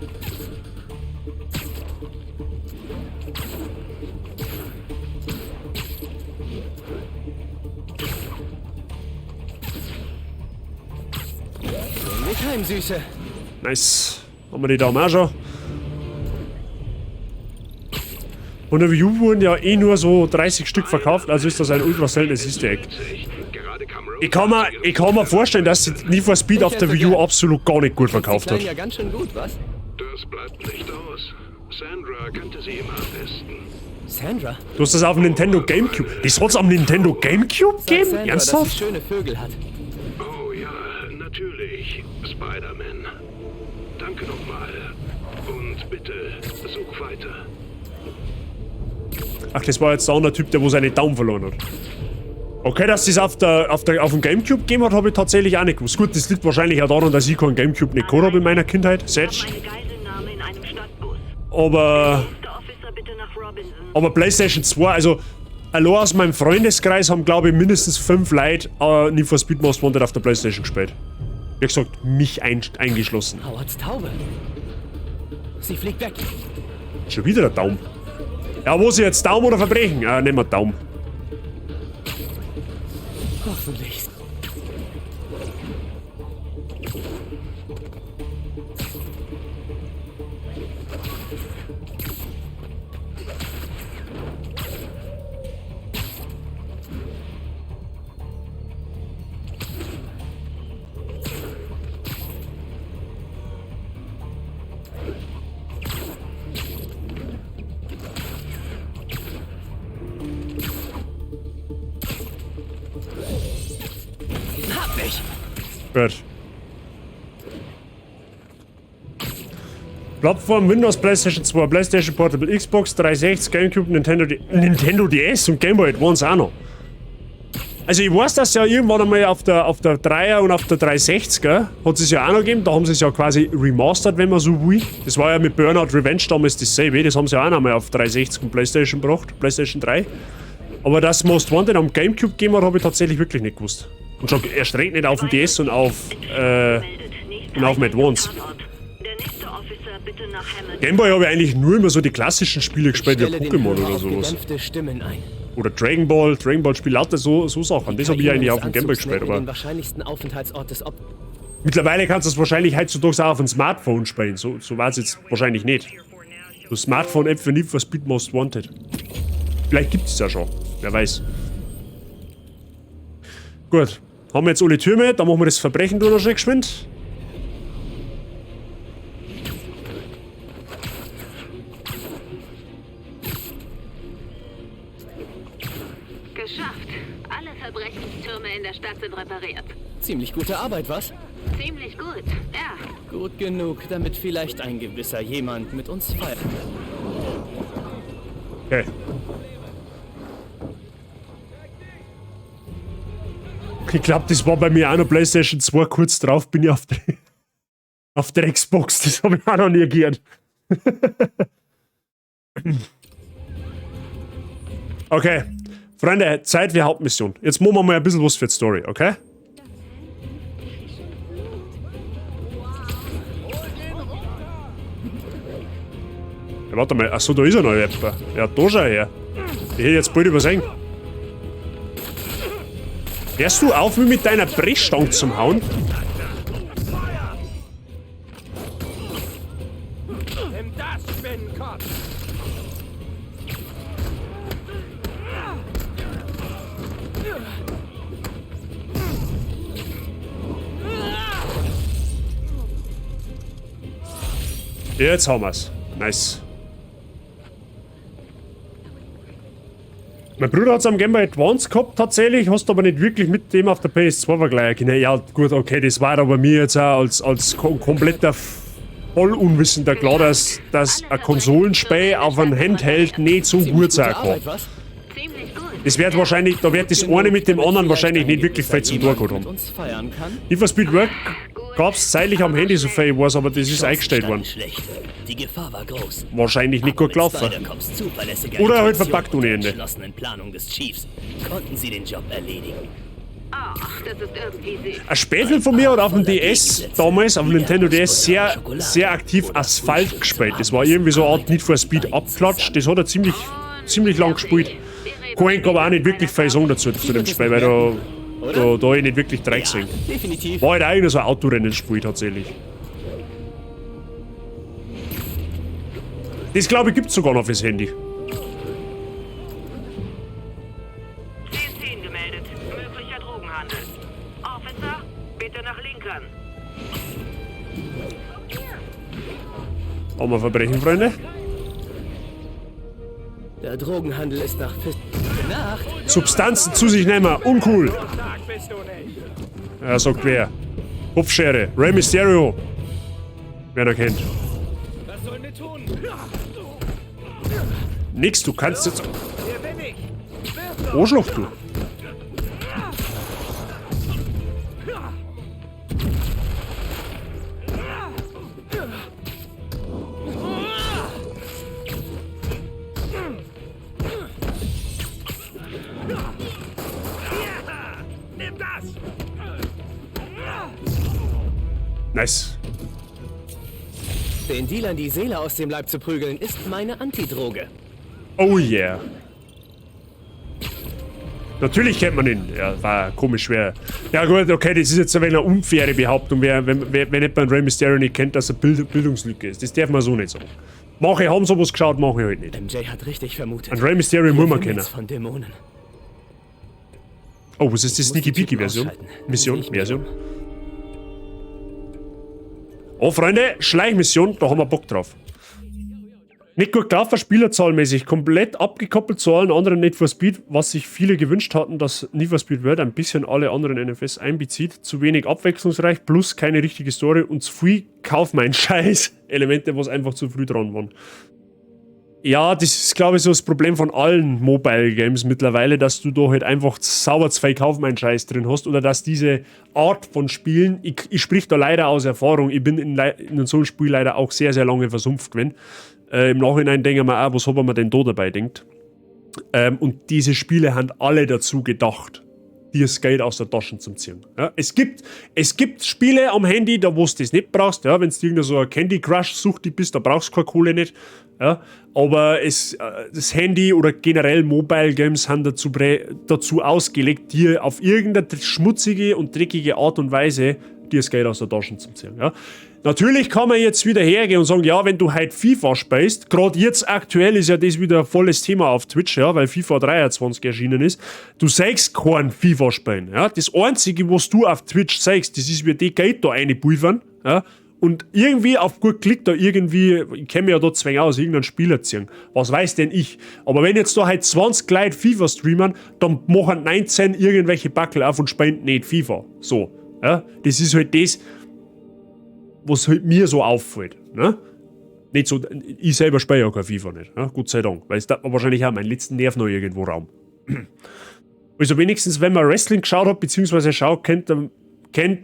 Süße. Nice. Haben wir die Daumen auch schon. Und der Wii U wurden ja eh nur so 30 Stück verkauft, also ist das ein ultra seltenes Easter Egg. Ich kann mir vorstellen, dass sich Need for Speed auf der Wii U absolut gar nicht gut verkauft hat. Ja, ganz schön gut, was? Das bleibt nicht aus. Sandra kannte sie immer am besten. Sandra? Du hast das auf dem Nintendo Gamecube. Das hat's am Nintendo Gamecube gegeben? Sandra, Ernsthaft? dass sie schöne Vögel hat. Oh ja, natürlich, Spider-Man. Danke nochmal. Und bitte, such weiter. Ach, das war jetzt der andere Typ, der wo seine Daumen verloren hat. Okay, dass das auf dem Gamecube gegeben hat, habe ich tatsächlich auch nicht gewusst. Gut, das liegt wahrscheinlich auch daran, dass ich keinen Gamecube nicht gehabt habe in meiner Kindheit. Setz. Aber PlayStation 2, also allein aus meinem Freundeskreis haben, glaube ich, mindestens 5 Leute Need for Speed Most Wanted auf der PlayStation gespielt. Wie gesagt, mich eingeschlossen. Howards Taube. Sie fliegt weg. Schon wieder der Daumen. Ja, wo ist jetzt? Daumen oder Verbrechen? Ja, nehmen wir Daumen. Hoffentlich. Gut. Plattform Windows, PlayStation 2, PlayStation Portable, Xbox 360, GameCube, Nintendo DS und Game Boy Advance auch noch. Also ich weiß, dass ja irgendwann einmal auf der 3er und auf der 360er hat es ja auch noch gegeben. Da haben sie es ja quasi remastered, wenn man so will. Das war ja mit Burnout Revenge damals dasselbe. Das haben sie ja auch noch mal auf 360 und PlayStation gebracht, PlayStation 3. Aber dass Most Wanted am GameCube gegeben hat, habe ich tatsächlich wirklich nicht gewusst. Und schon erst recht nicht auf dem DS und auf dem Advance. Gameboy habe ich eigentlich nur immer so die klassischen Spiele gespielt, wie Pokémon oder sowas. Oder Dragon Ball, Dragon Ball Spiel, lauter so Sachen. Das habe ich eigentlich auf dem Gameboy gespielt, aber mittlerweile kannst du es wahrscheinlich heutzutage auch auf dem Smartphone spielen. So war es jetzt wahrscheinlich nicht. So Smartphone-App für Need for Speed Most Wanted. Vielleicht gibt es ja schon, wer weiß. Gut, haben wir jetzt alle Türme, dann machen wir das Verbrechen durch noch schnell geschwind. Geschafft. Alle Verbrechenstürme in der Stadt sind repariert. Ziemlich gute Arbeit, was? Ziemlich gut, ja. Gut genug, damit vielleicht ein gewisser jemand mit uns feiert. Okay. Ich glaube, das war bei mir auch noch PlayStation 2. Kurz drauf bin ich auf der Xbox. Das habe ich auch noch nie gehört. Okay. Freunde, Zeit für Hauptmission. Jetzt machen wir mal ein bisschen was für die Story, okay? Ja, warte mal. Achso, da ist ja noch jemand. Ja, da schau her. Ich hätte jetzt bald übersehen. Hörst du auf, mich mit deiner Brechstange zum Hauen? Nimm das, Spinnenkopf! Jetzt haben wir's. Nice. Mein Bruder hat's am Game Boy Advance gehabt, tatsächlich, hast aber nicht wirklich mit dem auf der PS2 vergleichen können. Ja, gut, okay, das war aber mir jetzt auch als kompletter Vollunwissender klar, dass ein Konsolenspiel auf einem Handheld nicht so gut sein kann. Das wird wahrscheinlich, da wird das eine mit dem anderen wahrscheinlich nicht wirklich viel zum Tun gehabt haben. Need for Speed Work gab's zeitlich am Handy, so viel ich weiß, aber das ist eingestellt worden. Die Gefahr war groß. Wahrscheinlich nicht gut gelaufen. Oder halt verpackt ohne Ende. Konnten sie den Job erledigen. Ach, das ist irgendwie süß. Ein Spätel von mir hat auf dem DS damals, auf dem Nintendo DS, sehr, sehr aktiv Asphalt gespielt. Das war irgendwie so eine Art Need for Speed Abklatsch. Das hat er ziemlich, ziemlich lang gespielt. Kann ich aber auch nicht wirklich viel sagen dazu, zu dem Spiel, weil da ich nicht wirklich drin gesehen. War halt eigentlich so ein Autorennen-Spiel tatsächlich. Das glaube ich gibt es sogar noch fürs Handy. 10 gemeldet. Möglicher Drogenhandel. Haben wir Verbrechen, Freunde? Der Drogenhandel ist nach Fist. Nacht. Substanzen zu sich nehmen, uncool. Ja, sagt wer. Kopfschere, Rey Mysterio. Wer noch kennt. Was sollen wir tun? Nix, du kannst jetzt. Hier bin ich. Arschloch, du. Nimm das! Nice. Den Dealern die Seele aus dem Leib zu prügeln, ist meine Antidroge. Oh yeah. Natürlich kennt man ihn. Ja, war komisch schwer. Ja gut, okay, das ist jetzt ein wenig eine unfaire Behauptung, wer, wenn, wer, wenn jemand Rey Mysterio nicht kennt, dass er Bildungslücke ist. Das darf man so nicht sagen. Manche haben sowas geschaut, manche halt nicht. MJ hat richtig vermutet. An Rey Mysterio muss man kennen. Von Dämonen. Oh, was ist die Sneaky Peeky Version? ausschalten. Mission, Version. Oh, Freunde, Schleichmission, da haben wir Bock drauf. Nicht gut gelaufen, spielerzahlmäßig, komplett abgekoppelt zu allen anderen Need for Speed, was sich viele gewünscht hatten, dass Need for Speed World ein bisschen alle anderen NFS einbezieht. Zu wenig abwechslungsreich, plus keine richtige Story und zu viel Kauf mein Scheiß Elemente, was einfach zu früh dran waren. Ja, das ist, glaube ich, so das Problem von allen Mobile Games mittlerweile, dass du da halt einfach sauber zwei Kauf mein Scheiß drin hast oder dass diese Art von Spielen, ich sprich da leider aus Erfahrung, ich bin in so einem Spiel leider auch sehr, sehr lange versumpft gewesen. Im Nachhinein denke ich mir auch, was hat man denn da dabei denkt. Und diese Spiele haben alle dazu gedacht, dir das Geld aus der Tasche zu ziehen. Ja, es gibt Spiele am Handy, da wo du das nicht brauchst. Ja, wenn du irgendein so ein Candy Crush suchtig bist, da brauchst du keine Kohle nicht. Ja, aber das Handy oder generell Mobile Games haben dazu ausgelegt, dir auf irgendeine schmutzige und dreckige Art und Weise dir das Geld aus der Tasche zu ziehen. Ja. Natürlich kann man jetzt wieder hergehen und sagen, ja, wenn du halt FIFA spielst, grad jetzt aktuell ist ja das wieder ein volles Thema auf Twitch, ja, weil FIFA 23 erschienen ist, du siehst kein FIFA spielen. Ja. Das Einzige, was du auf Twitch siehst, das ist, wie die Geld da reinpulvern, ja, und irgendwie auf gut Klick da irgendwie, ich kenn mich ja da zwang aus, irgendeinen Spieler ziehen. Was weiß denn ich? Aber wenn jetzt da halt 20 Leute FIFA streamen, dann machen 19 irgendwelche Backel auf und spielen nicht FIFA. So, ja. Das ist halt das, was halt mir so auffällt. Ne? Nicht so, ich selber spiele ja kein FIFA nicht, ne? Gott sei Dank, weil es da wahrscheinlich auch meinen letzten Nerv noch irgendwo Raum. Also wenigstens, wenn man Wrestling geschaut hat, beziehungsweise schaut, kennt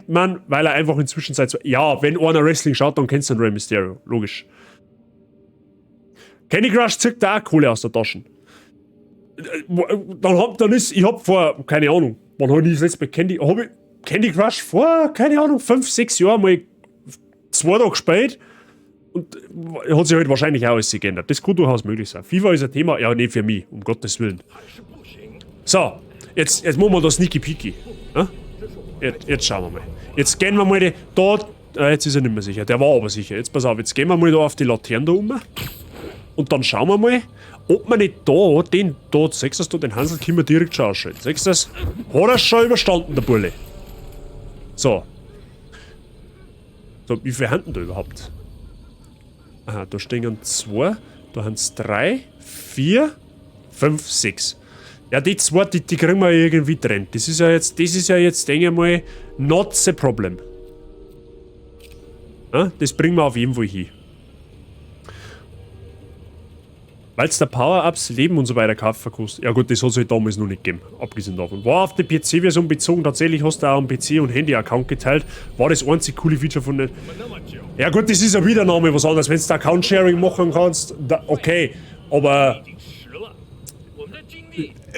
man, weil er einfach inzwischen seit zwei, ja, wenn einer Wrestling schaut, dann kennst du den Rey Mysterio, logisch. Candy Crush zieht da auch Kohle aus der Tasche. Dann hab, dann ist, ich hab vor, keine Ahnung, wann hab ich das letzte Mal Candy, hab ich Candy Crush vor, keine Ahnung, 5, 6 Jahren mal 2 Tage gespielt und hat sich halt wahrscheinlich auch alles geändert. Das kann durchaus möglich sein. FIFA ist ein Thema, ja, nicht für mich, um Gottes Willen. So, jetzt machen wir da Sneaky Peeky. Ne? Jetzt schauen wir mal. Jetzt gehen wir mal die, da, jetzt ist er nicht mehr sicher, der war aber sicher. Jetzt pass auf, jetzt gehen wir mal da auf die Laterne da um. Und dann schauen wir mal, ob man nicht da, den, da, siehst du das, den Hansel können wir direkt schon ausschalten. Siehst du das? Hat er schon überstanden, der Bulle. So. So, wie viele haben denn da überhaupt? Aha, da stehen 2, da haben's 3, 4, 5, 6. Ja, die 2, die kriegen wir irgendwie getrennt. Das ist ja jetzt, das ist ja jetzt, denke ich mal, not the problem. Ja, das bringen wir auf jeden Fall hin. Weil's der Power-Ups, Leben und so weiter kaufen kostet. Ja gut, das hat's halt damals noch nicht gegeben, abgesehen davon. War auf die P C-Version bezogen, tatsächlich hast du auch einen PC- und Handy-Account geteilt. War das einzig coole Feature von den... Ja gut, das ist ja wieder nochmal was anderes. Wenn du Account-Sharing machen kannst, da, okay. Aber...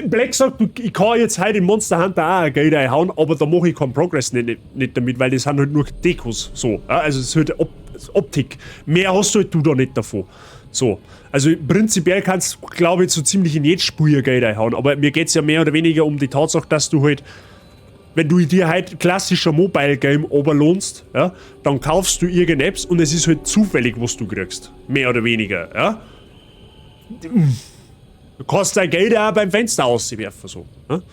Black sagt, ich kann jetzt heute in Monster Hunter auch ein Geld einhauen, aber da mache ich keinen Progress nicht damit, weil das sind halt nur Dekos. So, ja, also es ist halt Optik. Mehr hast du halt du da nicht davon. So, also prinzipiell kannst du, glaube ich, so ziemlich in jedes Spiel Geld einhauen, aber mir geht's ja mehr oder weniger um die Tatsache, dass du halt, wenn du dir halt klassischer Mobile Game oberlohnst, ja, dann kaufst du irgendeine Apps und es ist halt zufällig, was du kriegst. Mehr oder weniger, ja. Du kannst dein Geld auch beim Fenster auswerfen, so. Ja?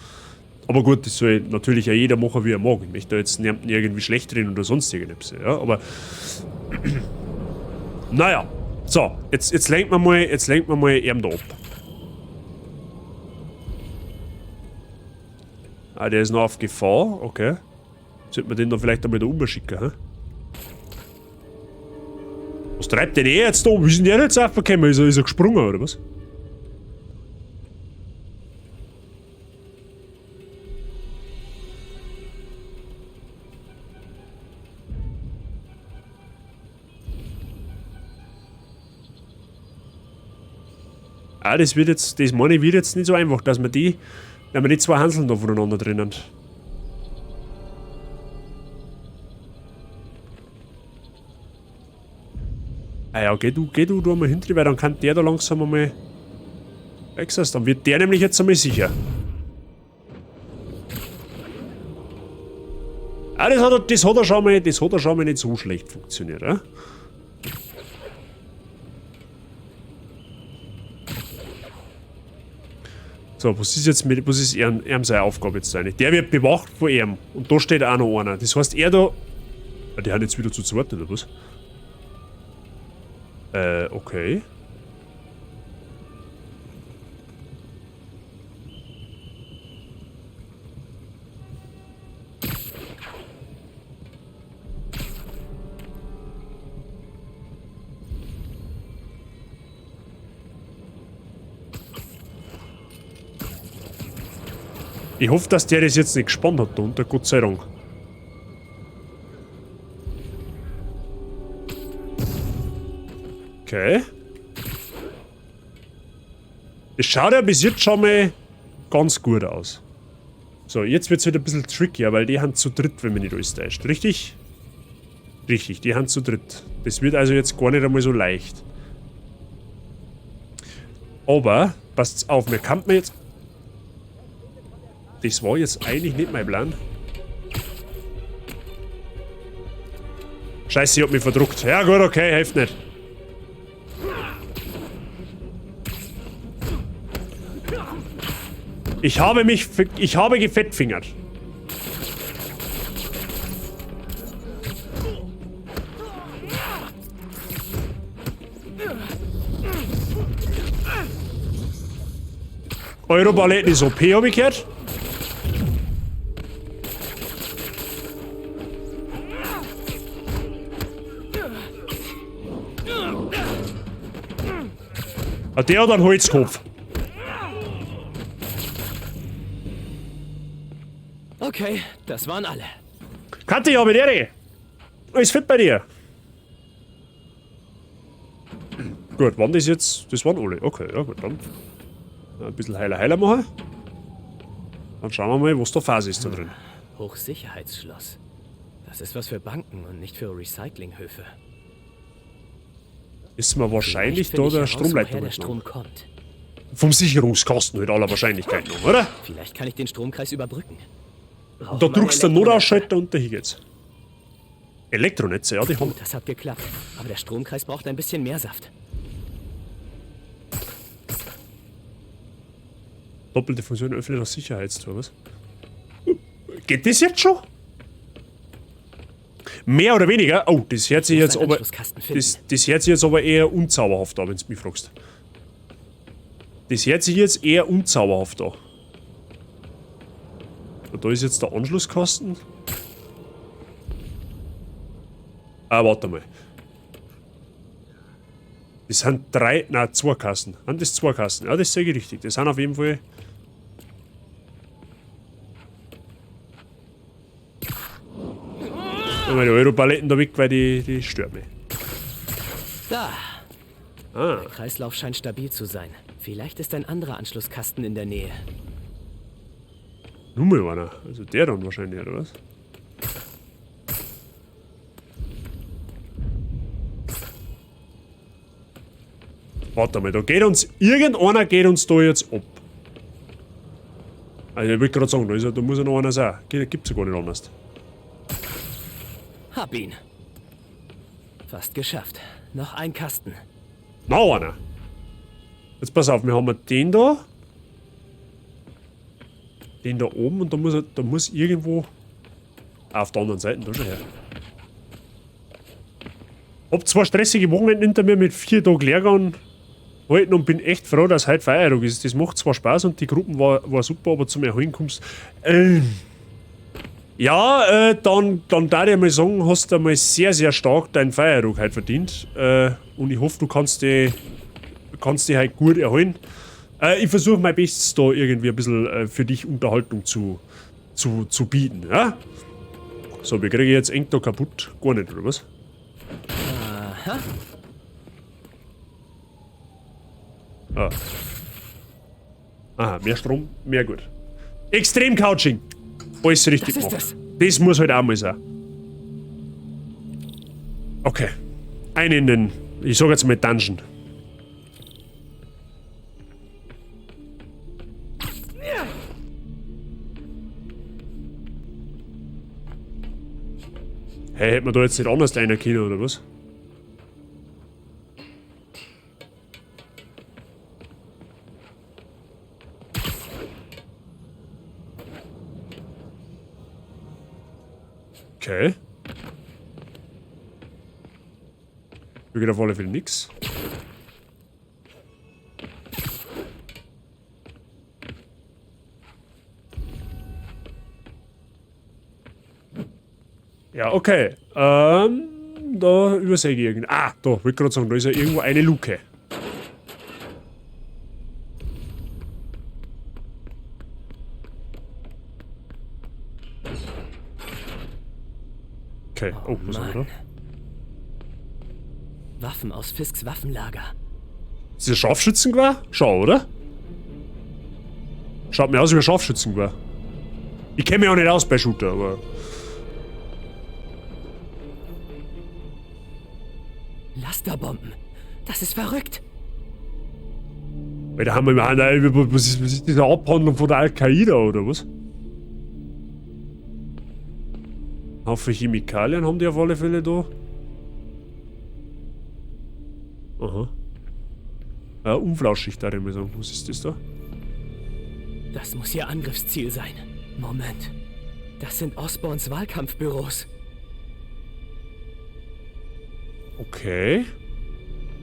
Aber gut, das soll natürlich auch jeder machen, wie er mag. Ich möchte da jetzt niemanden irgendwie schlecht reden oder sonst irgendetwas, ja, aber naja. So, jetzt lenken wir mal, jetzt lenken wir mal ihn da ab. Ah, der ist noch auf Gefahr, okay. Sollte man den da vielleicht einmal da umschicken, hä? Was treibt denn er jetzt da? Wie ist denn der jetzt aufgekommen? Ist er gesprungen, oder was? Ah, das wird jetzt, das meine ich, wird jetzt nicht so einfach, dass wir die, dass wir die zwei Hanseln da voneinander trennen. Ah ja, geh du da mal hinter, weil dann kann der da langsam einmal weg sein. Dann wird der nämlich jetzt einmal sicher. Ah, das hat er schon mal nicht so schlecht funktioniert, oder? So, was ist jetzt mit, was ist ihm seine Aufgabe jetzt eigentlich? Der wird bewacht von ihm. Und da steht auch noch einer. Das heißt, er da... Ah, der hat jetzt wieder zu zweit, oder was? Okay. Ich hoffe, dass der das jetzt nicht gespannt hat da unter, Gott sei Dank. Okay. Das schaut ja bis jetzt schon mal ganz gut aus. So, jetzt wird's wieder ein bisschen trickier, weil die haben zu dritt, wenn mich nicht alles täuscht. Richtig? Richtig, die haben zu dritt. Das wird also jetzt gar nicht einmal so leicht. Aber, passt's auf, mir kann man jetzt... Das war jetzt eigentlich nicht mein Plan. Scheiße, ich hab mich verdruckt. Ja gut, okay, hilft nicht. Ich habe mich ich habe gefettfingert. Europaletten ist OP, hab ich gehört. Ah, der hat einen Holzkopf. Okay, das waren alle. Kathi, hab ich dir. Alles fit bei dir. Gut, waren das jetzt? Das waren alle. Okay, ja gut, dann. Ein bisschen heiler, heiler machen. Dann schauen wir mal, was da Phase ist da drin. Hochsicherheitsschloss. Das ist was für Banken und nicht für Recyclinghöfe. Ist mir wahrscheinlich Vielleicht da finde ich der heraus, Stromleitung woher der entlang. Strom kommt. Vom Sicherungskasten halt aller Wahrscheinlichkeit noch, oder? Vielleicht kann ich den Stromkreis überbrücken. Brauche Und da meine drückst du den Elektronetze. Notausschalter und dahin geht's. Elektronetze, ja, die haben. Gut, das hat geklappt. Aber der Stromkreis braucht ein bisschen mehr Saft. Doppelte Funktion öffnet das Sicherheitstor, was? Geht das jetzt schon? Mehr oder weniger? Oh, das hört sich Ich muss jetzt einen aber, Anschlusskasten finden. das, das hört sich jetzt aber eher unzauberhaft an, wenn du mich fragst. Das hört sich jetzt eher unzauberhaft an. Und da ist jetzt der Anschlusskasten. Ah, warte mal. Das sind drei, nein, zwei Kasten. Sind das zwei Kasten? Ja, das sehe ich richtig. Das sind auf jeden Fall... Meine Europaletten da weg, weil die stört mich. Da! Ah. Der Kreislauf scheint stabil zu sein. Vielleicht ist ein anderer Anschlusskasten in der Nähe. Nur mal einer. Also der dann wahrscheinlich, oder was? Warte mal, da geht uns... Irgendeiner geht uns da jetzt ab. Also ich wollte gerade sagen, da muss ja noch einer sein. Gibt's ja gar nicht anders. Hab ihn. Fast geschafft. Noch ein Kasten. Noch einer. Jetzt pass auf, wir haben den da. Den da oben und da muss irgendwo... Ah, auf der anderen Seite, da schon her. Hab zwei stressige Wochenenden hinter mir mit 4 Tagen Lehrgang halten und bin echt froh, dass heute Feiertag ist. Das macht zwar Spaß und die Gruppen war super, aber zum Erholen kommst. Ja, dann darf ich mal sagen, hast du einmal sehr, sehr stark deinen Feiertag heute verdient. Und ich hoffe, du kannst dich halt gut erholen. Ich versuche mein Bestes, da irgendwie ein bisschen für dich Unterhaltung zu bieten. Ja? So, wir kriegen jetzt eng da kaputt. Gar nicht, oder was? Aha. Ah. Aha, mehr Strom, mehr gut. Extrem Couching. Alles richtig Das ist gemacht. das. Das muss halt auch mal sein. Okay. Ein in den, ich sag jetzt mal Dungeon. Hey, hätte man da jetzt nicht anders einer können, oder was? Okay. Hier geht auf alle Fälle nix. Ja, okay. Da übersehe ich irgend. Ah, da, wollte gerade sagen, da ist ja irgendwo eine Luke. Okay, oh, was haben wir da? Waffen aus Fisks Waffenlager. Ist das Scharfschützengewehr? Schau, oder? Schaut mir aus wie ein Scharfschützengewehr. Ich kenne mich auch nicht aus bei Shooter, aber. Lasterbomben. Das ist verrückt. Weil da haben wir immer, was ist diese Abhandlung von der Al-Qaida oder was? Haufen Chemikalien haben die auf alle Fälle da. Aha. Ja, unflauschig, da ich mal sagen. Was ist das da? Das muss ihr Angriffsziel sein. Moment. Das sind Osborns Wahlkampfbüros. Okay.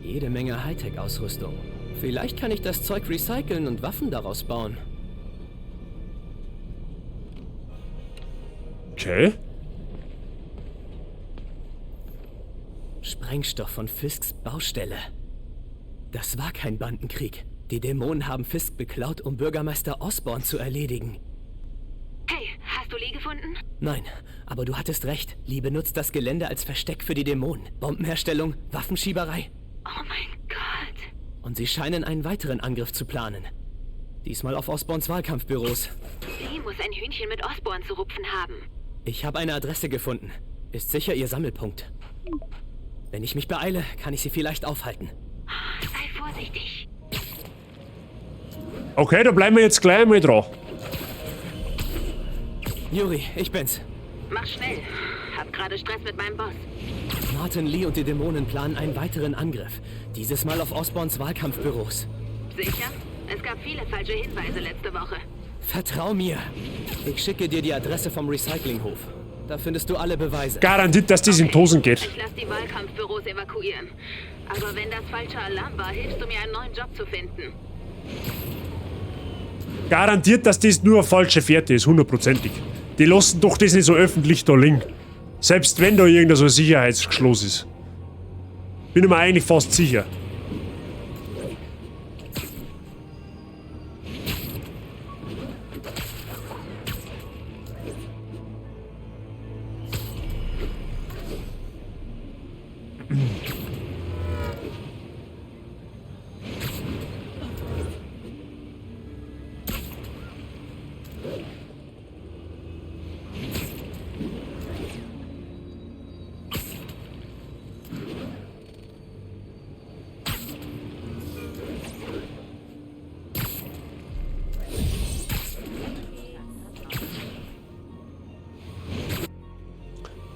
Jede Menge Hightech-Ausrüstung. Vielleicht kann ich das Zeug recyceln und Waffen daraus bauen. Okay. Sprengstoff von Fisks Baustelle. Das war kein Bandenkrieg. Die Dämonen haben Fisk beklaut, um Bürgermeister Osborn zu erledigen. Hey, hast du Lee gefunden? Nein, aber du hattest recht. Lee benutzt das Gelände als Versteck für die Dämonen. Bombenherstellung, Waffenschieberei. Oh mein Gott. Und sie scheinen einen weiteren Angriff zu planen. Diesmal auf Osborns Wahlkampfbüros. Lee muss ein Hühnchen mit Osborn zu rupfen haben. Ich habe eine Adresse gefunden. Ist sicher ihr Sammelpunkt. Wenn ich mich beeile, kann ich sie vielleicht aufhalten. Sei vorsichtig. Okay, da bleiben wir jetzt gleich einmal dran. Yuri, ich bin's. Mach schnell. Hab gerade Stress mit meinem Boss. Martin Lee und die Dämonen planen einen weiteren Angriff. Dieses Mal auf Osborns Wahlkampfbüros. Sicher? Es gab viele falsche Hinweise letzte Woche. Vertrau mir. Ich schicke dir die Adresse vom Recyclinghof. Da findest du alle Beweise. Garantiert, dass das in Tosen geht. Ich lass die Wahlkampfbüros evakuieren. Aber wenn das falscher Alarm war, hilfst du mir, einen neuen Job zu finden. Garantiert, dass das nur eine falsche Fährte ist, hundertprozentig. Die lassen doch das nicht so öffentlich da liegen. Selbst wenn da irgendein so ein Sicherheitsschloss ist. Bin ich mir eigentlich fast sicher.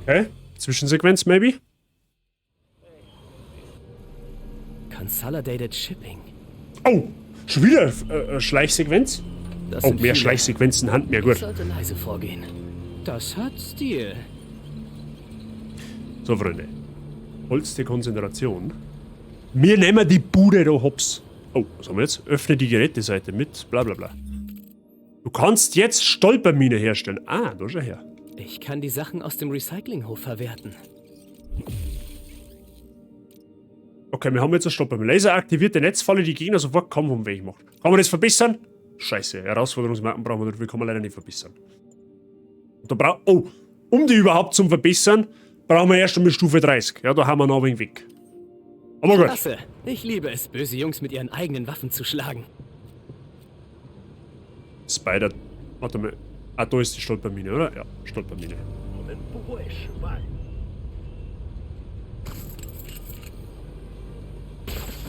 Okay, Zwischensequenz maybe? Consolidated Shipping. Oh, schon wieder Schleichsequenz? Das Oh, sind mehr viele. Schleichsequenzen, Hand mehr, gut. Ich sollte leise vorgehen. Das hat Stil. So, Freunde. Vollste Konzentration. Wir nehmen die Bude da hops. Oh, was haben wir jetzt? Öffne die Geräteseite mit, bla bla bla. Du kannst jetzt Stolpermine herstellen. Ah, da schau her. Ich kann die Sachen aus dem Recyclinghof verwerten. Okay, wir haben jetzt eine Stolpermine. Laser aktivierte Netzfalle, die Gegner sofort kampfunfähig macht. Kann man das verbessern? Scheiße, Herausforderungsmarken brauchen wir dafür, kann man leider nicht verbessern. Und da brauch, oh, um die überhaupt zum Verbessern, brauchen wir erst einmal Stufe 30. Ja, da haben wir noch ein wenig weg. Aber gut. Klasse. Ich liebe es, böse Jungs mit ihren eigenen Waffen zu schlagen. Spider. Warte mal. Ah, da ist die Stolpermine, oder? Ja, Stolpermine.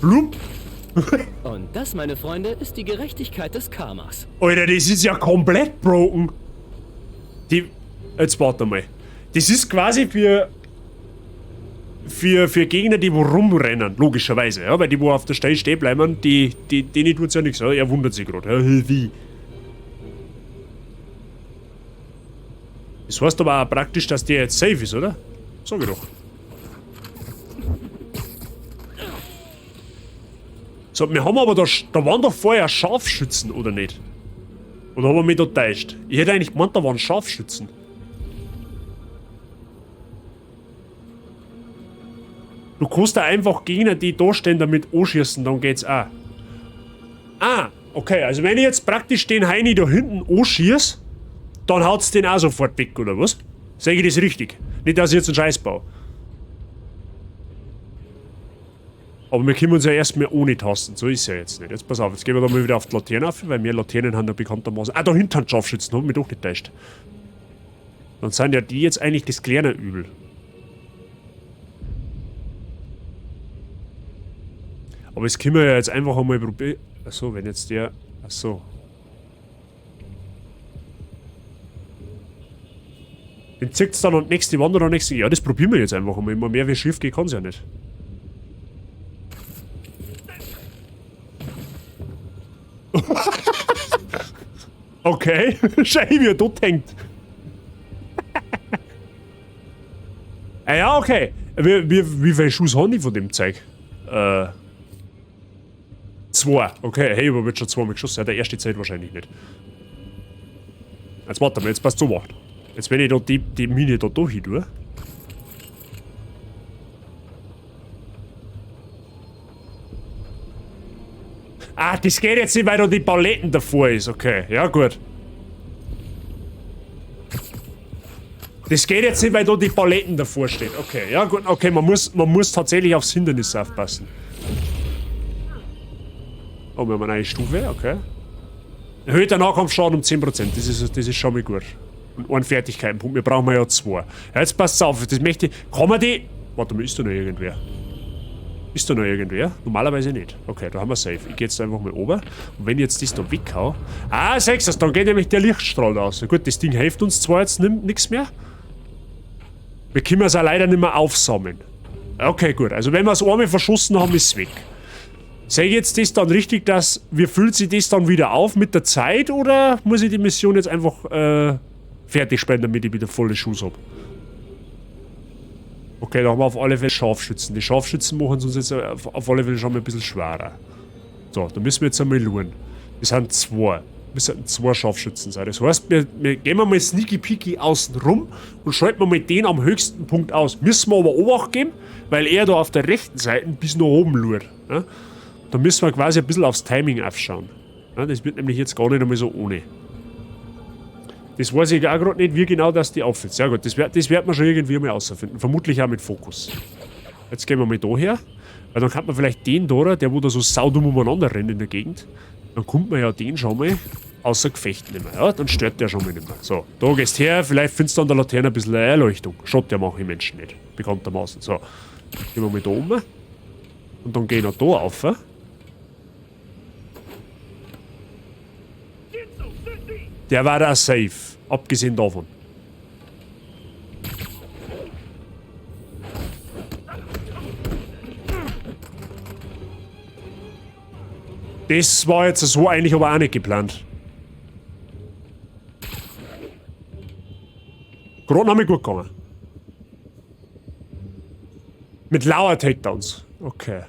Blub. Und das, meine Freunde, ist die Gerechtigkeit des Karmas. Alter, das ist ja komplett broken. Die. Jetzt warte mal. Das ist quasi für. Für Gegner, die wo rumrennen, logischerweise, ja, weil die, wo auf der Stelle stehen bleiben, die, die, denen tut's ja nichts, ja? Er wundert sich gerade. Ja, wie? Das heißt aber auch praktisch, dass der jetzt safe ist, oder? Sag ich doch. So, wir haben aber da, da waren doch vorher Scharfschützen, oder nicht? Oder haben wir mich da täuscht? Ich hätte eigentlich gemeint, da waren Scharfschützen. Du kannst da einfach Gegner, die da stehen, damit anschießen, dann geht's auch. Ah, okay, also wenn ich jetzt praktisch den Heini da hinten anschieß, dann haut's den auch sofort weg, oder was? Sag ich das richtig? Nicht, dass ich jetzt einen Scheiß baue. Aber wir können uns ja erstmal ohne Tasten, so ist ja jetzt nicht. Jetzt pass auf, jetzt gehen wir da mal wieder auf die Laterne auf, weil wir Laternen haben ja bekanntermaßen. Ah, da hinten haben Scharfschützen, hab mich doch nicht täuscht. Dann sind ja die jetzt eigentlich das kleine Übel. Aber das können wir ja jetzt einfach einmal probieren. Achso, wenn jetzt der. Achso. Den zieht's dann an die nächste Wand oder nächste. Ja, das probieren wir jetzt einfach einmal. Immer mehr wie schief geht, kann's ja nicht. Okay, schau, wie er dort hängt. Ah ja, okay. Wie viele Schuss haben die von dem Zeug? 2. Okay, hey, aber wird schon zweimal geschossen. Ja, der erste Zeit wahrscheinlich nicht. Jetzt warte mal, jetzt passt so macht. Jetzt wenn ich da die Mine da durch tue. Ah, das geht jetzt nicht, weil da die Paletten davor ist. Okay, ja gut. Das geht jetzt nicht, weil da die Paletten davor steht. Okay, ja gut, okay, man muss tatsächlich aufs Hindernis aufpassen. Oh, wir haben eine neue Stufe, okay. Erhöhter Nahkampfschaden um 10%, das ist schon mal gut. Und einen Fertigkeitenpunkt, wir brauchen ja 2. Ja, jetzt passt's auf, das möchte ich. Kann man die. Warte mal, ist da noch irgendwer? Ist da noch irgendwer? Normalerweise nicht. Okay, da haben wir safe. Ich geh jetzt einfach mal oben. Und wenn ich jetzt das da weghau. Ah, sechs, dann geht nämlich der Lichtstrahl aus. Gut, das Ding hilft uns zwar jetzt nix mehr. Wir können es auch leider nicht mehr aufsammeln. Okay, gut. Also wenn wir es einmal verschossen haben, ist es weg. Sehe ich jetzt das dann richtig, dass wir füllt sich das dann wieder auf mit der Zeit oder muss ich die Mission jetzt einfach fertig spielen, damit ich wieder volle Schuss hab? Okay, da haben wir auf alle Fälle Scharfschützen. Die Scharfschützen machen es uns jetzt auf alle Fälle schon mal ein bisschen schwerer. So, da müssen wir jetzt einmal schauen. Das sind 2. Wir sollten 2 Scharfschützen sein. Das heißt, wir gehen mal sneaky peeky außen rum und schalten mal den am höchsten Punkt aus. Müssen wir aber Obacht geben, weil er da auf der rechten Seite bis nach oben lurt. Ja? Da müssen wir quasi ein bisschen aufs Timing aufschauen. Ja, das wird nämlich jetzt gar nicht einmal so ohne. Das weiß ich auch grad nicht, wie genau das die auffällt. Sehr gut, das wird man schon irgendwie mal rausfinden. Vermutlich auch mit Fokus. Jetzt gehen wir mal da her. Weil dann kann man vielleicht den da, der wo da so saudumm umeinander rennt in der Gegend, dann kommt man ja den schon mal außer Gefecht nicht mehr. Ja, dann stört der schon mal nicht mehr. So, da gehst her, vielleicht findest du an der Laterne ein bisschen Erleuchtung. Schaut der manche Menschen nicht, bekanntermaßen. So, gehen wir mal da oben. Und dann geh ich noch da rauf. Der war da safe, abgesehen davon. Das war jetzt so eigentlich aber auch nicht geplant. Gerade noch mal gut gegangen. Mit Lauer Takedowns. Okay.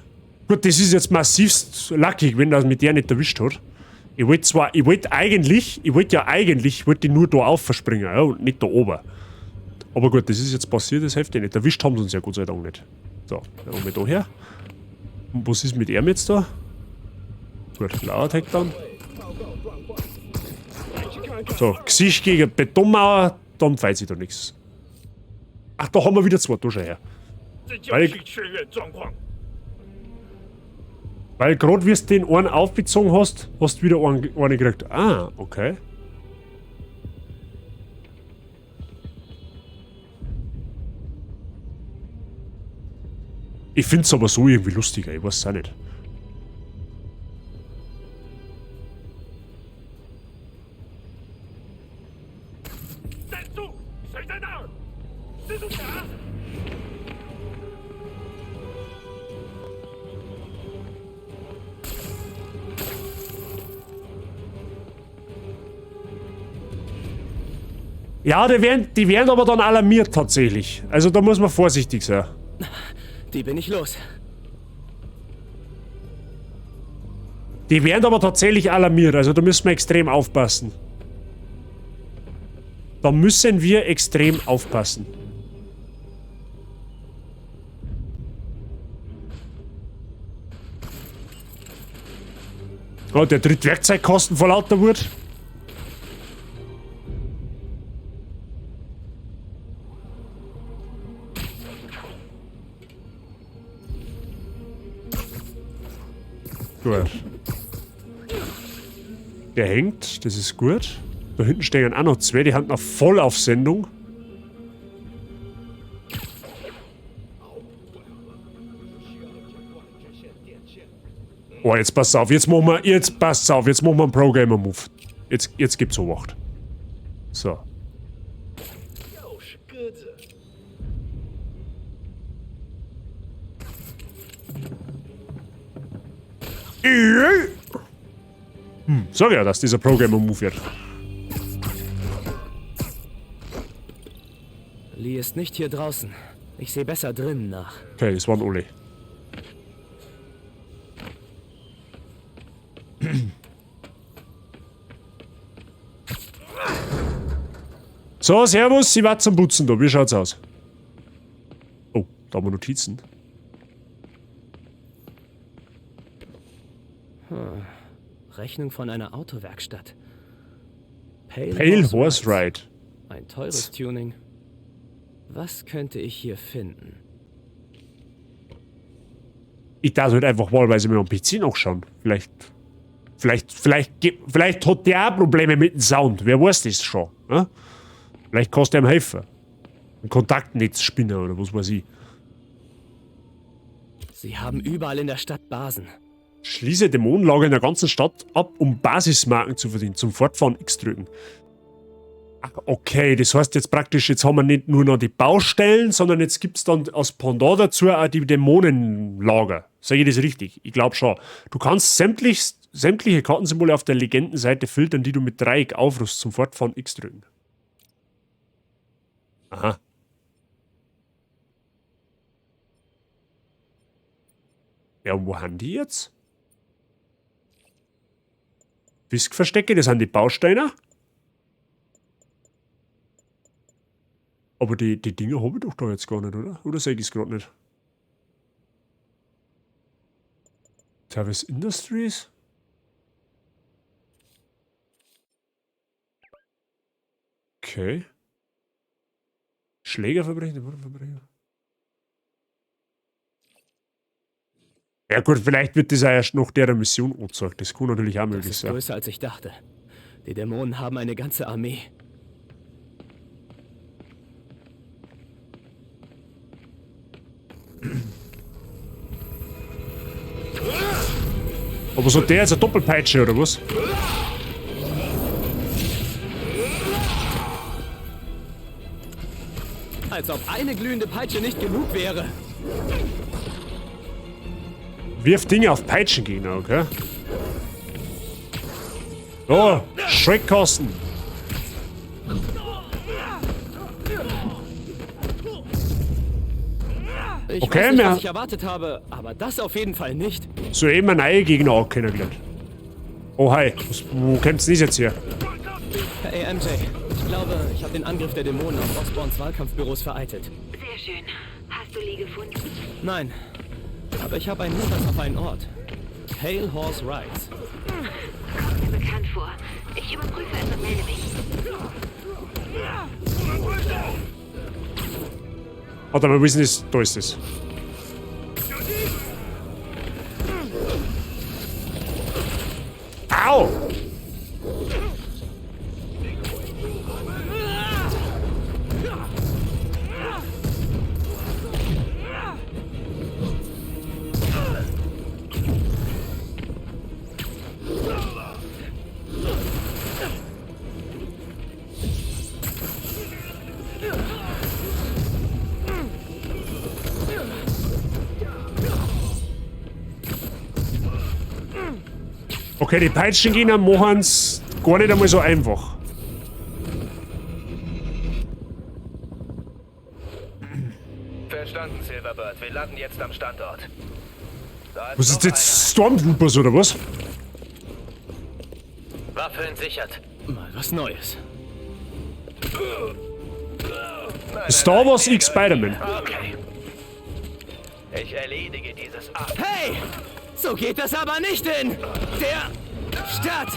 Gut, das ist jetzt massivst lucky, wenn das mit der nicht erwischt hat. Ich wollte zwar, ich wollte eigentlich, ich wollte ja eigentlich, ich wollte nur da aufverspringen, ja, und nicht da oben. Aber gut, das ist jetzt passiert, das hilft ja nicht. Erwischt haben sie uns ja Gott sei Dank nicht. So, dann haben wir da her. Und was ist mit ihm jetzt da? Gut, Lauer Takedown. So, Gesicht gegen Betonmauer, dann fällt sich da nichts. Ach, da haben wir wieder zwei, da schau her. Weil grad wie du den einen aufgezogen hast, hast du wieder einen gekriegt. Ah, okay. Ich find's aber so irgendwie lustiger, ich weiß es auch nicht. Ja, die werden aber dann alarmiert tatsächlich. Also da muss man vorsichtig sein. Die bin ich los. Die werden aber tatsächlich alarmiert, also da müssen wir extrem aufpassen. Da müssen wir extrem aufpassen. Oh, der tritt Werkzeugkosten vor lauter Wut. Gut. Der hängt, das ist gut. Da hinten stehen auch noch zwei, die haben noch voll auf Sendung. Oh, jetzt passt auf, jetzt machen wir, jetzt passt's auf, jetzt machen wir einen Pro-Gamer-Move. Jetzt gibt's Obacht. So. Sag ja, dass dieser Pro-Gamer-Move wird. Lee ist nicht hier draußen. Ich sehe besser drinnen nach. Okay, das waren alle. So, servus, sie war zum Putzen da. Wie schaut's aus? Oh, da haben wir Notizen. Rechnung von einer Autowerkstatt. Pale, Pale Horse Ride. Ein teures Tuning. Was könnte ich hier finden? Ich darf halt einfach wahlweise mir am PC nachschauen. Vielleicht hat der auch Probleme mit dem Sound. Wer weiß das schon? Ne? Vielleicht kannst du ihm helfen. Ein Kontaktnetzspinner oder was weiß ich. Sie haben überall in der Stadt Basen. Schließe Dämonenlager in der ganzen Stadt ab, um Basismarken zu verdienen. Zum Fortfahren X drücken. Ach, okay, das heißt jetzt praktisch, jetzt haben wir nicht nur noch die Baustellen, sondern jetzt gibt's dann als Pendant dazu auch die Dämonenlager. Sag ich das richtig? Ich glaub schon. Du kannst sämtliche Kartensymbole auf der Legendenseite filtern, die du mit Dreieck aufrufst. Zum Fortfahren X drücken. Aha. Ja, und wo haben die jetzt? Fiskverstecke, das sind die Bausteine. Aber die Dinger hab ich doch da jetzt gar nicht, oder? Oder seh ich's grad nicht? Travis Industries? Okay. Schlägerverbrechen, Verbrechen. Ja gut, vielleicht wird das auch erst nach der Mission angezeigt. Das kann natürlich auch möglich Das ist sein. größer, als ich dachte. Die Dämonen haben eine ganze Armee. Aber so der ist eine Doppelpeitsche, oder was? Als ob eine glühende Peitsche nicht genug wäre. Wirf Dinge auf Peitschengegner, okay? Oh, Schreckkosten. Ich Okay, weiß nicht, wir- was ich erwartet habe, aber das auf jeden Fall nicht. Soeben einen neuen Gegner auch kennengelernt. Oh, hi. Wo kommt's denn das jetzt her? Hey MJ, ich glaube, ich habe den Angriff der Dämonen auf Osborns Wahlkampfbüros vereitelt. Sehr schön. Hast du Lee gefunden? Nein, aber ich habe einen Hinweis auf einen Ort. Pale Horse Rides. Kommt mir bekannt vor. Ich überprüfe es und melde mich. Warte mal, wo ist denn das? Da ist es. Au! Okay, die Peitschengegner machen's gar nicht einmal so einfach. Verstanden, Silverbird. Wir landen jetzt am Standort. Da Was ist jetzt Stormtroopers oder was? Waffen sichert. Mal was Neues. Star Wars x Spider-Man. Okay. Ich erledige dieses Arsch. Hey! So geht das aber nicht in der Stadt!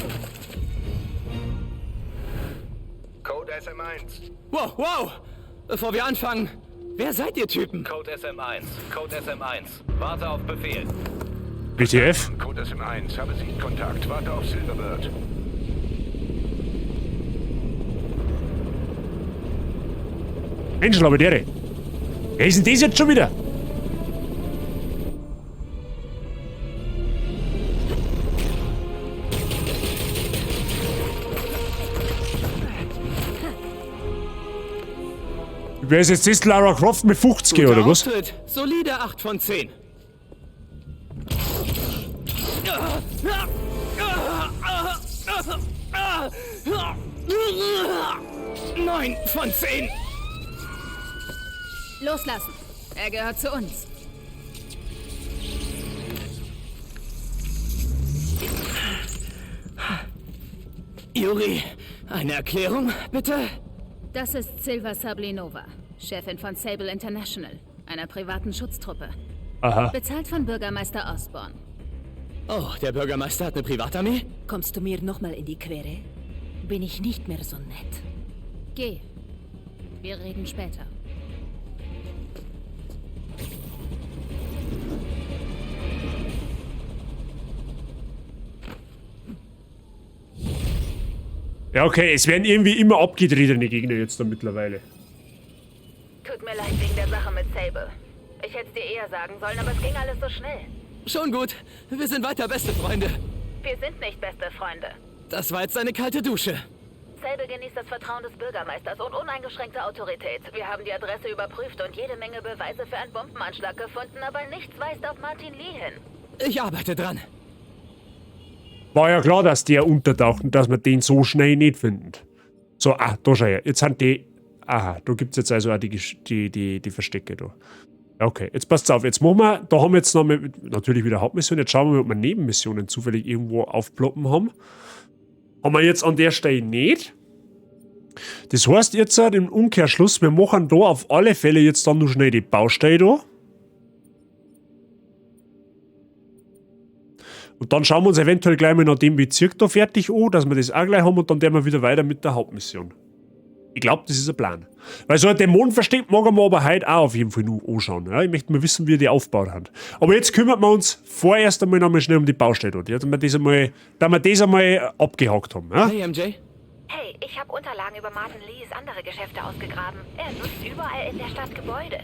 Code SM1. Wow, wow! Bevor wir anfangen, wer seid ihr Typen? Code SM1. Code SM1. Warte auf Befehl. WTF? Code SM1, habe Sichtkontakt. Warte auf Silverbird. Mensch, aber dere. Wer ist denn das jetzt schon wieder? Wer ist jetzt das? Lara Croft mit 50 Guter oder was? Auftritt. Solide 8 von 10. Neun von 10. Loslassen. Er gehört zu uns. Juri, eine Erklärung, bitte? Das ist Silva Sablinova, Chefin von Sable International, einer privaten Schutztruppe. Aha. Bezahlt von Bürgermeister Osborn. Oh, der Bürgermeister hat eine Privatarmee? Kommst du mir nochmal in die Quere? Bin ich nicht mehr so nett. Geh. Wir reden später. Ja, okay, es werden irgendwie immer abgedrehtene Gegner jetzt da mittlerweile. Tut mir leid wegen der Sache mit Sable. Ich hätte es dir eher sagen sollen, aber es ging alles so schnell. Schon gut. Wir sind weiter beste Freunde. Wir sind nicht beste Freunde. Das war jetzt eine kalte Dusche. Sable genießt das Vertrauen des Bürgermeisters und uneingeschränkte Autorität. Wir haben die Adresse überprüft und jede Menge Beweise für einen Bombenanschlag gefunden, aber nichts weist auf Martin Lee hin. Ich arbeite dran. War ja klar, dass der untertaucht und dass wir den so schnell nicht finden. So, ah, da schau her. Jetzt sind die. Aha, da gibt es jetzt also auch die Verstecke da. Okay, jetzt passt's auf. Jetzt machen wir, da haben wir jetzt noch mal, natürlich wieder Hauptmission. Jetzt schauen wir mal, ob wir Nebenmissionen zufällig irgendwo aufploppen haben. Haben wir jetzt an der Stelle nicht. Das heißt jetzt im Umkehrschluss, wir machen da auf alle Fälle jetzt dann noch schnell die Baustelle da. Und dann schauen wir uns eventuell gleich mal noch den Bezirk da fertig an, dass wir das auch gleich haben und dann werden wir wieder weiter mit der Hauptmission. Ich glaube, das ist ein Plan. Weil so ein Dämonenversteck mag man aber heute auch auf jeden Fall noch anschauen. Ja? Ich möchte mal wissen, wie die aufgebaut haben. Aber jetzt kümmern wir uns vorerst einmal noch mal schnell um die Baustelle dort, ja? Dass wir das einmal abgehakt haben. Ja? Hey, MJ. Hey, ich habe Unterlagen über Martin Lees andere Geschäfte ausgegraben. Er nutzt überall in der Stadt Gebäude.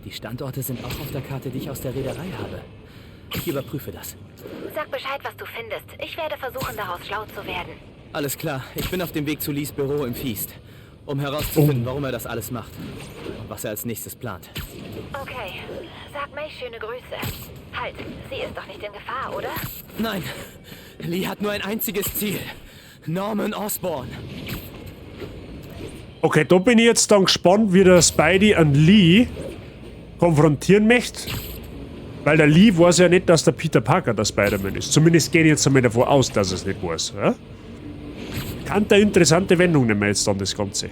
Die Standorte sind auch auf der Karte, die ich aus der Reederei habe. Ich überprüfe das. Sag Bescheid, was du findest. Ich werde versuchen, daraus schlau zu werden. Alles klar, ich bin auf dem Weg zu Lees Büro im Feast, um herauszufinden, warum er das alles macht und was er als nächstes plant. Okay, sag May schöne Grüße. Halt, sie ist doch nicht in Gefahr, oder? Nein, Lee hat nur ein einziges Ziel. Norman Osborn. Okay, da bin ich jetzt dann gespannt, wie der Spidey an Lee konfrontieren möchte. Weil der Lee weiß ja nicht, dass der Peter Parker der Spider-Man ist. Zumindest gehe ich jetzt einmal davon aus, dass er es nicht weiß. Ja? Kann eine interessante Wendung nehmen jetzt dann das Ganze.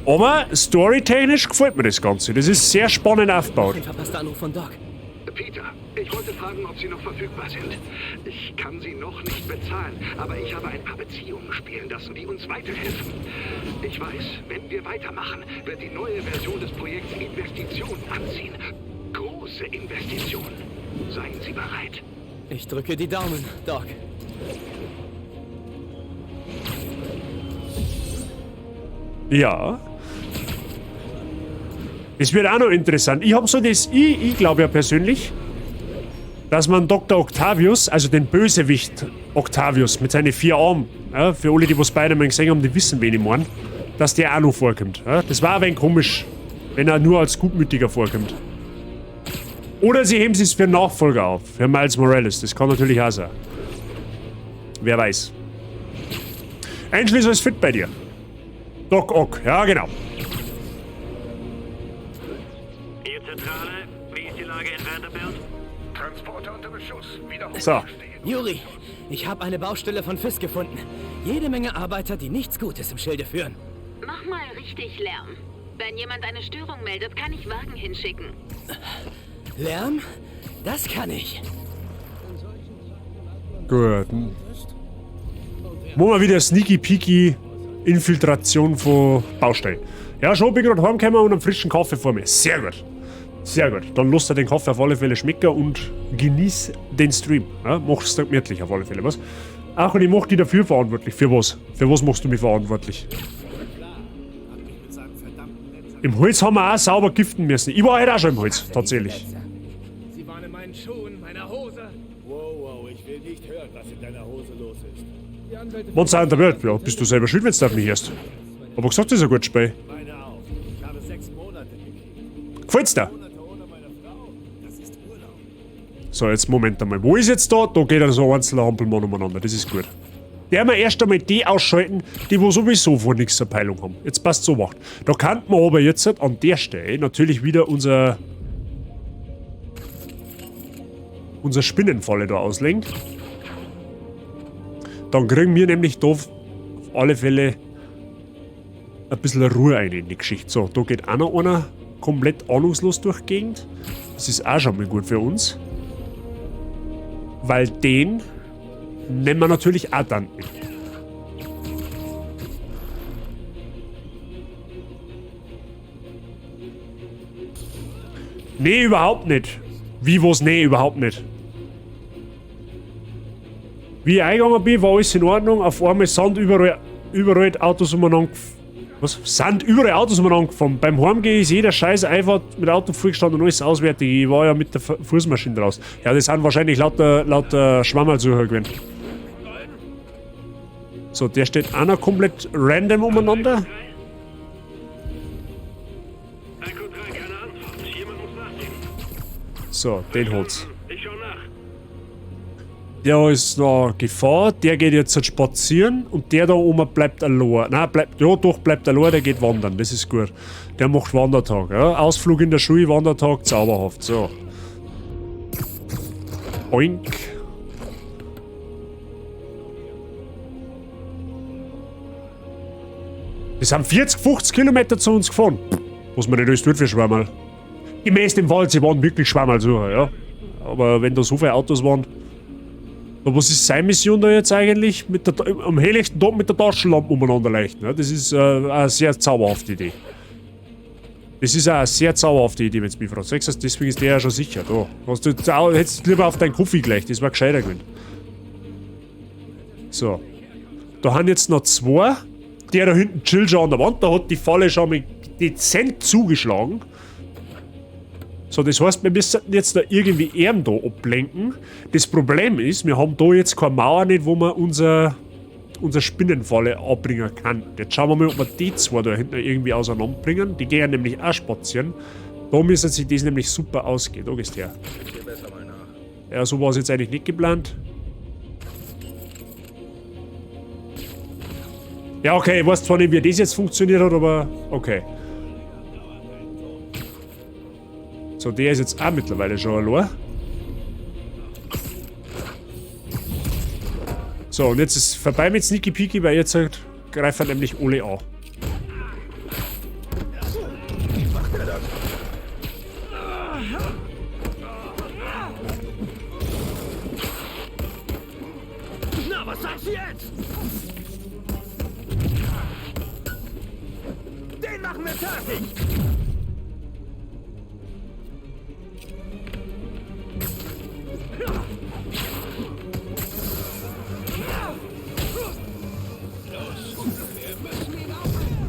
Aber storytechnisch gefällt mir das Ganze. Das ist sehr spannend aufgebaut. Ein verpasster Anruf von Doc. Peter, ich wollte fragen, ob Sie noch verfügbar sind. Ich kann Sie noch nicht bezahlen, aber ich habe ein paar Beziehungen spielen lassen, die uns weiterhelfen. Ich weiß, wenn wir weitermachen, wird die neue Version des Projekts Investitionen anziehen. Große Investitionen. Seien Sie bereit. Ich drücke die Daumen, Doc. Ja. Das wird auch noch interessant. Ich hab so das, ich glaube ja persönlich, dass man Dr. Octavius, also den Bösewicht Octavius mit seinen 4 Armen, ja, für alle, die wo Spider-Man gesehen haben, die wissen, wen ich meine, dass der auch noch vorkommt. Ja, das war ein wenig komisch, wenn er nur als Gutmütiger vorkommt. Oder sie heben sich's für einen Nachfolger auf, für Miles Morales. Das kann natürlich auch sein. Wer weiß. Angel ist alles fit bei dir. Doc Ock, ja genau. Hier Zentrale, wie ist die Lage in Vanderbilt? Transporter unter Beschuss. Wiederholen. So. Yuri, ich habe eine Baustelle von Fisk gefunden. Jede Menge Arbeiter, die nichts Gutes im Schilde führen. Mach mal richtig Lärm. Wenn jemand eine Störung meldet, kann ich Wagen hinschicken. Lärm? Das kann ich. Gut. Machen wir wieder Sneaky Peeky Infiltration von Baustellen. Ja, schon bin ich gerade heimgekommen und einen frischen Kaffee vor mir. Sehr gut. Sehr gut. Dann lass dir den Kaffee auf alle Fälle schmecken und genieß den Stream. Ja, mach's dir gemütlich auf alle Fälle, was? Ach, und ich mach dich dafür verantwortlich. Für was? Für was machst du mich verantwortlich? Im Holz haben wir auch sauber giften müssen. Ich war heute auch schon im Holz, tatsächlich. Sie waren in meinen Schuhen, meiner Hose. Wow, wow, ich will nicht hören, was in deiner Hose los ist. Die Anwälte Monster in der Welt, ja, bist du selber schuld, wenn du auf mich hörst. Aber gesagt, das ist ein gutes Spiel. Meine auch. Ich habe 6 Monate gekriegt. Gefällt's dir? Monate ohne meine Frau. Das ist Urlaub. So, jetzt Moment einmal. Wo ist jetzt da? Da geht dann so ein einzelner Hampelmann umeinander. Das ist gut. Der wir erst einmal die ausschalten, die wo sowieso vor nichts eine Peilung haben. Jetzt passt so macht. Da kann man aber jetzt an der Stelle natürlich wieder unser Spinnenfalle da auslegen. Dann kriegen wir nämlich da auf alle Fälle ein bisschen Ruhe rein in die Geschichte. So, da geht auch noch einer komplett ahnungslos durch die Gegend. Das ist auch schon mal gut für uns. Weil den nehmen wir natürlich auch dann mit. Nee, überhaupt nicht. Wie, was? Nee, überhaupt nicht. Wie ich eingegangen bin, war alles in Ordnung. Auf einmal sind überall, überall Autos umeinander Was? Sind überall Autos umeinander gefahren. Beim Heimgehen ist jeder Scheiß einfach mit Auto vollgestanden und alles auswärtig. Ich war ja mit der Fußmaschine draußen. Ja, das sind wahrscheinlich lauter Schwammerlsucher gewesen. So, der steht auch noch komplett random umeinander. So, den holt's. Der ist noch Gefahr, der geht jetzt halt spazieren und der da oben bleibt allein. Nein, bleibt, ja doch, bleibt allein, der geht wandern, das ist gut. Der macht Wandertag, ja. Ausflug in der Schule, Wandertag, zauberhaft, so. Oink. Die sind 40, 50 Kilometer zu uns gefahren. Was man nicht alles tut für Schwammerl. Gemäß dem Wald, sie waren wirklich Schwammerlsucher, ja. Aber wenn da so viele Autos waren... Aber was ist seine Mission da jetzt eigentlich? Mit der, am helllichten Tag mit der Taschenlampe umeinander leuchten. Ja? Das ist eine sehr zauberhafte Idee. Das ist auch eine sehr zauberhafte Idee, wenn du mich fragst. Sagst du, deswegen ist der ja schon sicher. Da. Hast du, hättest du lieber auf deinen Kaffee gleich, das war gescheiter gewesen. So. Da haben jetzt noch zwei. Der da hinten chillt schon an der Wand, da hat die Falle schon mal dezent zugeschlagen. So, das heißt, wir müssen jetzt da irgendwie Erm da ablenken. Das Problem ist, wir haben da jetzt keine Mauer nicht, wo wir unser Spinnenfalle abbringen kann. Jetzt schauen wir mal, ob wir die zwei da hinten irgendwie auseinanderbringen. Die gehen ja nämlich auch spazieren. Da müssen sich das nämlich super ausgehen. Da gehst du her. Ja, so war es jetzt eigentlich nicht geplant. Ja, okay, ich weiß zwar nicht, wie das jetzt funktioniert hat, aber okay. So, der ist jetzt auch mittlerweile schon allein. So, und jetzt ist vorbei mit Sneaky Peaky, weil jetzt halt greifen nämlich alle an. Na, was sagst du jetzt? Den machen wir fertig! Los, wir müssen ihn aufhalten!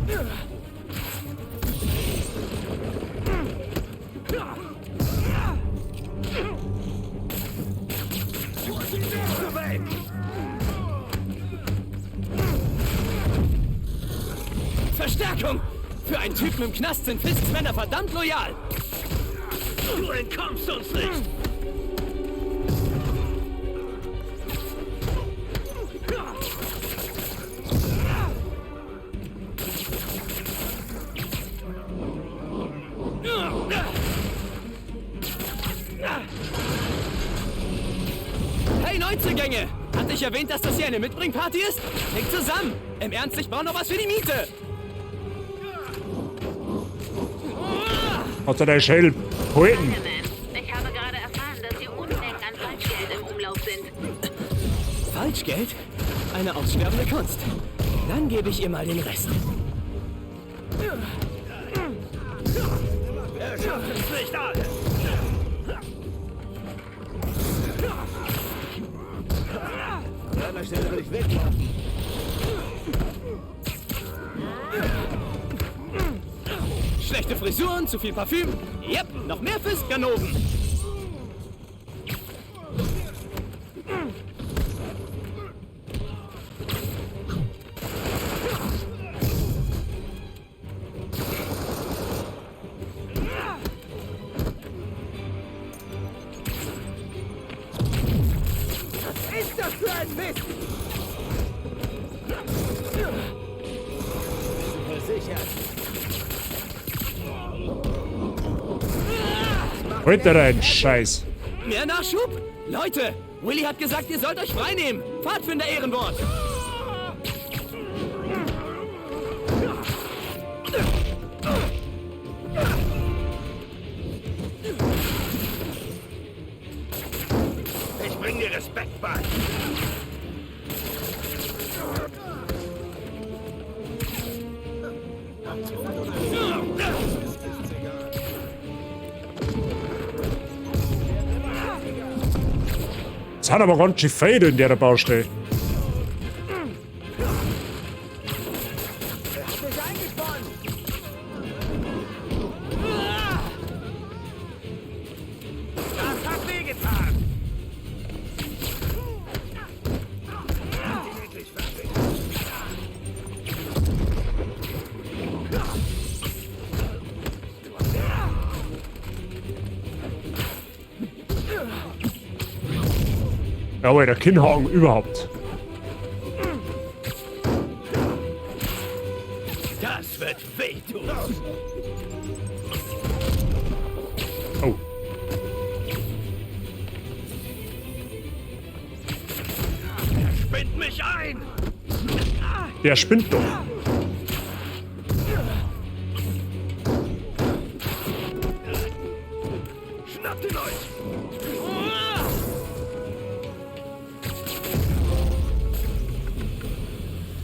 Die nächste Welt! Verstärkung! Für einen Typen im Knast sind Fisks Männer verdammt loyal! Du entkommst uns nicht! Hey Neuzugänge! Hatte ich erwähnt, dass das hier eine Mitbringparty ist? Legt zusammen! Im Ernst, ich brauche noch was für die Miete! Hat er deinen Schädel behalten? Ich habe gerade erfahren, dass hier Unmengen an Falschgeld im Umlauf sind. Falschgeld? Eine aussterbende Kunst. Dann gebe ich ihr mal den Rest. Wir schaffen es nicht alle! An deiner Stelle würde ich weglaufen. Schlechte Frisuren, zu viel Parfüm. Yep, noch mehr Fiskganoven. Was ist das für ein Mist? Versichert. Holt er einen Scheiß. Mehr Nachschub? Leute, Willy hat gesagt, ihr sollt euch freinehmen. Pfadfinder Ehrenwort. Ich bring dir Respekt bei. Es hat aber ganz schön viel in der Baustelle. Er hat mich eingespannt! Das hat wehgetan! Jawohl, der Kinnhaken überhaupt. Das wird wehtun! Oh. Er spinnt mich ein! Der spinnt doch. Schnappt ihn euch!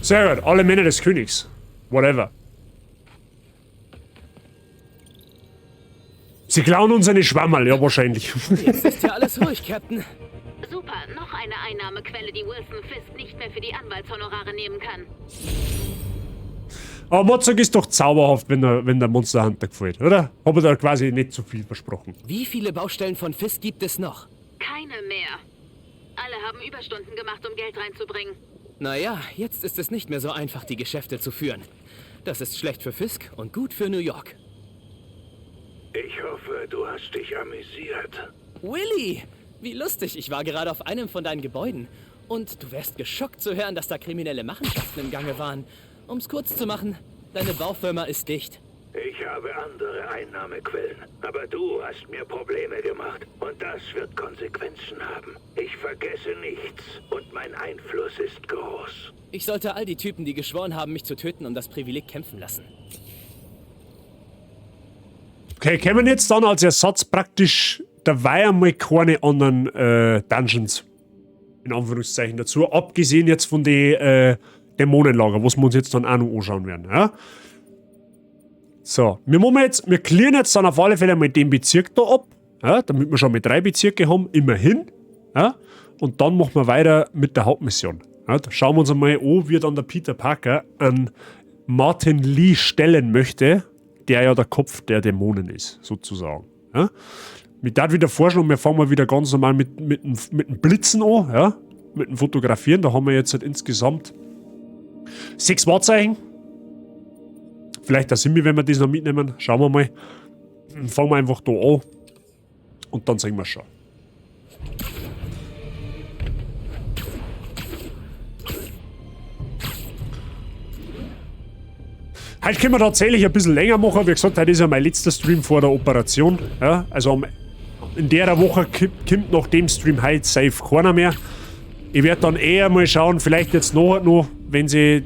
Sehr gut, alle Männer des Königs. Whatever. Sie klauen uns eine Schwammerl, ja wahrscheinlich. Jetzt ist ja alles ruhig, Captain. Super, noch eine Einnahmequelle, die Wilson Fisk nicht mehr für die Anwaltshonorare nehmen kann. Aber Mozart ist doch zauberhaft, wenn der Monster Hunter gefällt, oder? Hab ich da quasi nicht zu viel versprochen. Wie viele Baustellen von Fisk gibt es noch? Keine mehr. Alle haben Überstunden gemacht, um Geld reinzubringen. Naja, jetzt ist es nicht mehr so einfach, die Geschäfte zu führen. Das ist schlecht für Fisk und gut für New York. Ich hoffe, du hast dich amüsiert. Willy! Wie lustig, ich war gerade auf einem von deinen Gebäuden. Und du wärst geschockt zu hören, dass da kriminelle Machenschaften im Gange waren. Um's kurz zu machen, deine Baufirma ist dicht. Ich habe andere Einnahmequellen, aber du hast mir Probleme gemacht und das wird Konsequenzen haben. Ich vergesse nichts und mein Einfluss ist groß. Ich sollte all die Typen, die geschworen haben, mich zu töten, um das Privileg kämpfen lassen. Okay, kämen jetzt dann als Ersatz praktisch dabei einmal keine anderen Dungeons in Anführungszeichen dazu, abgesehen jetzt von den Dämonenlager, was wir uns jetzt dann auch noch anschauen werden. Ja? So, wir machen jetzt, wir clearen jetzt dann auf alle Fälle mal den Bezirk da ab, ja, damit wir schon mal 3 Bezirke haben, immerhin. Ja? Und dann machen wir weiter mit der Hauptmission. Ja, da schauen wir uns einmal an, wie dann der Peter Parker an Martin Lee stellen möchte, der ja der Kopf der Dämonen ist, sozusagen. Ja? Mit da wieder vorschlagen, wir fangen mal wieder ganz normal mit dem Blitzen an, ja? Mit dem Fotografieren. Da haben wir jetzt halt insgesamt 6 Wahrzeichen. Vielleicht da sind wir, wenn wir das noch mitnehmen. Schauen wir mal. Fangen wir einfach da an. Und dann sehen wir schon. Heute können wir tatsächlich ein bisschen länger machen. Wie gesagt, heute ist ja mein letzter Stream vor der Operation. Ja, also in der Woche kommt nach dem Stream heute safe keiner mehr. Ich werde dann eher mal schauen, vielleicht jetzt noch, wenn sie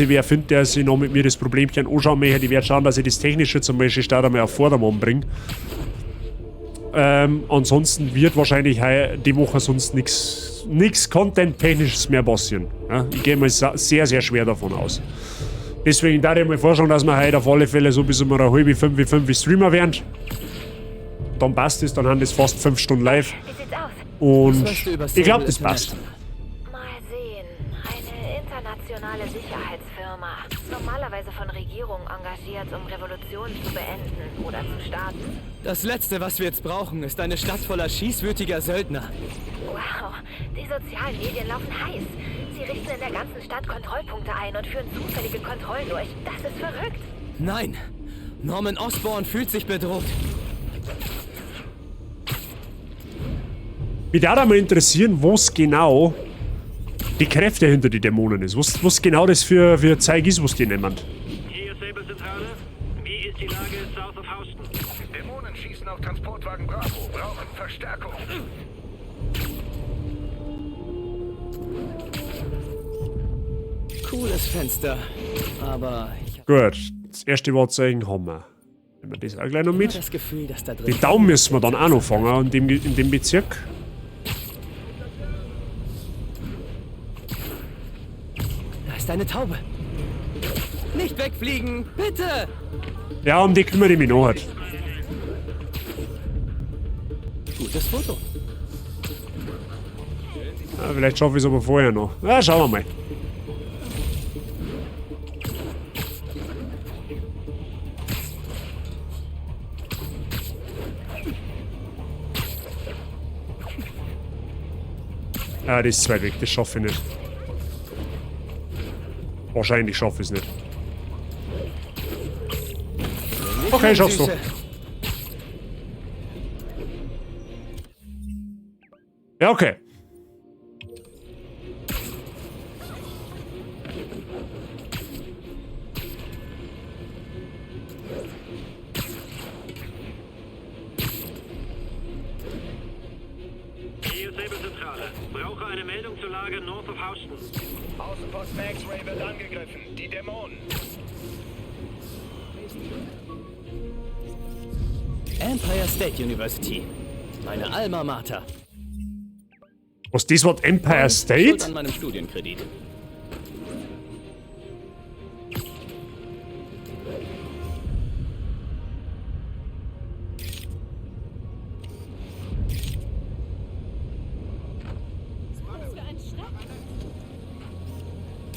wer findet, der sich noch mit mir das Problemchen anschauen möchte. Ich werde schauen, dass ich das Technische zum Beispiel statt einmal auf Vordermann bringe. Ansonsten wird wahrscheinlich die Woche sonst nichts Content-Technisches mehr passieren. Ja, ich gehe mal sehr, sehr schwer davon aus. Deswegen darf ich mal vorschlagen, dass wir heute auf alle Fälle so bis um 4:30, 5 Streamer werden. Dann passt es, dann haben das fast 5 Stunden live. Wie sieht's aus? Und ich glaube, das passt. Mal sehen. Eine internationale Sicherheitsfirma. Normalerweise von Regierungen engagiert, um Revolutionen zu beenden oder zu starten. Das Letzte, was wir jetzt brauchen, ist eine Stadt voller schießwütiger Söldner. Wow, die sozialen Medien laufen heiß. Sie richten in der ganzen Stadt Kontrollpunkte ein und führen zufällige Kontrollen durch. Das ist verrückt. Nein, Norman Osborn fühlt sich bedroht. Mich würde mal interessieren, was genau die Kräfte hinter die Dämonen ist. Was genau das für Zeug ist, was die nehmen. Hier ist Sable Zentrale. Wie ist die Lage south of Houston? Dämonen schießen auf Transportwagen Bravo, brauchen Verstärkung. Cooles Fenster, aber ich Gut, das erste Wahrzeichen haben wir. Nehmen wir das auch gleich noch mit. Das Gefühl, dass da drin Den Daumen müssen wir dann auch noch fangen in dem Bezirk. Da ist eine Taube. Nicht wegfliegen, bitte! Ja, um die kümmere ich mich noch. Halt. Gutes Foto. Ja, vielleicht schaffe ich es aber vorher noch. Ja, schauen wir mal. Ah, das ist zu weit weg, das schaffe ich nicht. Wahrscheinlich schaffe ich es nicht. Okay, schaffst du. Ja, okay. Hier ist Sable Zentrale. Brauche eine Meldung zur Lage north of Houston. Außenposten X-Ray wird angegriffen. Die Dämonen. Empire State University. Meine Alma Mater. Was, das Wort Empire State? Schuld an meinem Studienkredit.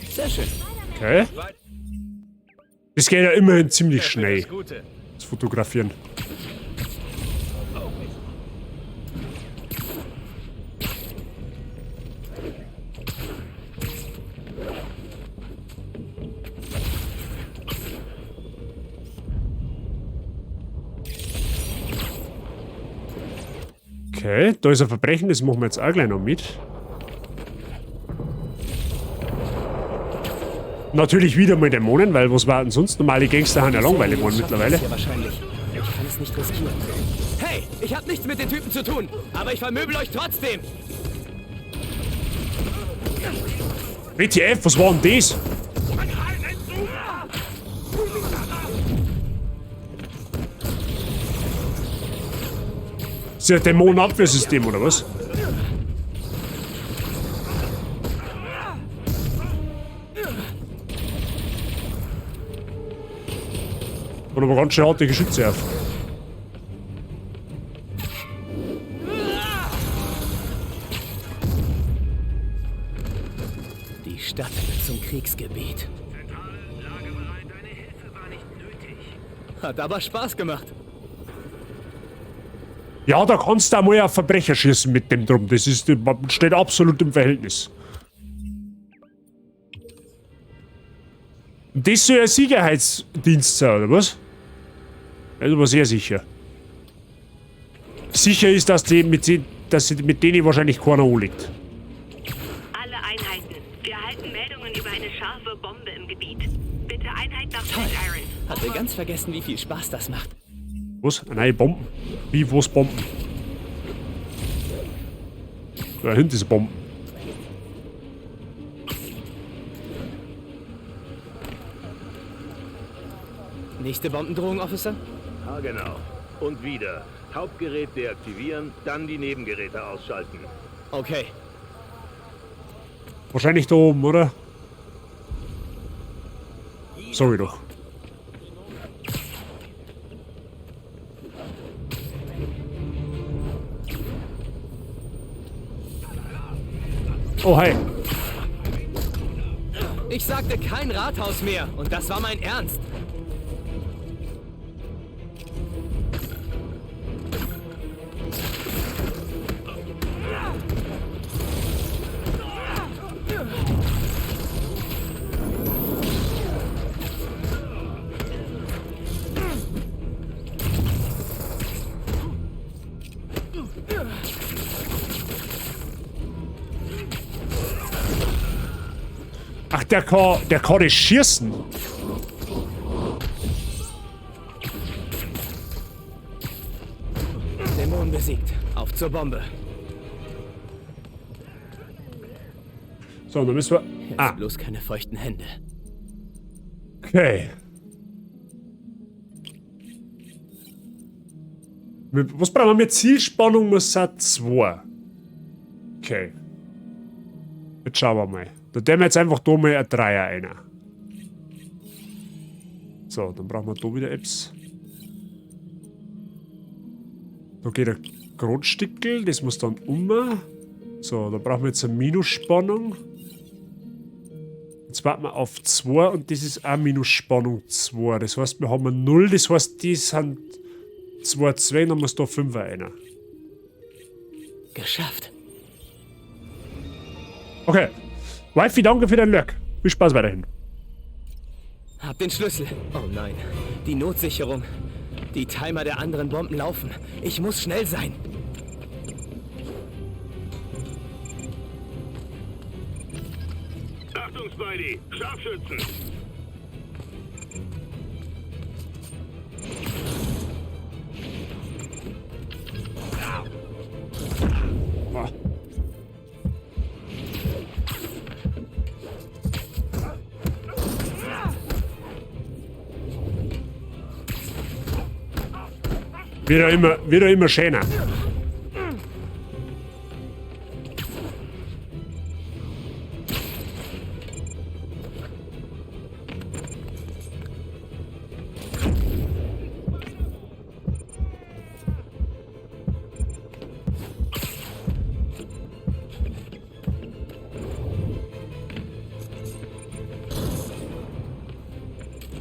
Sehr schön. Okay. Das geht ja immerhin ziemlich schnell. Das Fotografieren. Okay, da ist ein Verbrechen, das machen wir jetzt auch gleich noch mit. Natürlich wieder mal Dämonen, weil was war denn sonst? Normale Gangster haben ja langweilig geworden mittlerweile. Ja, wahrscheinlich. Ich kann es nicht riskieren. Hey, ich habe nichts mit den Typen zu tun, aber ich vermöbel euch trotzdem. WTF, was war denn das? Ist ja ein Dämonenabwehrsystem, oder was? Und aber ganz schön harte Geschütze auf. Die Stadt wird zum Kriegsgebiet. Hat aber Spaß gemacht. Ja, da kannst du auch mal auf Verbrecher schießen mit dem drum. Das ist, steht absolut im Verhältnis. Und das soll ein Sicherheitsdienst sein, oder was? Das ist aber sehr sicher. Sicher ist, dass die mit, dass sie mit denen wahrscheinlich keiner anliegt. Alle Einheiten. Wir erhalten Meldungen über eine scharfe Bombe im Gebiet. Bitte Einheit nach Flatiron. Hatte ganz vergessen, wie viel Spaß das macht. Was? Nein, Bomben. Wie, was Bomben? Da hinten ist Bomben. Nächste Bombendrohung, Officer? Ah, genau. Und wieder. Hauptgerät deaktivieren, dann die Nebengeräte ausschalten. Okay. Wahrscheinlich da oben, oder? Sorry doch. Oh, hi. Ich sagte kein Rathaus mehr und das war mein Ernst. Ach, der kann das schießen. Dämon besiegt. Auf zur Bombe. So, dann müssen wir... Jetzt Ah. bloß keine feuchten Hände. Okay. Was brauchen wir? Zielspannung muss sein 2. Okay. Jetzt schauen wir mal. Da tun wir jetzt einfach da mal ein Dreier rein. So, dann brauchen wir da wieder Apps. Da geht ein Grundstickel, das muss dann um. So, da brauchen wir jetzt eine Minusspannung. Jetzt warten wir auf 2 und das ist auch Minusspannung 2. Das heißt, wir haben eine 0, das heißt, die sind 2, 2, dann muss da 5 rein. Geschafft. Okay. Wifi, danke für deinen Lurk. Viel Spaß weiterhin. Hab den Schlüssel. Oh nein. Die Notsicherung. Die Timer der anderen Bomben laufen. Ich muss schnell sein. Achtung, Spidey! Scharfschützen! Wird ja immer schöner.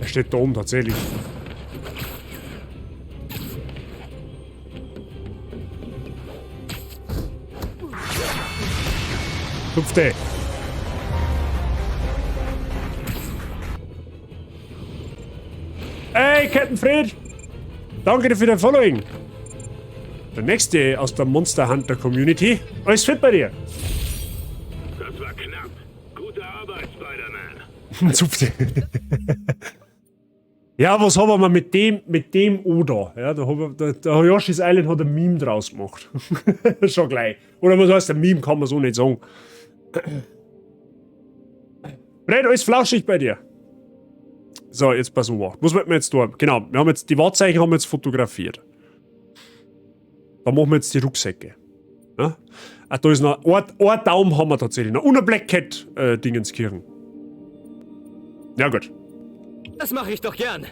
Er steht da oben tatsächlich. Fünfte. Hey, Captain Fred! Danke dir für dein Following. Der nächste aus der Monster Hunter Community. Alles fit bei dir? Das war knapp. Gute Arbeit, Spider-Man. Zupft. Ja, was haben wir mit dem Oda? Ja, da haben wir, der Yoshi's Island hat ein Meme draus gemacht. Schon gleich. Oder was heißt, ein Meme kann man so nicht sagen. Brett, alles flauschig bei dir. So, jetzt pass auf. Was wollten wir jetzt tun? Genau, wir haben jetzt die Wahrzeichen haben wir jetzt fotografiert. Da machen wir jetzt die Rucksäcke. Ja? Ah, da ist noch ein Daumen haben wir tatsächlich noch. Und ein Black Cat Dingenskirchen. Ja gut. Das mache ich doch gern.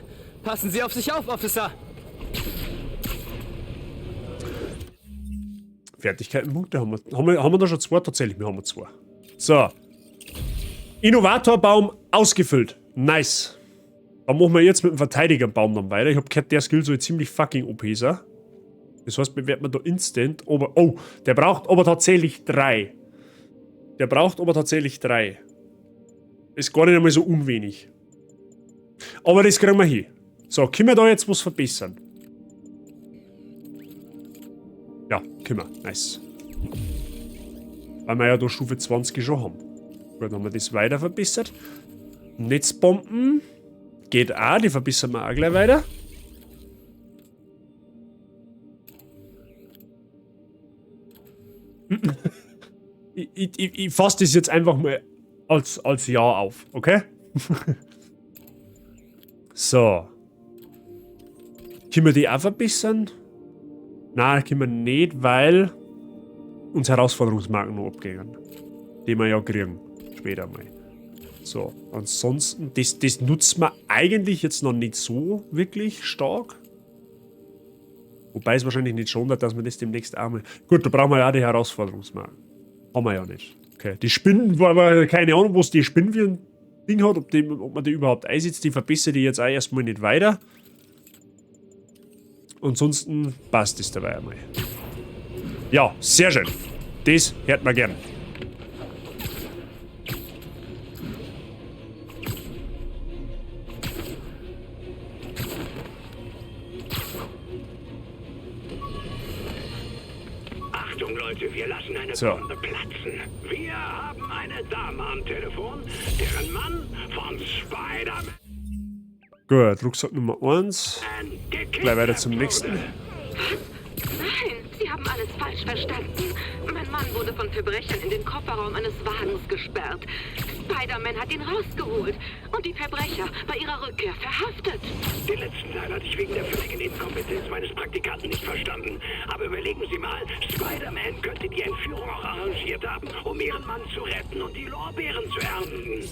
Passen Sie auf sich auf, Officer. Fertigkeitenpunkte haben wir. Haben wir da schon zwei? Tatsächlich, wir haben zwei. So. Innovatorbaum ausgefüllt. Nice. Dann machen wir jetzt mit dem Verteidigerbaum dann weiter. Ich hab gehört, der Skill soll ziemlich fucking OP sein. Das heißt, wir werden da instant. Aber, oh, der braucht aber tatsächlich 3. Der braucht aber tatsächlich 3. Ist gar nicht einmal so unwenig. Aber das kriegen wir hin. So, können wir da jetzt was verbessern? Ja, können wir. Nice. Weil wir ja da Stufe 20 schon haben. Gut, dann haben wir das weiter verbessert. Netzbomben. Geht auch, die verbessern wir auch gleich weiter. Ich fasse das jetzt einfach mal als Ja auf, okay? So. Können wir die auch verbessern? Nein, können wir nicht, weil uns Herausforderungsmarken noch abgehen. Die wir ja kriegen. Später mal. So, ansonsten, das nutzt man eigentlich jetzt noch nicht so wirklich stark. Wobei es wahrscheinlich nicht schon hat, dass man das demnächst auch mal... Gut, da brauchen wir ja auch die Herausforderungsmarken. Haben wir ja nicht. Okay, die Spinnen, war aber keine Ahnung, was die Spinnen für ein Ding hat, ob man die überhaupt einsetzt. Die verbessere ich jetzt auch erstmal nicht weiter. Ansonsten passt es dabei einmal. Ja, sehr schön. Das hört man gern. Achtung, Leute, wir lassen eine So. Bombe platzen. Wir haben eine Dame am Telefon, deren Mann von Spider-Man Gut, Rucksack Nummer 1. Gleich weiter zum nächsten. Nein, Sie haben alles falsch verstanden. Mein Mann wurde von Verbrechern in den Kofferraum eines Wagens gesperrt. Spider-Man hat ihn rausgeholt und die Verbrecher bei ihrer Rückkehr verhaftet. Den letzten Teil hatte ich wegen der völligen Inkompetenz meines Praktikanten nicht verstanden. Aber überlegen Sie mal, Spider-Man könnte die Entführung auch arrangiert haben, um ihren Mann zu retten und die Lorbeeren zu ernten.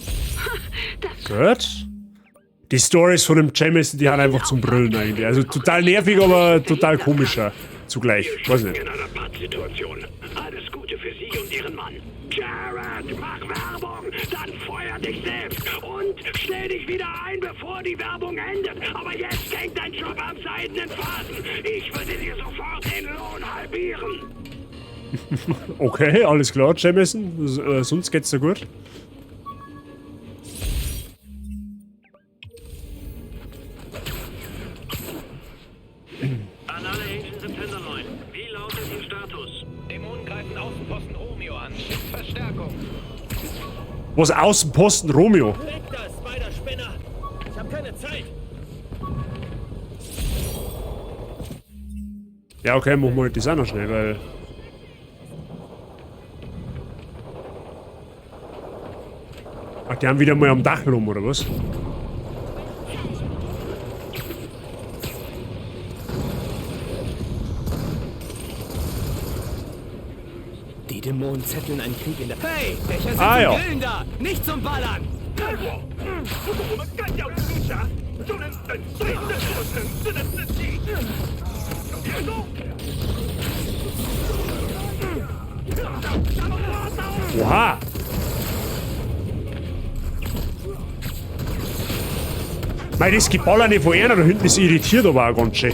Gut. Die Stories von dem Jameson, die haben einfach zum Brüllen eigentlich. Also total nervig, aber total komischer zugleich. Weiß nicht. In einer Pattsituation. Alles Gute für Sie und Ihren Mann. Jared, mach Werbung, dann feuer dich selbst und stell dich wieder ein, bevor die Werbung endet. Aber jetzt hängt dein Job am seidenen Faden. Ich würde dir sofort den Lohn halbieren. Okay, alles klar, Jameson. Sonst geht's dir gut. An alle Agents im Tenderloin. Wie lautet Ihr Status? Dämonen greifen Außenposten Romeo an. Schickt Verstärkung. Was Außenposten Romeo? Weg da, Spider-Spinner! Ich hab keine Zeit! Ja, okay, machen wir halt das auch noch schnell, weil... Ach, die haben wieder mal am Dach rum, oder was? Die Dämonen zetteln einen Krieg in der... Hey, Dächer sind Ah, zum ja. Grillen da, nicht zum Ballern! Oha! Mei, das Geballerne von einer da hinten ist irritiert aber auch ganz schön.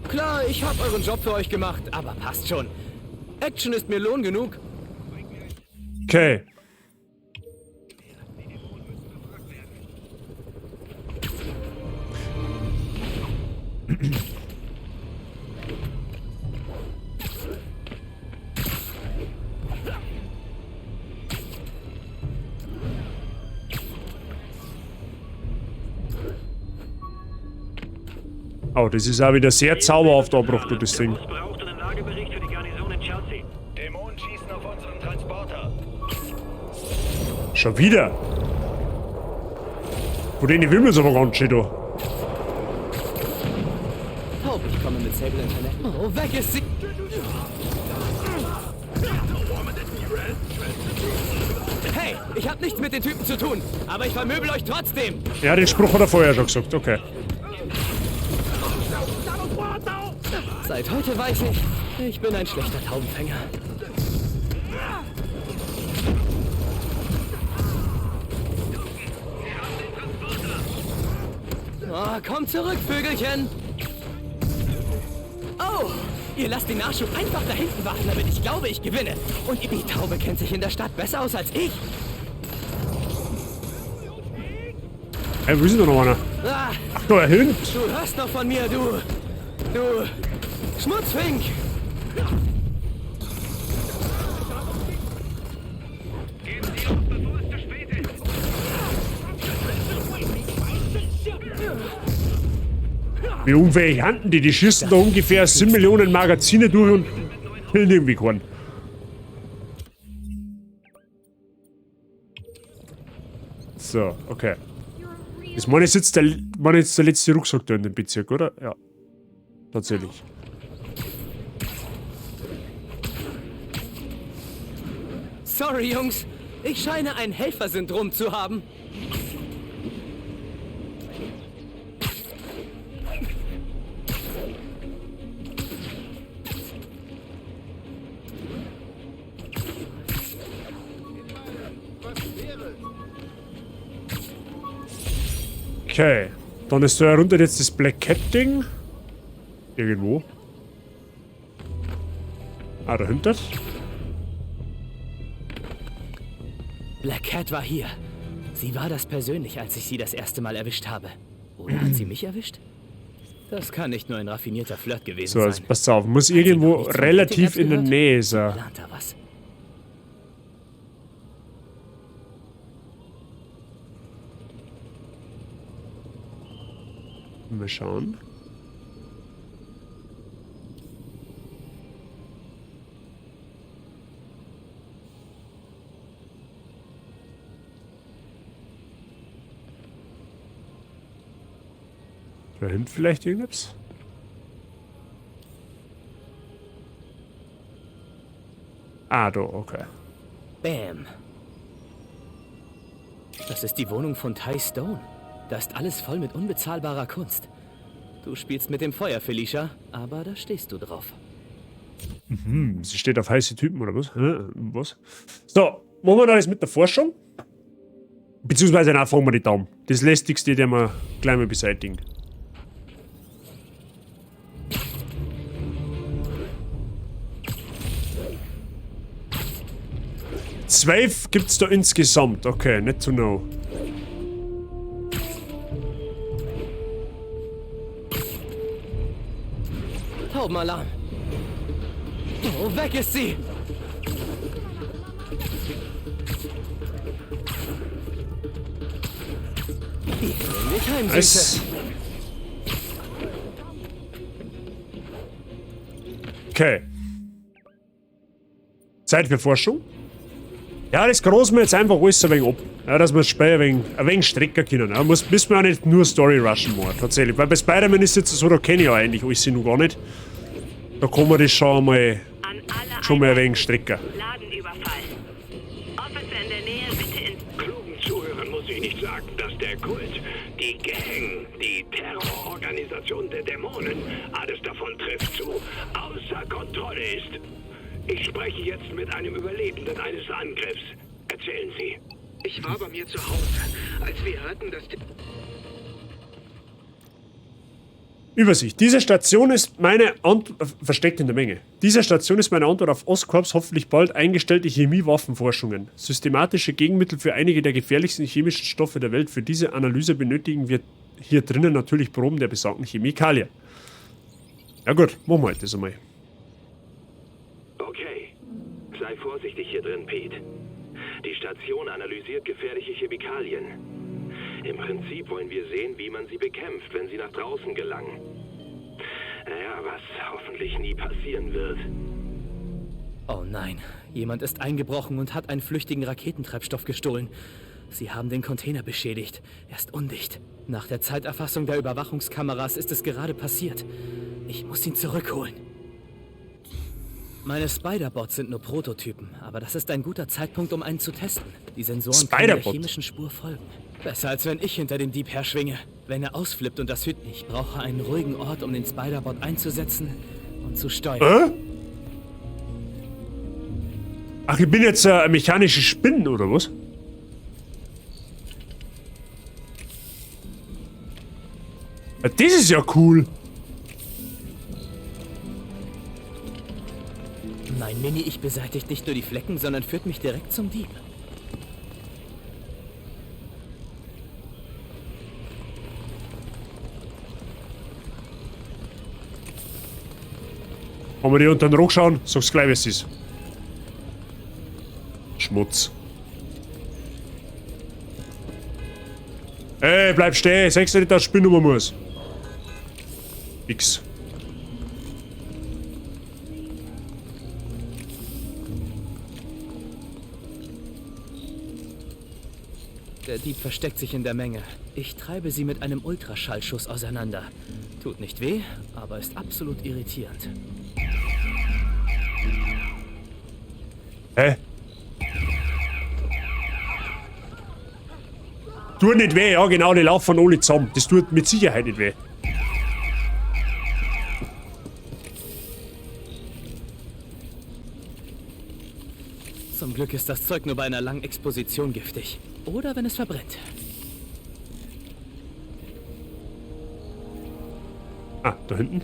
Klar, ich hab euren Job für euch gemacht, aber passt schon. Action ist mir Lohn genug. Okay. Oh, das ist auch wieder sehr zauberhaft angebracht, das Ding. Schon wieder? Von denen will man es aber ganz schön da. Taub, ich komme mit Sable Internet. Oh, weg ist sie! Hey, ich hab nichts mit den Typen zu tun, aber ich vermöbel euch trotzdem! Ja, den Spruch hat er vorher schon gesagt, okay. Seit heute weiß ich, ich bin ein schlechter Taubenfänger. Oh, komm zurück, Vögelchen! Oh, ihr lasst den Nachschub einfach da hinten warten, damit ich glaube, ich gewinne. Und die Taube kennt sich in der Stadt besser aus als ich. Hey, wo ist denn da noch einer? Ah, Ach, da hinten. Du hörst noch von mir, du. Du. Schmutzfink! Wie unfähig handen die? Die schießen da ungefähr 7 Millionen Magazine durch und killen irgendwie keinen. So, okay. Das meine ist jetzt der letzte Rucksack da in dem Bezirk, oder? Ja. Tatsächlich. Sorry, Jungs. Ich scheine ein Helfersyndrom zu haben. Okay. Dann ist da herunter jetzt das Black Cat Ding. Irgendwo. Ah, dahinter. Black Cat war hier. Sie war das persönlich, als ich sie das erste Mal erwischt habe. Oder hat sie mich erwischt? Das kann nicht nur ein raffinierter Flirt gewesen So, sein. also passt auf. Muss irgendwo relativ in der Nähe sein. Plant da was. Mal schauen. Da hinten vielleicht irgendwas? Ah, da, okay. Bam. Das ist die Wohnung von Ty Stone. Da ist alles voll mit unbezahlbarer Kunst. Du spielst mit dem Feuer, Felicia, aber da stehst du drauf. Mhm, sie steht auf heiße Typen, oder was? Was? So, machen wir da das mit der Forschung? Beziehungsweise, nein, fangen wir die Daumen. Das lästigste, den wir gleich mal beseitigen. Zwölf gibt's da insgesamt. Okay, not to know. Taubenalarm. Oh, weg ist sie! Die bring dich heim, Nice. Süße. Okay. Zeit für Forschung. Ja, das großen wir jetzt einfach alles ein wenig ab. Ja, dass wir das Spiel ein wenig strecken können. Ja, müssen wir auch nicht nur Story rushen machen, tatsächlich. Weil bei Spider-Man ist jetzt so, da kenne ich ja eigentlich alles noch gar nicht. Da kann man das schon mal ein wenig strecken. Ladenüberfall. Officer in der Nähe, bitte ins... Klugen Zuhörern muss ich nicht sagen, dass der Kult, die Gang, die Terrororganisation der Dämonen, alles davon trifft zu, außer Kontrolle ist. Ich spreche jetzt mit einem Überlebenden eines Angriffs. Erzählen Sie. Ich war bei mir zu Hause, als wir hörten, dass... Übersicht. Diese Station ist meine Antwort... Versteckt in der Menge. Diese Station ist meine Antwort auf Oscorps hoffentlich bald eingestellte Chemiewaffenforschungen. Systematische Gegenmittel für einige der gefährlichsten chemischen Stoffe der Welt. Für diese Analyse benötigen wir hier drinnen natürlich Proben der besagten Chemikalien. Ja gut, machen wir halt das einmal. Okay. Sei vorsichtig hier drin, Pete. Die Station analysiert gefährliche Chemikalien. Im Prinzip wollen wir sehen, wie man sie bekämpft, wenn sie nach draußen gelangen. Naja, was hoffentlich nie passieren wird. Oh nein, jemand ist eingebrochen und hat einen flüchtigen Raketentreibstoff gestohlen. Sie haben den Container beschädigt. Er ist undicht. Nach der Zeiterfassung der Überwachungskameras ist es gerade passiert. Ich muss ihn zurückholen. Meine Spider-Bots sind nur Prototypen, aber das ist ein guter Zeitpunkt, um einen zu testen. Die Sensoren können der chemischen Spur folgen. Besser als wenn ich hinter dem Dieb herschwinge. Wenn er ausflippt und das Hüt... Ich brauche einen ruhigen Ort, um den Spider-Bot einzusetzen und zu steuern. Ach, ich bin jetzt eine mechanische Spinne, oder was? Das ist ja cool. Mein Mini-Ich beseitigt nicht nur die Flecken, sondern führt mich direkt zum Dieb. Wollen wir die unter den Rock schauen? Sag's gleich, wie es ist. Schmutz. Ey, bleib stehen! Sagst du nicht, dass ich Spinnen muss? X. Der Dieb versteckt sich in der Menge. Ich treibe sie mit einem Ultraschallschuss auseinander. Tut nicht weh, aber ist absolut irritierend. Hä? Tut nicht weh, ja genau, die laufen alle zusammen. Das tut mit Sicherheit nicht weh. Zum Glück ist das Zeug nur bei einer langen Exposition giftig. Oder wenn es verbrennt. Ah, da hinten.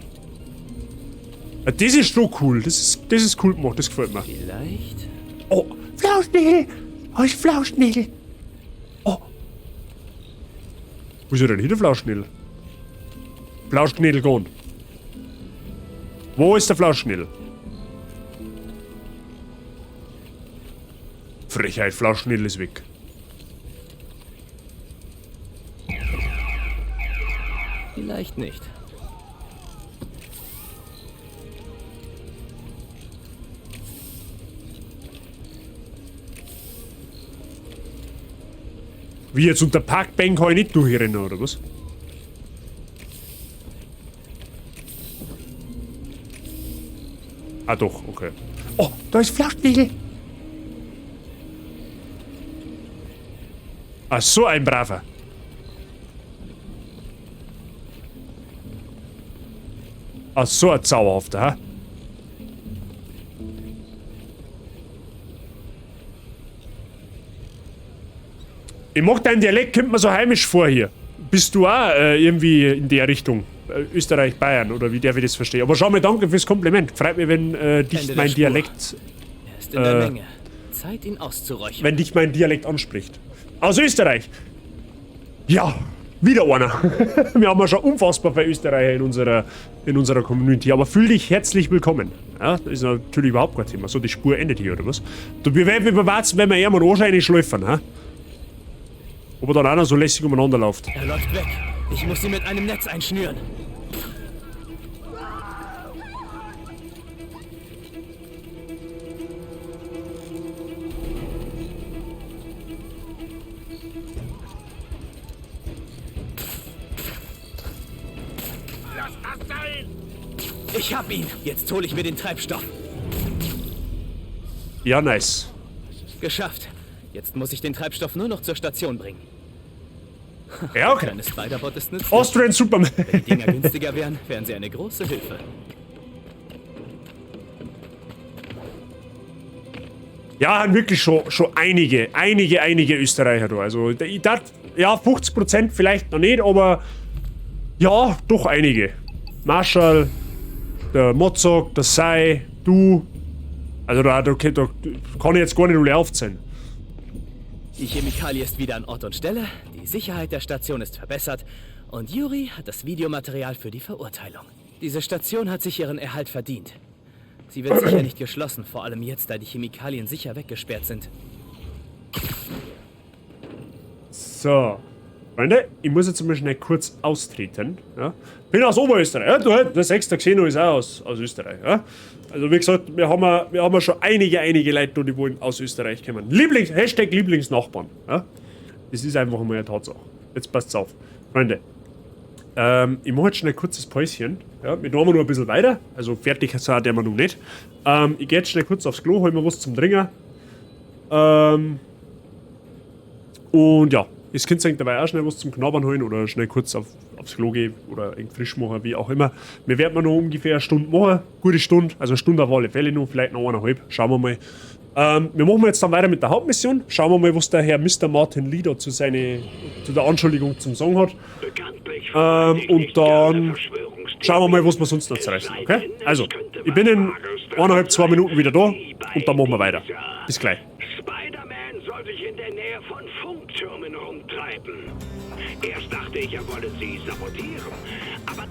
Ah, das ist schon cool. Das ist cool gemacht, das gefällt mir. Vielleicht. Oh, Flauschnägel! Oh, ist Flauschnägel! Oh! Wo ist er denn hier, der Flauschnägel? Flauschnägel gone. Wo ist der Flauschnägel? Frechheit, Flauschnägel ist weg. Vielleicht nicht. Wie jetzt unter Parkbank kann ich nicht durchrennen, oder was? Ah doch, okay. Oh, da ist Flauschnägel! Ah, so ein braver. Ah, so ein zauberhafter, hä? Ich mag deinen Dialekt, kommt mir so heimisch vor hier. Bist du auch irgendwie in der Richtung? Österreich, Bayern oder wie darf ich das verstehen? Aber schau mal, danke fürs Kompliment. Freut mich, wenn dich mein Dialekt. Er ist in der Menge. Zeit, ihn auszuräuchern. Wenn dich mein Dialekt anspricht. Aus Österreich! Ja, wieder einer. Wir haben ja schon unfassbar viele Österreicher in unserer Community. Aber fühl dich herzlich willkommen. Ja, das ist natürlich überhaupt kein Thema. So, die Spur endet hier, oder was? Du, wir werden warten, wenn wir irgendwann anscheinend schläfern, hä? Ob er dann auch noch so lässig umeinander läuft. Er läuft weg. Ich muss ihn mit einem Netz einschnüren. Lass das sein! Ich hab ihn. Jetzt hole ich mir den Treibstoff. Ja, nice. Geschafft. Jetzt muss ich den Treibstoff nur noch zur Station bringen. Ja, okay. Kleines Spider-Bot ist nützlich. Austrian Superman. Wenn die Dinger günstiger wären, wären sie eine große Hilfe. Ja, haben wirklich schon einige Österreicher da. Also, ich dachte, ja, 50% vielleicht noch nicht, aber ja, doch einige. Marshall, der Mozok, der Sai, du. Also, da kann ich jetzt gar nicht alle aufzählen. Die Chemikalie ist wieder an Ort und Stelle, die Sicherheit der Station ist verbessert und Yuri hat das Videomaterial für die Verurteilung. Diese Station hat sich ihren Erhalt verdient. Sie wird sicher nicht geschlossen, vor allem jetzt, da die Chemikalien sicher weggesperrt sind. So. Freunde, ich muss jetzt mal schnell kurz austreten. Ja. Bin aus Oberösterreich. Ja, du, der sechste Xeno ist auch aus Österreich. Ja. Also wie gesagt, wir haben ja schon einige Leute, da, die wollen aus Österreich kommen. Hashtag Lieblingsnachbarn. Ja. Das ist einfach mal eine Tatsache. Jetzt passt's auf. Freunde, ich mache jetzt schnell ein kurzes Päuschen. Ja, wir tun noch ein bisschen weiter. Also fertig sind wir noch nicht. Ich gehe jetzt schnell kurz aufs Klo, hol mir was zum Trinken. Und ja, das Kind sich dabei auch schnell was zum Knabbern holen oder schnell kurz aufs Klo gehen oder irgend frisch machen, wie auch immer. Wir werden noch ungefähr eine Stunde machen, gute Stunde, also eine Stunde auf alle Fälle noch, vielleicht noch eineinhalb, schauen wir mal. Wir machen jetzt dann weiter mit der Hauptmission, schauen wir mal, was der Herr Mister Martin Li da zu der Anschuldigung zum Sagen hat. Und dann schauen wir mal, was wir sonst noch zerreißen, okay? Also, ich bin in eineinhalb, 2 Minuten wieder da und dann machen wir weiter. Bis gleich. Spider-Man soll sich in der Nähe von Funktürmen rumtreiben. Erst dachte ich, er wolle sie sabotieren, aber...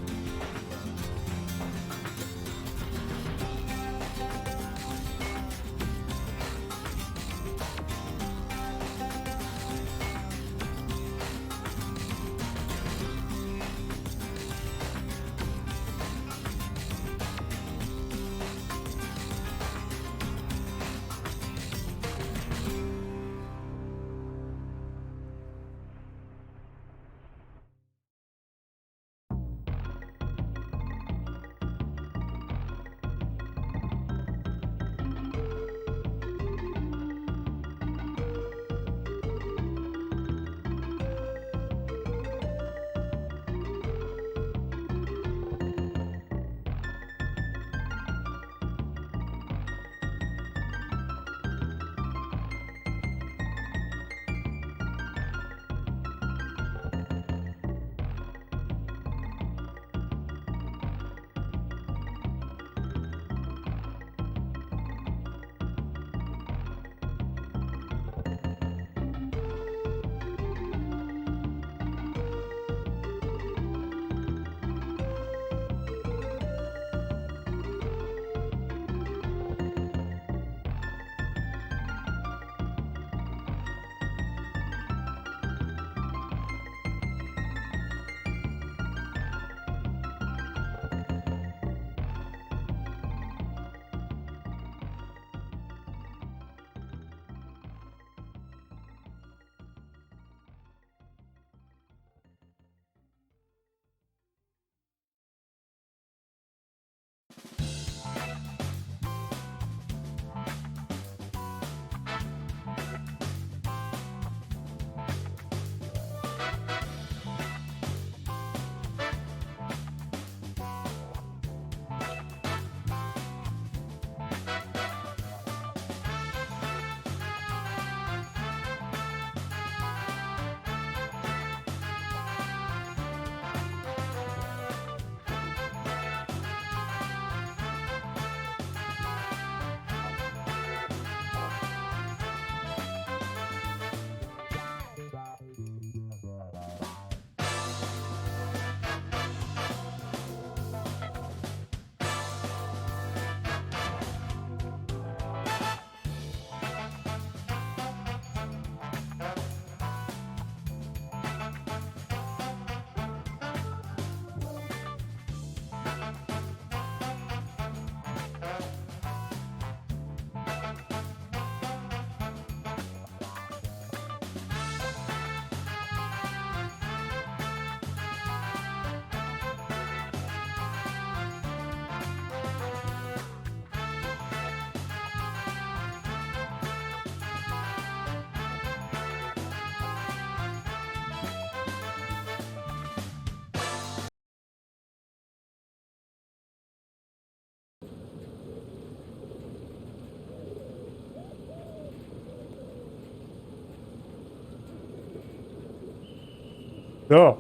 Ja.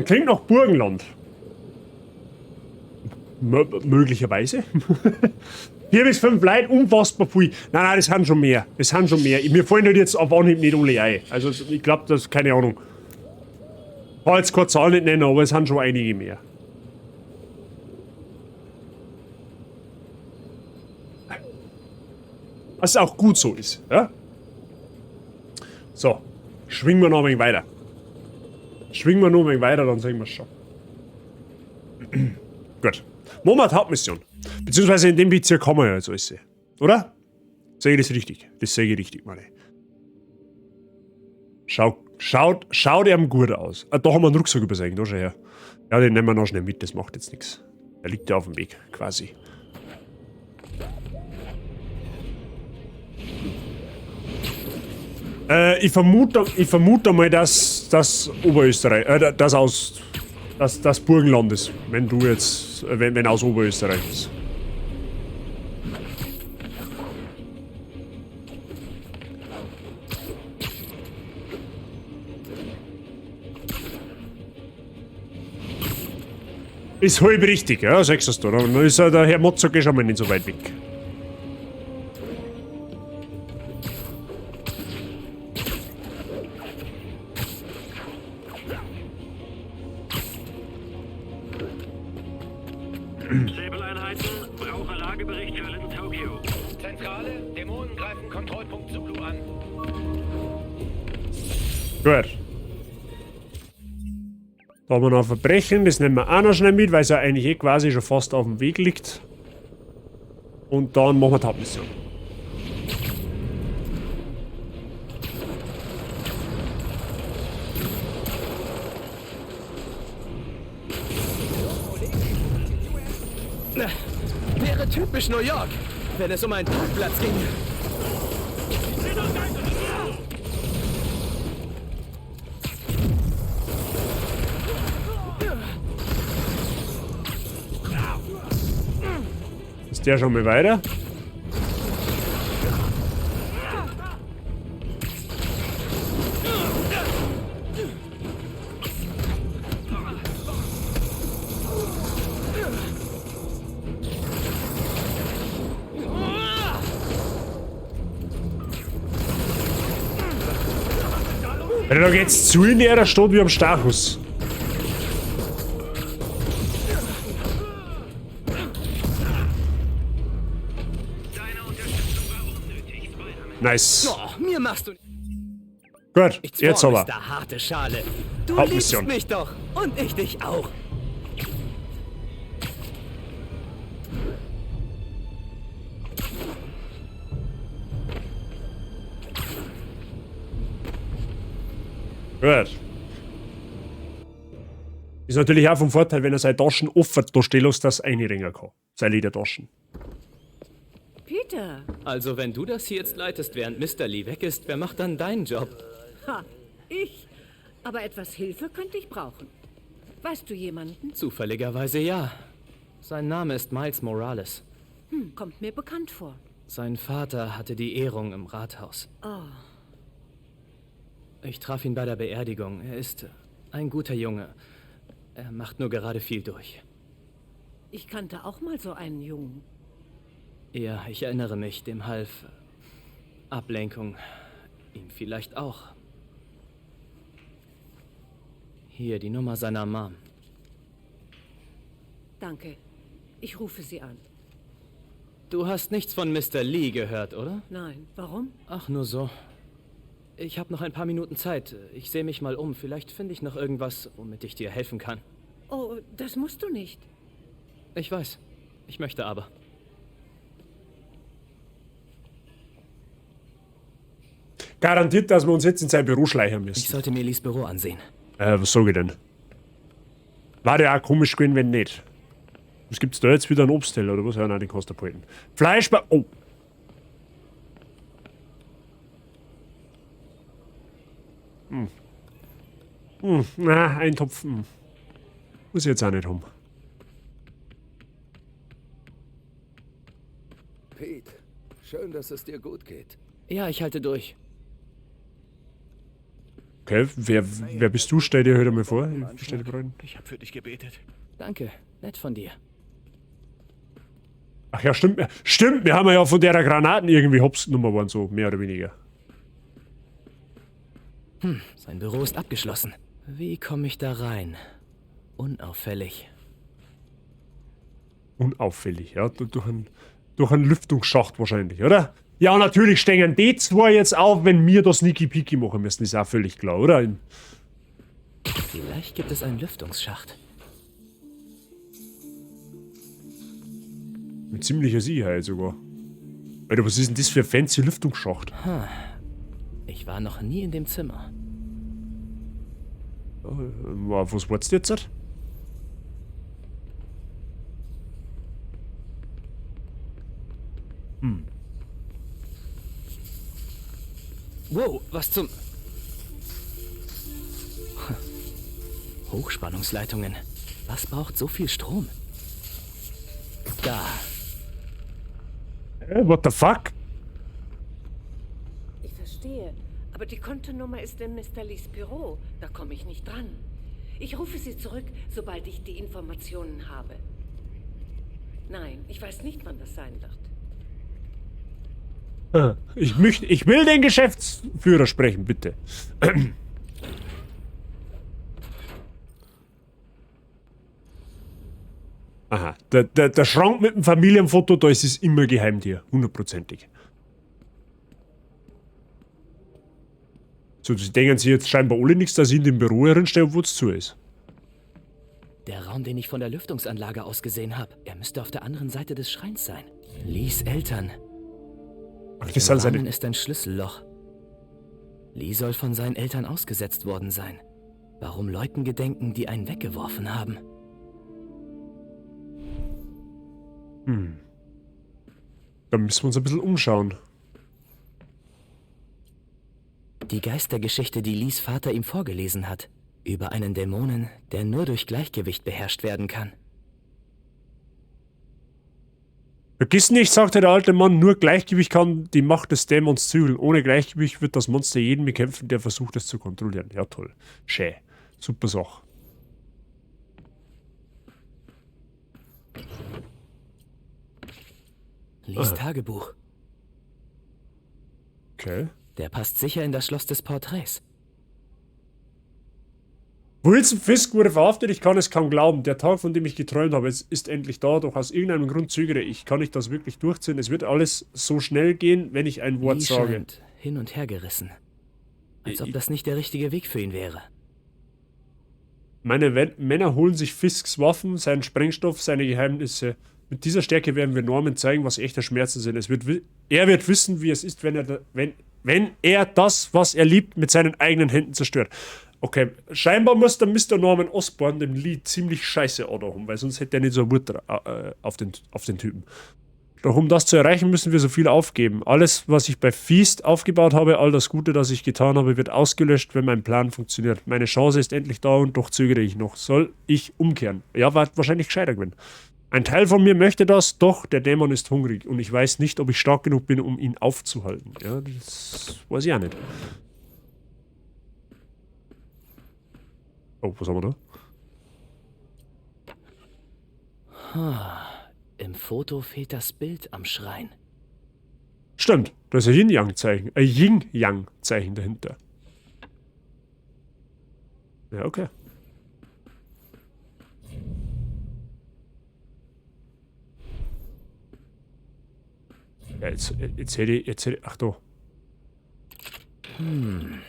Klingt nach Burgenland. Möglicherweise. 4 bis 5 Leute, unfassbar viel. Nein, nein, das sind schon mehr. Das sind schon mehr. Mir fallen halt jetzt auf Anhieb nicht alle ein. Also ich glaub, das, keine Ahnung. Ich kann jetzt keine Zahl nicht nennen, aber es sind schon einige mehr. Was auch gut so ist. Ja? So, schwingen wir noch ein wenig weiter. Schwingen wir noch ein wenig weiter, dann sehen wir es schon. Gut. Machen wir die Hauptmission. Beziehungsweise in dem Bezirk haben wir ja jetzt alles. Oder? Sehe ich das richtig? Das sehe ich richtig, meine. Schaut ihm gut aus. Ah, da haben wir einen Rucksack übersehen, da schau her. Ja, den nehmen wir noch schnell mit, das macht jetzt nichts. Der liegt ja auf dem Weg, quasi. Ich vermute mal, dass das Oberösterreich, das aus, dass das Burgenland ist, wenn du jetzt, wenn aus Oberösterreich ist. Ist halb richtig, ja, sagst du da. Dann ist ja der Herr Motzok schon mal nicht so weit weg. Sable-Einheiten, brauche Lagebericht für Little Tokyo. Zentrale, Dämonen greifen Kontrollpunkt Zulu an. Gut. Da haben wir noch ein Verbrechen, das nehmen wir auch noch schnell mit, weil es ja eigentlich eh quasi schon fast auf dem Weg liegt. Und dann machen wir die Hauptmission. Wäre typisch New York, wenn es um einen Parkplatz ging. Ist der schon mal weiter? Alter, da geht's zu in der Stadt wie am Stachus. Nice. Oh, mir machst du Gut, nichts jetzt vor, aber. Mr. Harte Schale. Du Hauptmission. liebst mich doch. Und ich dich auch. Gut. Ist natürlich auch vom Vorteil, wenn er seine Taschen offen da stehen lässt, dass er einringen kann. Seine Ledertaschen. Peter. Also, wenn du das hier jetzt leitest, während Mr. Lee weg ist, wer macht dann deinen Job? Ha, ich. Aber etwas Hilfe könnte ich brauchen. Weißt du jemanden? Zufälligerweise ja. Sein Name ist Miles Morales. Hm, kommt mir bekannt vor. Sein Vater hatte die Ehrung im Rathaus. Oh. Ich traf ihn bei der Beerdigung. Er ist ein guter Junge. Er macht nur gerade viel durch. Ich kannte auch mal so einen Jungen. Ja, ich erinnere mich, dem half Ablenkung. Ihm vielleicht auch. Hier, die Nummer seiner Mom. Danke. Ich rufe sie an. Du hast nichts von Mr. Lee gehört, oder? Nein, warum? Ach, nur so. Ich habe noch ein paar Minuten Zeit. Ich sehe mich mal um. Vielleicht finde ich noch irgendwas, womit ich dir helfen kann. Oh, das musst du nicht. Ich weiß. Ich möchte aber. Garantiert, dass wir uns jetzt in sein Büro schleichen müssen. Ich sollte mir Lees Büro ansehen. Was sag ich denn? War ja auch komisch gewesen, wenn nicht. Was gibt's da jetzt wieder? Ein Obstteller oder was? Ja, nein, den kannst du behalten. Fleisch bei. Oh! Hm. Hm, na, ein Topf. Hm. Muss ich jetzt auch nicht haben. Pete, schön, dass es dir gut geht. Ja, ich halte durch. Okay, wer bist du? Stell dir heute mal vor. Ich stell dir vor. Ich hab für dich gebetet. Danke, nett von dir. Ach ja, stimmt. Stimmt, wir haben ja von der Granaten irgendwie hops genommen worden, so mehr oder weniger. Hm, sein Büro ist abgeschlossen. Wie komme ich da rein? Unauffällig. Unauffällig, ja. Durch einen Lüftungsschacht wahrscheinlich, oder? Ja, natürlich stehen die zwei jetzt auf, wenn wir das Sneaky Peeky machen müssen, ist auch völlig klar, oder? Vielleicht gibt es einen Lüftungsschacht. Mit ziemlicher Sicherheit sogar. Alter, was ist denn das für ein fancy Lüftungsschacht? Hm. Ich war noch nie in dem Zimmer. Was wartest du jetzt? Hm. Wow, was zum... Hochspannungsleitungen. Was braucht so viel Strom? Da. What the fuck? Ich verstehe, aber die Kontonummer ist in Mr. Lees Büro. Da komme ich nicht dran. Ich rufe Sie zurück, sobald ich die Informationen habe. Nein, ich weiß nicht, wann das sein wird. Ich will den Geschäftsführer sprechen, bitte. Aha, der Schrank mit dem Familienfoto, da ist es immer Geheimtier, hundertprozentig. So, sie denken sich jetzt scheinbar alle nichts, dass ich in dem Büro herumstehe, obwohl es zu ist. Der Raum, den ich von der Lüftungsanlage aus gesehen habe, er müsste auf der anderen Seite des Schreins sein. Lees Eltern. Ach, das sind seine... Im Rahmen ist ein Schlüsselloch. Lee soll von seinen Eltern ausgesetzt worden sein. Warum Leuten gedenken, die einen weggeworfen haben? Hm. Da müssen wir uns ein bisschen umschauen. Die Geistergeschichte, die Lees Vater ihm vorgelesen hat. Über einen Dämonen, der nur durch Gleichgewicht beherrscht werden kann. Vergiss nicht, sagte der alte Mann, nur Gleichgewicht kann die Macht des Dämons zügeln. Ohne Gleichgewicht wird das Monster jeden bekämpfen, der versucht, es zu kontrollieren. Ja, toll. Schä. Super Sache. Lies Tagebuch. Okay. Der passt sicher in das Schloss des Porträts. Wilson Fisk wurde verhaftet, ich kann es kaum glauben. Der Tag, von dem ich geträumt habe, ist endlich da, doch aus irgendeinem Grund zögere ich. Kann ich das wirklich durchziehen? Es wird alles so schnell gehen, wenn ich ein Wort Lee sage. scheint hin und her gerissen. Als ob das nicht der richtige Weg für ihn wäre. Meine Männer holen sich Fisks Waffen, seinen Sprengstoff, seine Geheimnisse. Mit dieser Stärke werden wir Norman zeigen, was echte Schmerzen sind. Er wird wissen, wie es ist, wenn er das, was er liebt, mit seinen eigenen Händen zerstört. Okay, scheinbar muss der Mr. Norman Osborn dem Lee ziemlich scheiße anhaben, weil sonst hätte er nicht so eine Wut auf den Typen. Doch um das zu erreichen, müssen wir so viel aufgeben. Alles, was ich bei Feast aufgebaut habe, all das Gute, das ich getan habe, wird ausgelöscht, wenn mein Plan funktioniert. Meine Chance ist endlich da und doch zögere ich noch. Soll ich umkehren? Ja, war wahrscheinlich gescheiter gewesen. Ein Teil von mir möchte das, doch der Dämon ist hungrig und ich weiß nicht, ob ich stark genug bin, um ihn aufzuhalten. Ja, das weiß ich auch nicht. Oh, was haben wir da? Im Foto fehlt das Bild am Schrein. Stimmt, da ist ein Yin-Yang-Zeichen. Ein Yin-Yang-Zeichen dahinter. Ja, okay. Ja, jetzt hätte ich... Ach da. Hm,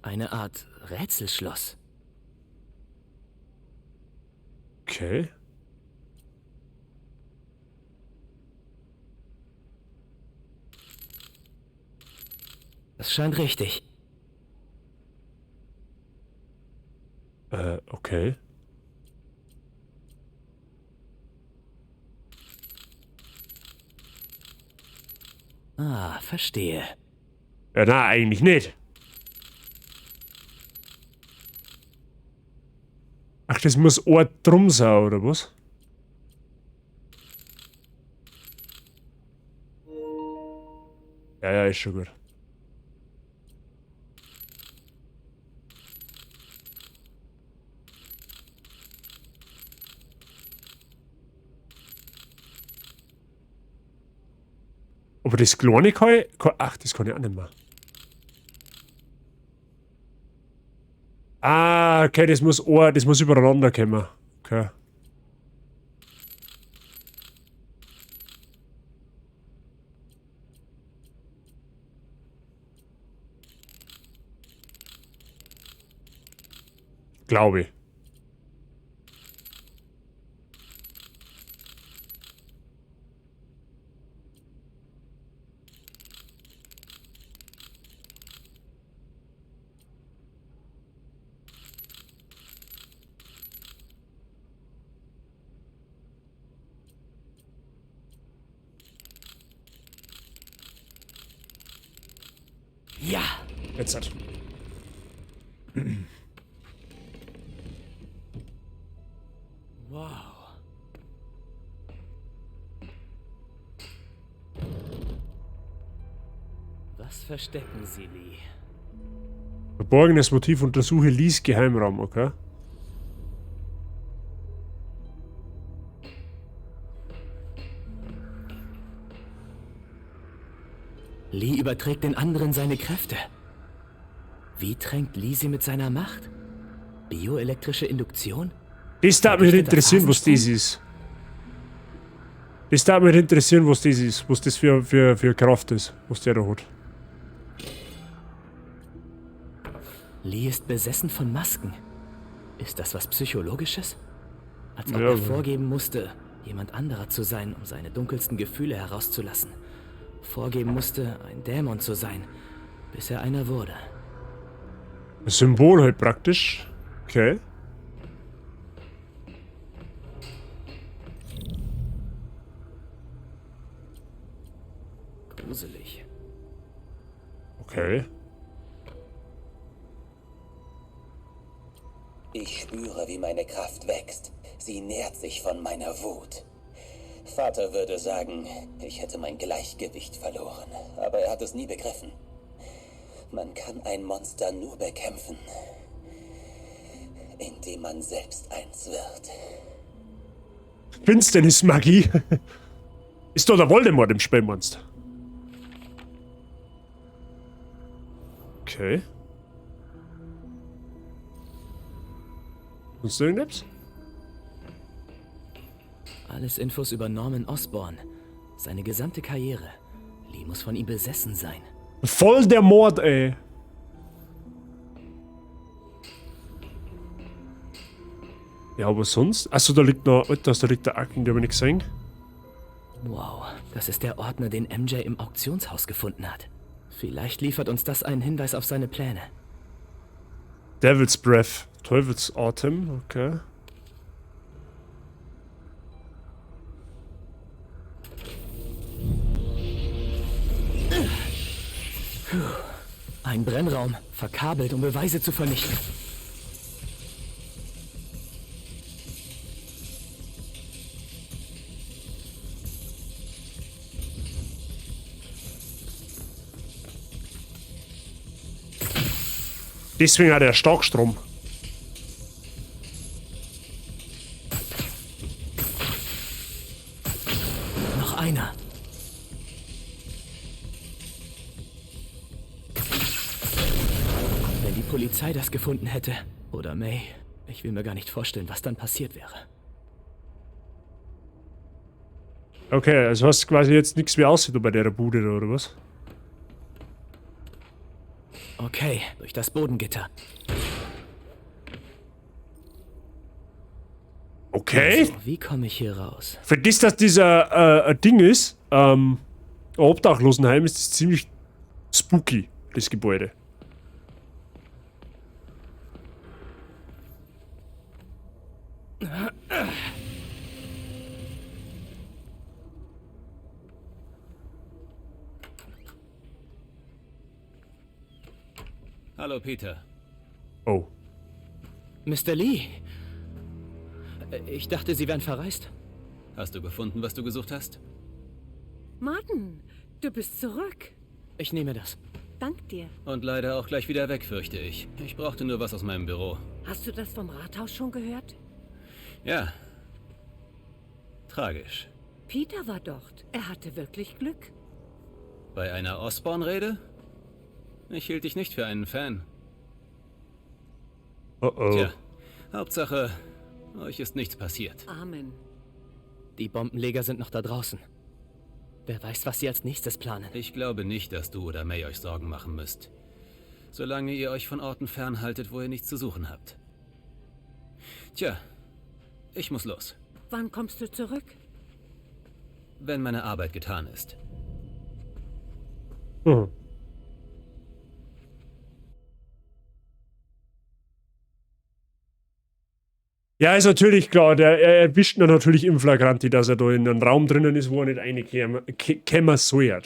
eine Art Rätselschloss. Okay. Das scheint richtig. Okay. Ah, verstehe. Ja, na, eigentlich nicht. Ach, das muss Ort drum sein, oder was? Ja, ja, ist schon gut. Aber das kleine kann ich... Ach, das kann ich auch nicht mehr. Ah, okay, das muss übereinander kommen. Okay. Ich Glaube ich. Ja! Jetzt hat. Wow. Was verstecken Sie, Lee? Verborgenes Motiv, untersuche Lees Geheimraum, okay? Lee überträgt den anderen seine Kräfte. Wie tränkt Lee sie mit seiner Macht? Bioelektrische Induktion? Das darf mich interessieren, was das ist. Das darf mich interessieren, was das ist. Was das für Kraft ist, was der da hat. Lee ist besessen von Masken. Ist das was Psychologisches? Als ob Ja, er vorgeben musste, jemand anderer zu sein, um seine dunkelsten Gefühle herauszulassen. Vorgeben musste, ein Dämon zu sein, bis er einer wurde. Ein Symbol halt praktisch. Okay. Gruselig. Okay. Ich spüre, wie meine Kraft wächst. Sie nährt sich von meiner Wut. Vater würde sagen, ich hätte mein Gleichgewicht verloren, aber er hat es nie begriffen. Man kann ein Monster nur bekämpfen, indem man selbst eins wird. Finsternismagie. Ist doch der Voldemort im Spiel, meinst du? Okay. Sonst irgendetwas? Alles Infos über Norman Osborn. Seine gesamte Karriere. Lee muss von ihm besessen sein. Voll der Mord, ey. Ja, aber sonst? Achso, da liegt noch. Alter, da liegt der Akten, die hab ich nicht gesehen. Wow, das ist der Ordner, den MJ im Auktionshaus gefunden hat. Vielleicht liefert uns das einen Hinweis auf seine Pläne. Devil's Breath. Teufelsatem, okay. Puh. Ein Brennraum, verkabelt, um Beweise zu vernichten. Deswegen hat er Starkstrom. Noch einer. Wenn die Polizei das gefunden hätte, oder May, ich will mir gar nicht vorstellen, was dann passiert wäre. Okay, also hast du quasi jetzt nichts mehr aussieht bei der Bude da, oder was? Okay, durch das Bodengitter. Okay. Also, wie komme ich hier raus? Für das, dass dieser Ding ist, Obdachlosenheim, ist das ziemlich spooky, das Gebäude. Hallo, Peter. Oh. Mr. Lee. Ich dachte, Sie wären verreist. Hast du gefunden, was du gesucht hast? Martin, du bist zurück. Ich nehme das. Dank dir. Und leider auch gleich wieder weg, fürchte ich. Ich brauchte nur was aus meinem Büro. Hast du das vom Rathaus schon gehört? Ja. Tragisch. Peter war dort. Er hatte wirklich Glück. Bei einer Osborn-Rede? Ich hielt dich nicht für einen Fan. Oh oh. Tja, Hauptsache, euch ist nichts passiert. Amen. Die Bombenleger sind noch da draußen. Wer weiß, was sie als nächstes planen. Ich glaube nicht, dass du oder May euch Sorgen machen müsst. Solange ihr euch von Orten fernhaltet, wo ihr nichts zu suchen habt. Tja, ich muss los. Wann kommst du zurück? Wenn meine Arbeit getan ist. Ja, ist natürlich klar, er erwischt ihn natürlich im Flagranti, dass er da in einem Raum drinnen ist, wo er nicht reinkommen soll.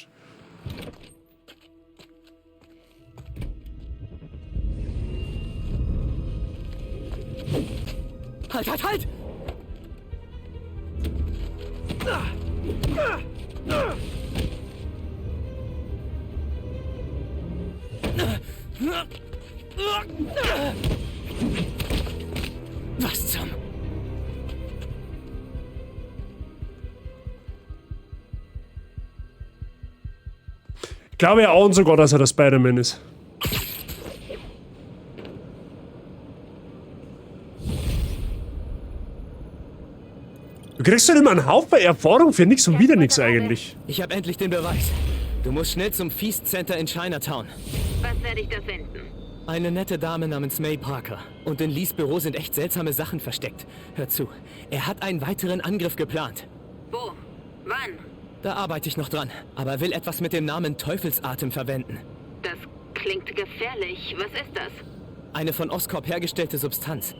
Halt, halt, halt! Was zum... Ich glaube ja auch sogar, dass er der Spider-Man ist. Du kriegst doch immer einen Haufen Erfahrung für nichts und wieder nichts eigentlich. Ich habe endlich den Beweis. Du musst schnell zum Feast Center in Chinatown. Was werde ich da finden? Eine nette Dame namens May Parker. Und in Lees Büro sind echt seltsame Sachen versteckt. Hör zu, er hat einen weiteren Angriff geplant. Wo? Wann? Da arbeite ich noch dran, aber will etwas mit dem Namen Teufelsatem verwenden. Das klingt gefährlich. Was ist das? Eine von Oscorp hergestellte Substanz.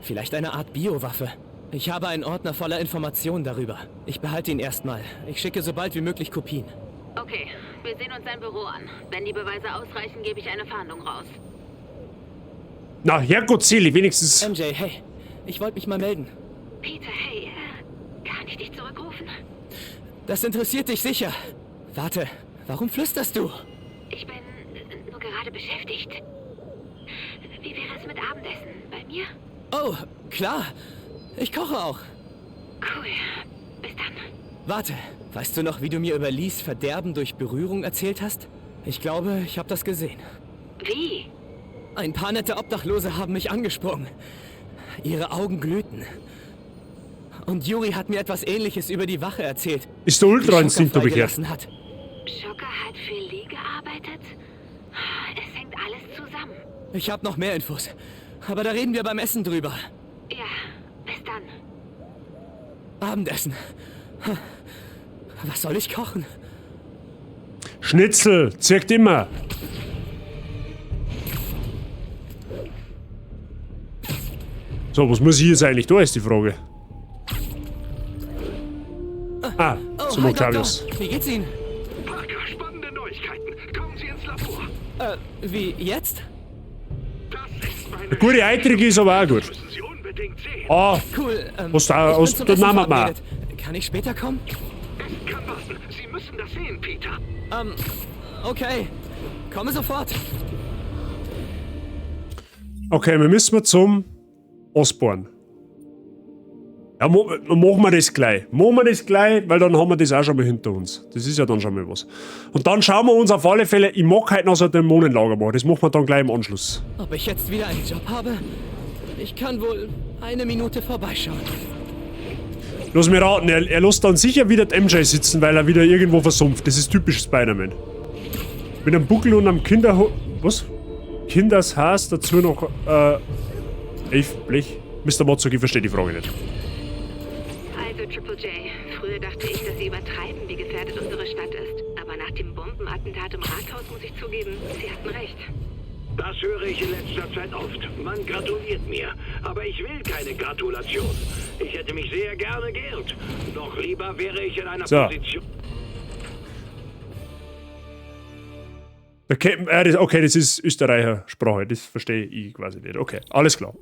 Vielleicht eine Art Biowaffe. Ich habe einen Ordner voller Informationen darüber. Ich behalte ihn erstmal. Ich schicke so bald wie möglich Kopien. Okay, wir sehen uns sein Büro an. Wenn die Beweise ausreichen, gebe ich eine Fahndung raus. Na, Herrgott, selig, wenigstens. MJ, hey, ich wollte mich mal melden. Peter, hey, kann ich dich zurückrufen? Das interessiert dich sicher. Warte, warum flüsterst du? Ich bin nur gerade beschäftigt. Wie wäre es mit Abendessen? Bei mir? Oh, klar. Ich koche auch. Cool. Bis dann. Warte, weißt du noch, wie du mir über Lees Verderben durch Berührung erzählt hast? Ich glaube, ich habe das gesehen. Wie? Ein paar nette Obdachlose haben mich angesprungen. Ihre Augen glühten. Und Yuri hat mir etwas Ähnliches über die Wache erzählt. Ist der Ultra-Instinkt, die hab Schocker ich gehört. freigelassen hat. Schocker hat für Lee gearbeitet? Es hängt alles zusammen. Ich habe noch mehr Infos. Aber da reden wir beim Essen drüber. Ja, bis dann. Abendessen. Was soll ich kochen? Schnitzel, zirkt immer. So, was muss ich jetzt eigentlich da, ist die Frage. Ah, Oh, zum hi, Octavius. Doktor. Wie geht's Ihnen? Parker, spannende Neuigkeiten. Kommen Sie ins Labor. Wie, jetzt? Eine gute Eitrige ist aber auch gut. Ah, Cool. was da, ich was bin zum da Essen nehmen wir mal. verabredet. Kann ich später kommen? Es kann warten. Sie müssen das sehen, Peter. Okay. Komme sofort. Okay, wir müssen zum Osborn. Ja, machen wir das gleich. Machen wir das gleich, weil dann haben wir das auch schon mal hinter uns. Das ist ja dann schon mal was. Und dann schauen wir uns auf alle Fälle, ich mag heute noch so ein Dämonenlager machen. Das machen wir dann gleich im Anschluss. Ob ich jetzt wieder einen Job habe? Ich kann wohl eine Minute vorbeischauen. Lass mich raten, er lässt dann sicher wieder die MJ sitzen, weil er wieder irgendwo versumpft. Das ist typisch Spider-Man. Mit einem Buckel und einem Kinder... Was? Kindershaas, dazu noch... 11 Blech. Mister Mozart, ich verstehe die Frage nicht. Also, Triple J, früher dachte ich, dass Sie übertreiben, wie gefährdet unsere Stadt ist. Aber nach dem Bombenattentat im Rathaus muss ich zugeben, Sie hatten recht. Das höre ich in letzter Zeit oft. Man gratuliert mir. Aber ich will keine Gratulation. Ich hätte mich sehr gerne geirrt. Doch lieber wäre ich in einer So. Position... Der Captain, das, okay, das ist Österreicher Sprache, das verstehe ich quasi nicht. Okay, alles klar.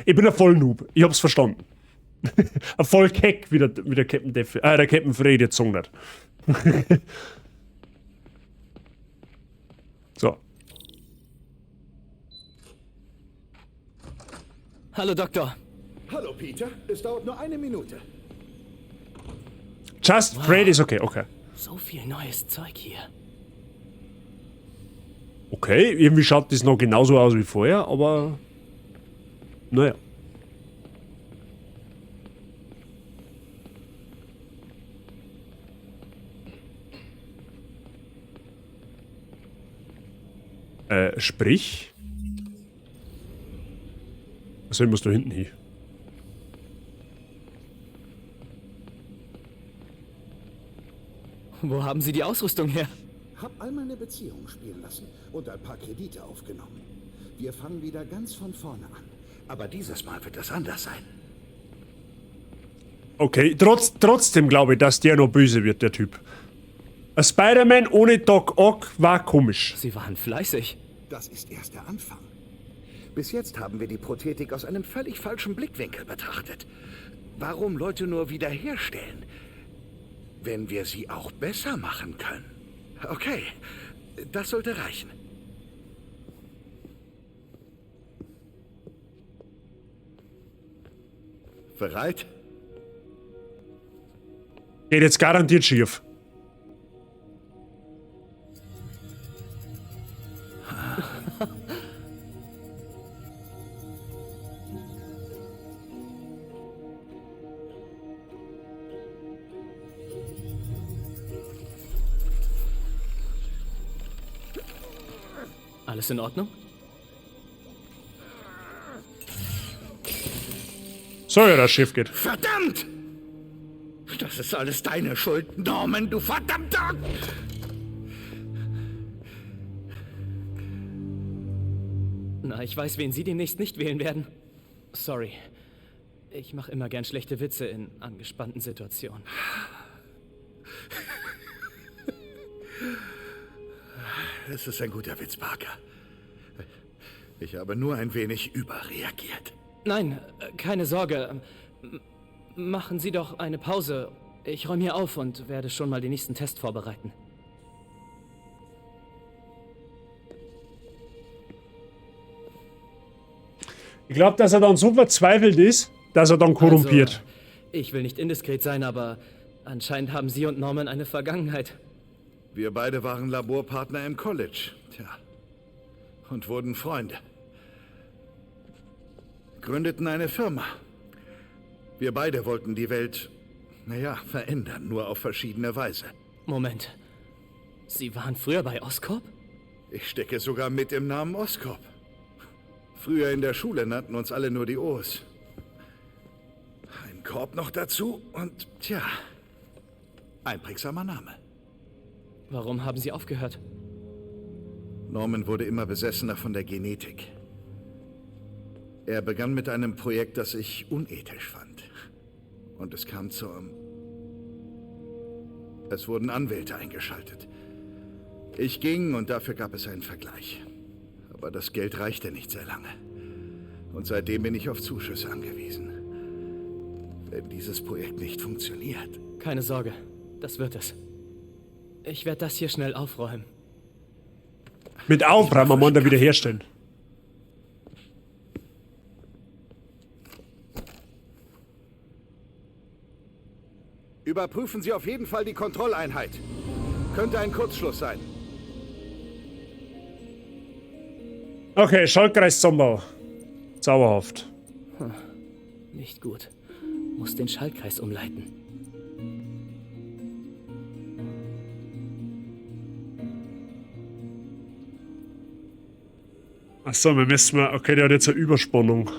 Ich bin ein Vollnoob, ich hab's verstanden. Ein Vollkeck, wie der Captain Def, der Captain Fred jetzt gesagt hat. So. Hallo, Doktor. Hallo, Peter. Es dauert nur eine Minute. Just Wow. Fred ist okay, okay. So viel neues Zeug hier. Okay, irgendwie schaut das noch genauso aus wie vorher, aber... Naja. Sprich... Also ich muss da hinten hin. Wo haben Sie die Ausrüstung her? Hab all meine Beziehungen spielen lassen und ein paar Kredite aufgenommen. Wir fangen wieder ganz von vorne an. Aber dieses Mal wird es anders sein. Okay, trotzdem glaube ich, dass der noch böse wird, der Typ. Ein Spider-Man ohne Doc Ock war komisch. Sie waren fleißig. Das ist erst der Anfang. Bis jetzt haben wir die Prothetik aus einem völlig falschen Blickwinkel betrachtet. Warum Leute nur wiederherstellen, wenn wir sie auch besser machen können? Okay, das sollte reichen. Bereit? Geht jetzt garantiert schief. Alles in Ordnung? So, ja, das Schiff geht. Verdammt! Das ist alles deine Schuld, Norman, du verdammter... Na, ich weiß, wen Sie demnächst nicht wählen werden. Sorry. Ich mache immer gern schlechte Witze in angespannten Situationen. Das ist ein guter Witz, Parker. Ich habe nur ein wenig überreagiert. Nein, keine Sorge. Machen Sie doch eine Pause. Ich räume hier auf und werde schon mal den nächsten Test vorbereiten. Ich glaube, dass er dann so verzweifelt ist, dass er dann korrumpiert. Also, ich will nicht indiskret sein, aber anscheinend haben Sie und Norman eine Vergangenheit. Wir beide waren Laborpartner im College. Tja. Und wurden Freunde. Gründeten eine Firma. Wir beide wollten die Welt, naja, verändern, nur auf verschiedene Weise. Moment. Sie waren früher bei Oscorp? Ich stecke sogar mit im Namen Oscorp. Früher in der Schule nannten uns alle nur die O's. Ein Korb noch dazu und, tja, einprägsamer Name. Warum haben Sie aufgehört? Norman wurde immer besessener von der Genetik. Er begann mit einem Projekt, das ich unethisch fand. Und es kam zum... Es wurden Anwälte eingeschaltet. Ich ging und dafür gab es einen Vergleich. Aber das Geld reichte nicht sehr lange. Und seitdem bin ich auf Zuschüsse angewiesen. Wenn dieses Projekt nicht funktioniert... Keine Sorge, das wird es. Ich werde das hier schnell aufräumen. Mit Aufräumen, man da wiederherstellen. Überprüfen Sie auf jeden Fall die Kontrolleinheit. Könnte ein Kurzschluss sein. Okay, Schaltkreis Zusammenbau. Zauberhaft. Hm, nicht gut. Muss den Schaltkreis umleiten. Achso, wir müssen mal. Okay, der hat jetzt eine Überspannung.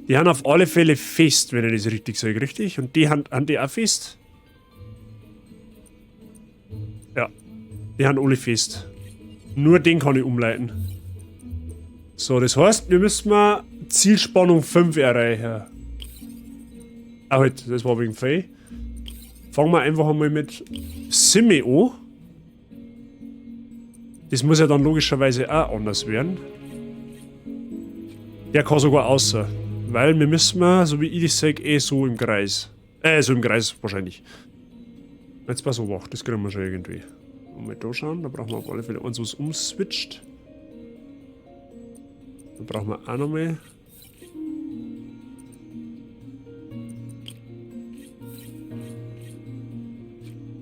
Die haben auf alle Fälle fest, wenn ich das richtig sage, richtig? Und die haben die auch fest? Ja. Die haben alle fest. Nur den kann ich umleiten. So, das heißt, wir müssen mal Zielspannung 5 erreichen. Ah, halt, das war wegen Faye. Fangen wir einfach einmal mit Simi an. Das muss ja dann logischerweise auch anders werden. Der kann sogar außer. Weil wir müssen mal, so wie ich das sage, eh so im Kreis. So im Kreis wahrscheinlich. Jetzt pass auf, das kriegen wir schon irgendwie. Mal da schauen, da brauchen wir auf alle Fälle eins, was umswitcht. Da brauchen wir auch nochmal.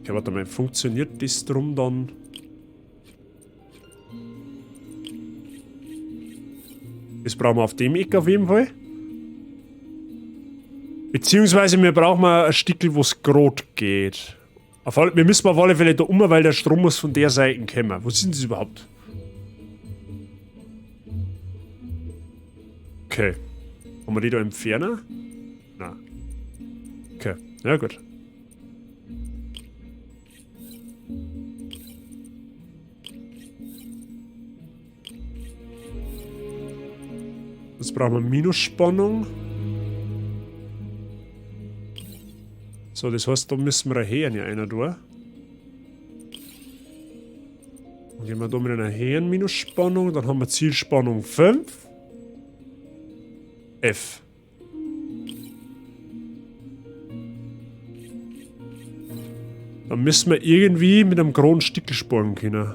Okay, warte mal, funktioniert das drum dann? Das brauchen wir auf dem Eck auf jeden Fall. Beziehungsweise wir brauchen mal ein Stickel, wo es grad geht. Wir müssen auf alle Fälle da um, weil der Strom muss von der Seite kommen. Wo sind sie überhaupt? Okay. Haben wir die da entfernen? Nein. Okay, ja gut. Jetzt brauchen wir Minusspannung. So, das heißt, da müssen wir her ja einer durch. Dann gehen wir da mit einer höheren Minusspannung. Dann haben wir Zielspannung 5. F. Dann müssen wir irgendwie mit einem großen Stickel sparen können.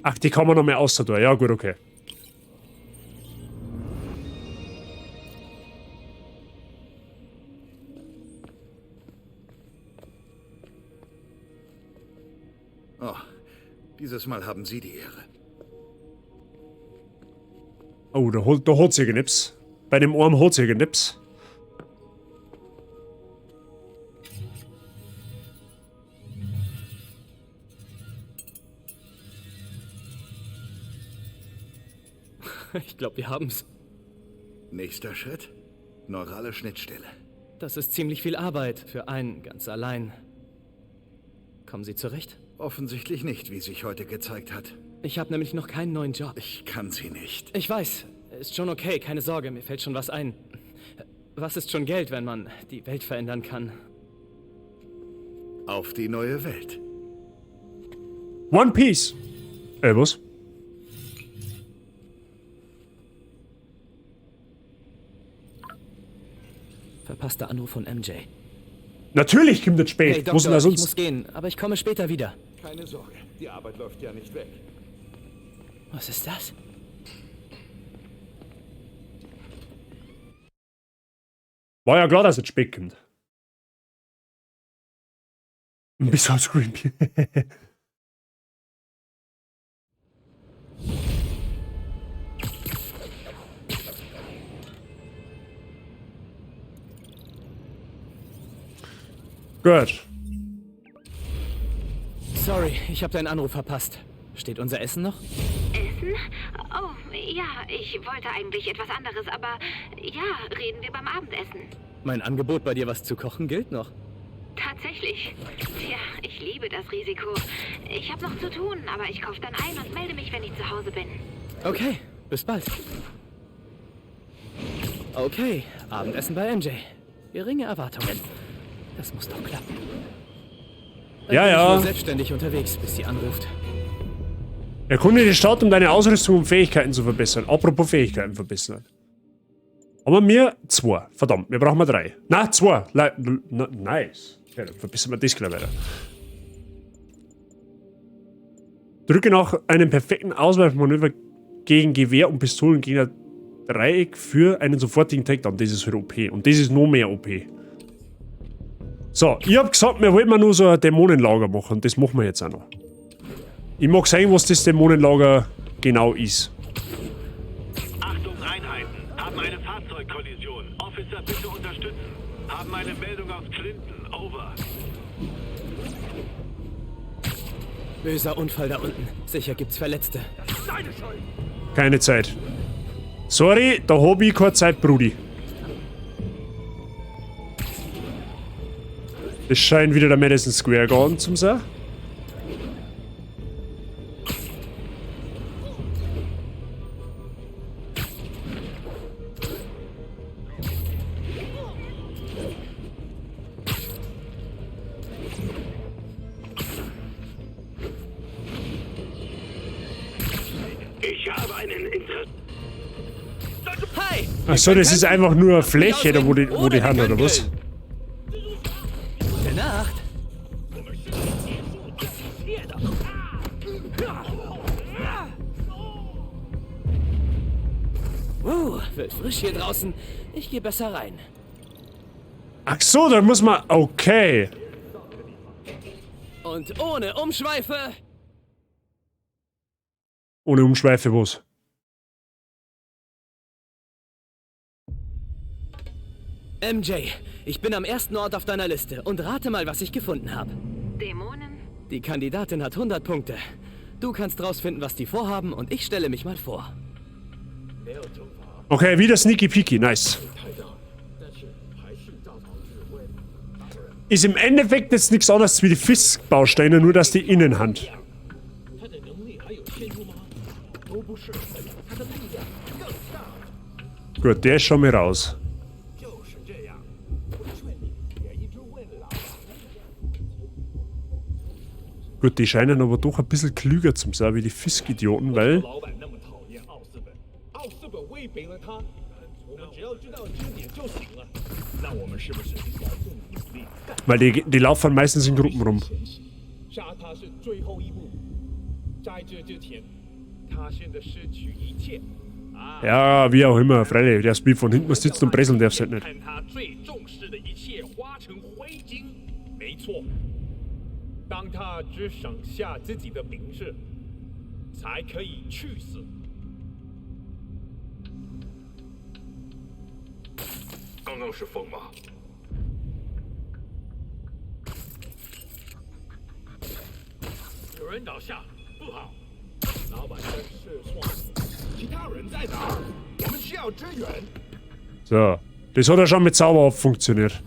Ach, die kann man noch mehr außer da. Ja, gut, okay. Oh, dieses Mal haben Sie die Ehre. Oh, da hat's irgendetwas. Bei dem Arm hat's irgendetwas. Ich glaube, wir haben's. Nächster Schritt: neurale Schnittstelle. Das ist ziemlich viel Arbeit für einen ganz allein. Kommen Sie zurecht? Offensichtlich nicht, wie sich heute gezeigt hat. Ich habe nämlich noch keinen neuen Job. Ich kann Sie nicht. Ich weiß. Ist schon okay, keine Sorge, mir fällt schon was ein. Was ist schon Geld, wenn man die Welt verändern kann? Auf die neue Welt. One Piece. Was? Verpasster Anruf von MJ. Natürlich kommt das spät. Hey, Wo ist denn Doktor, da ich sonst? muss gehen, aber ich komme später wieder. Keine Sorge, die Arbeit läuft ja nicht weg. Was ist das? War ja klar, dass es spät kommt. Ein bisschen creepy. Gut. Sorry, ich habe deinen Anruf verpasst. Steht unser Essen noch? Essen? Oh, ja, ich wollte eigentlich etwas anderes, aber ja, reden wir beim Abendessen. Mein Angebot, bei dir was zu kochen, gilt noch. Tatsächlich. Tja, ich liebe das Risiko. Ich habe noch zu tun, aber ich kaufe dann ein und melde mich, wenn ich zu Hause bin. Okay, bis bald. Okay, Abendessen bei MJ. Geringe Erwartungen. Das muss doch klappen. Dann Ja, bin ich ja. wohl selbstständig unterwegs, bis sie anruft. Erkunde die Stadt, um deine Ausrüstung und Fähigkeiten zu verbessern. Apropos Fähigkeiten verbessern. Aber mir 2. Verdammt, wir brauchen mal 3. Na, 2. Nice. Ja, dann verbessern wir das gleich weiter. Drücke nach einem perfekten Ausweichmanöver gegen Gewehr und Pistolen gegen ein Dreieck für einen sofortigen Takedown. Das ist halt OP. Und das ist noch mehr OP. So, ich hab gesagt, wir wollten nur so ein Dämonenlager machen. Das machen wir jetzt auch noch. Ich mag sehen, was das Dämonenlager genau ist. Achtung Einheiten, haben eine Fahrzeugkollision. Officer bitte unterstützen. Haben eine Meldung aus Clinton. Over. Böser Unfall da unten. Sicher gibt's Verletzte. Deine Schuld! Keine Zeit. Sorry, da hab ich keine Zeit, Brudi. Das scheint wieder der Madison Square Garden zum sein. Ich habe einen Interesse. Hi! Achso, das ist einfach nur eine Fläche, da wo die haben, oder was? Gute Nacht! Wird frisch hier draußen. Ich gehe besser rein. Ach so, da muss man... Okay. Und ohne Umschweife... Ohne Umschweife was? MJ, ich bin am ersten Ort auf deiner Liste und rate mal, was ich gefunden habe. Dämonen? Die Kandidatin hat 100 Punkte. Du kannst rausfinden, was die vorhaben, und ich stelle mich mal vor. Okay, wieder Sneaky Peaky, nice. Ist im Endeffekt jetzt nichts anderes wie die Fisk-Bausteine, nur dass die innen hand. Gut, der ist schon mal raus. Gut, die scheinen aber doch ein bisschen klüger zu sein wie die Fisk-Idioten, weil... Weil die laufen meistens in Gruppen rum. Ja, wie auch immer, freilich, der Speed von hinten sitzt und presseln darfst halt nicht. So, das hat ja schon mit Zauberhaft funktioniert.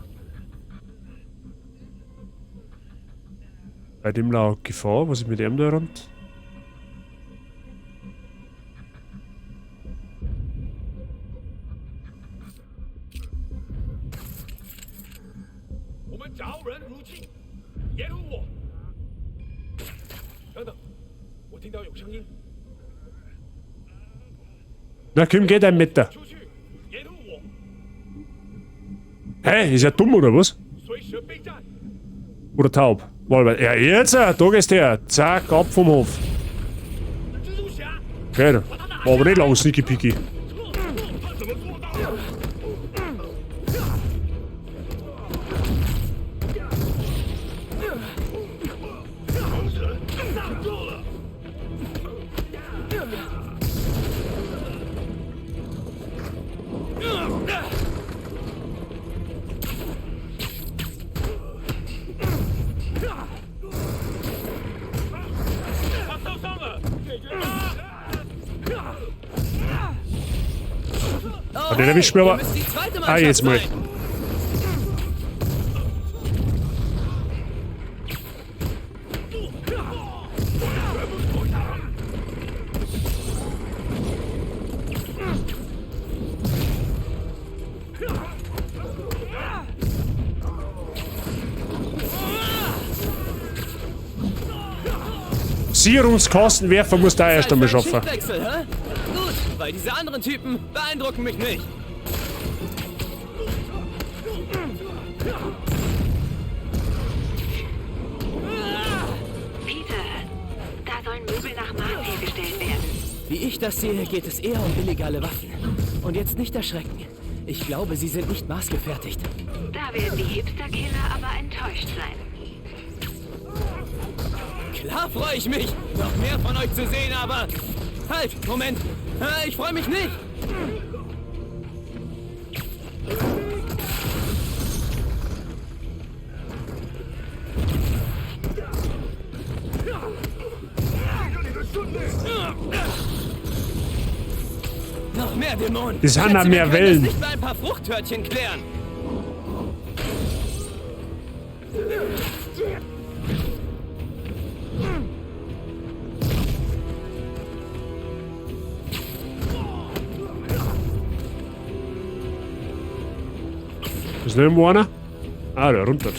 Bei dem lag Gefahr, was ist mit dem da rund? Na komm, geh dein Meter. Hä, ist er dumm oder was? Oder taub? Ja, jetzt, da gehst du her. Zack, ab vom Hof. Okay, war aber nicht lang, Sneaky Peaky. Den erwischt mir aber. Ah, jetzt mal. Sicherungskostenwerfer muss da erst einmal schaffen. Gut, weil diese anderen Typen beeindrucken mich nicht. Peter, da sollen Möbel nach Maß hergestellt werden. Wie ich das sehe, geht es eher um illegale Waffen. Und jetzt nicht erschrecken. Ich glaube, sie sind nicht maßgefertigt. Da werden die Hipster-Killer aber enttäuscht sein. Klar freue ich mich, noch mehr von euch zu sehen, aber... Halt, Moment! Ich freue mich nicht! Noch mehr Dämonen! Das sind noch mehr Wellen. Nicht mal ein paar Fruchttörtchen klären! Ist noch irgendwo einer? Ah, der runter.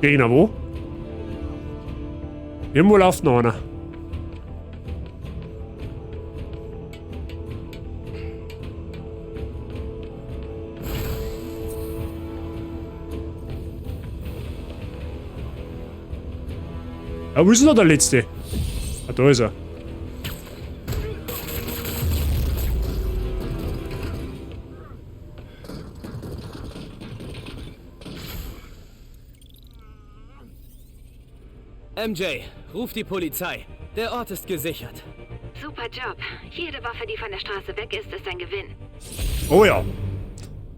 Gegner wo? Irgendwo läuft noch einer. Ja, wo ist denn da der letzte? Ah, da ist er. MJ, ruf die Polizei. Der Ort ist gesichert. Super Job. Jede Waffe, die von der Straße weg ist, ist ein Gewinn. Oh ja.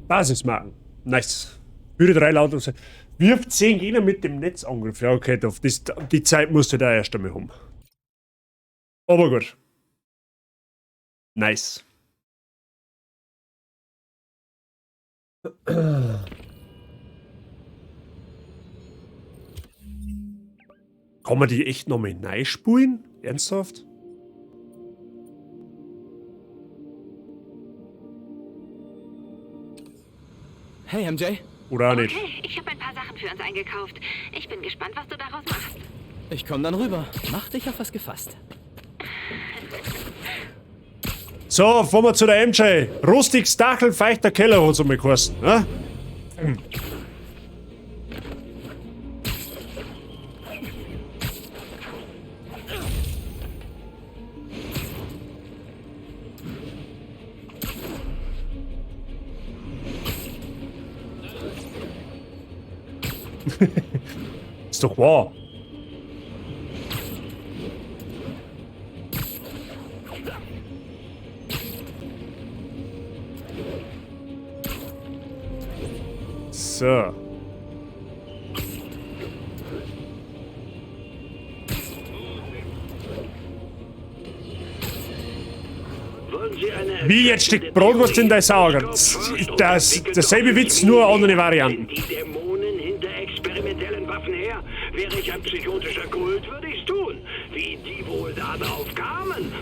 Basismarken. Nice. Würde 3 laut. Wirft 10 Gegner mit dem Netzangriff. Ja, okay, das, die Zeit musst du da erst einmal haben. Aber gut. Nice. Kann man die echt nochmal spulen? Ernsthaft? Hey, MJ. Oder auch nicht. Okay, ich habe ein paar Sachen für uns eingekauft. Ich bin gespannt, was du daraus machst. Ich komme dann rüber. Mach dich auf was gefasst. So, fahren wir zu der MJ. Rostiges Dachel, feuchter Keller hat's einmal geheißen, ne? Hm. Ist doch wahr. So. Wie jetzt steckt Bratwurst in dein Sauger? Das, derselbe Witz, nur andere Varianten. Die Dämonen hinter experimentellen Waffen her. Wäre ich ein psychotischer Kult, würde ich's tun. Wie die wohl da drauf kamen?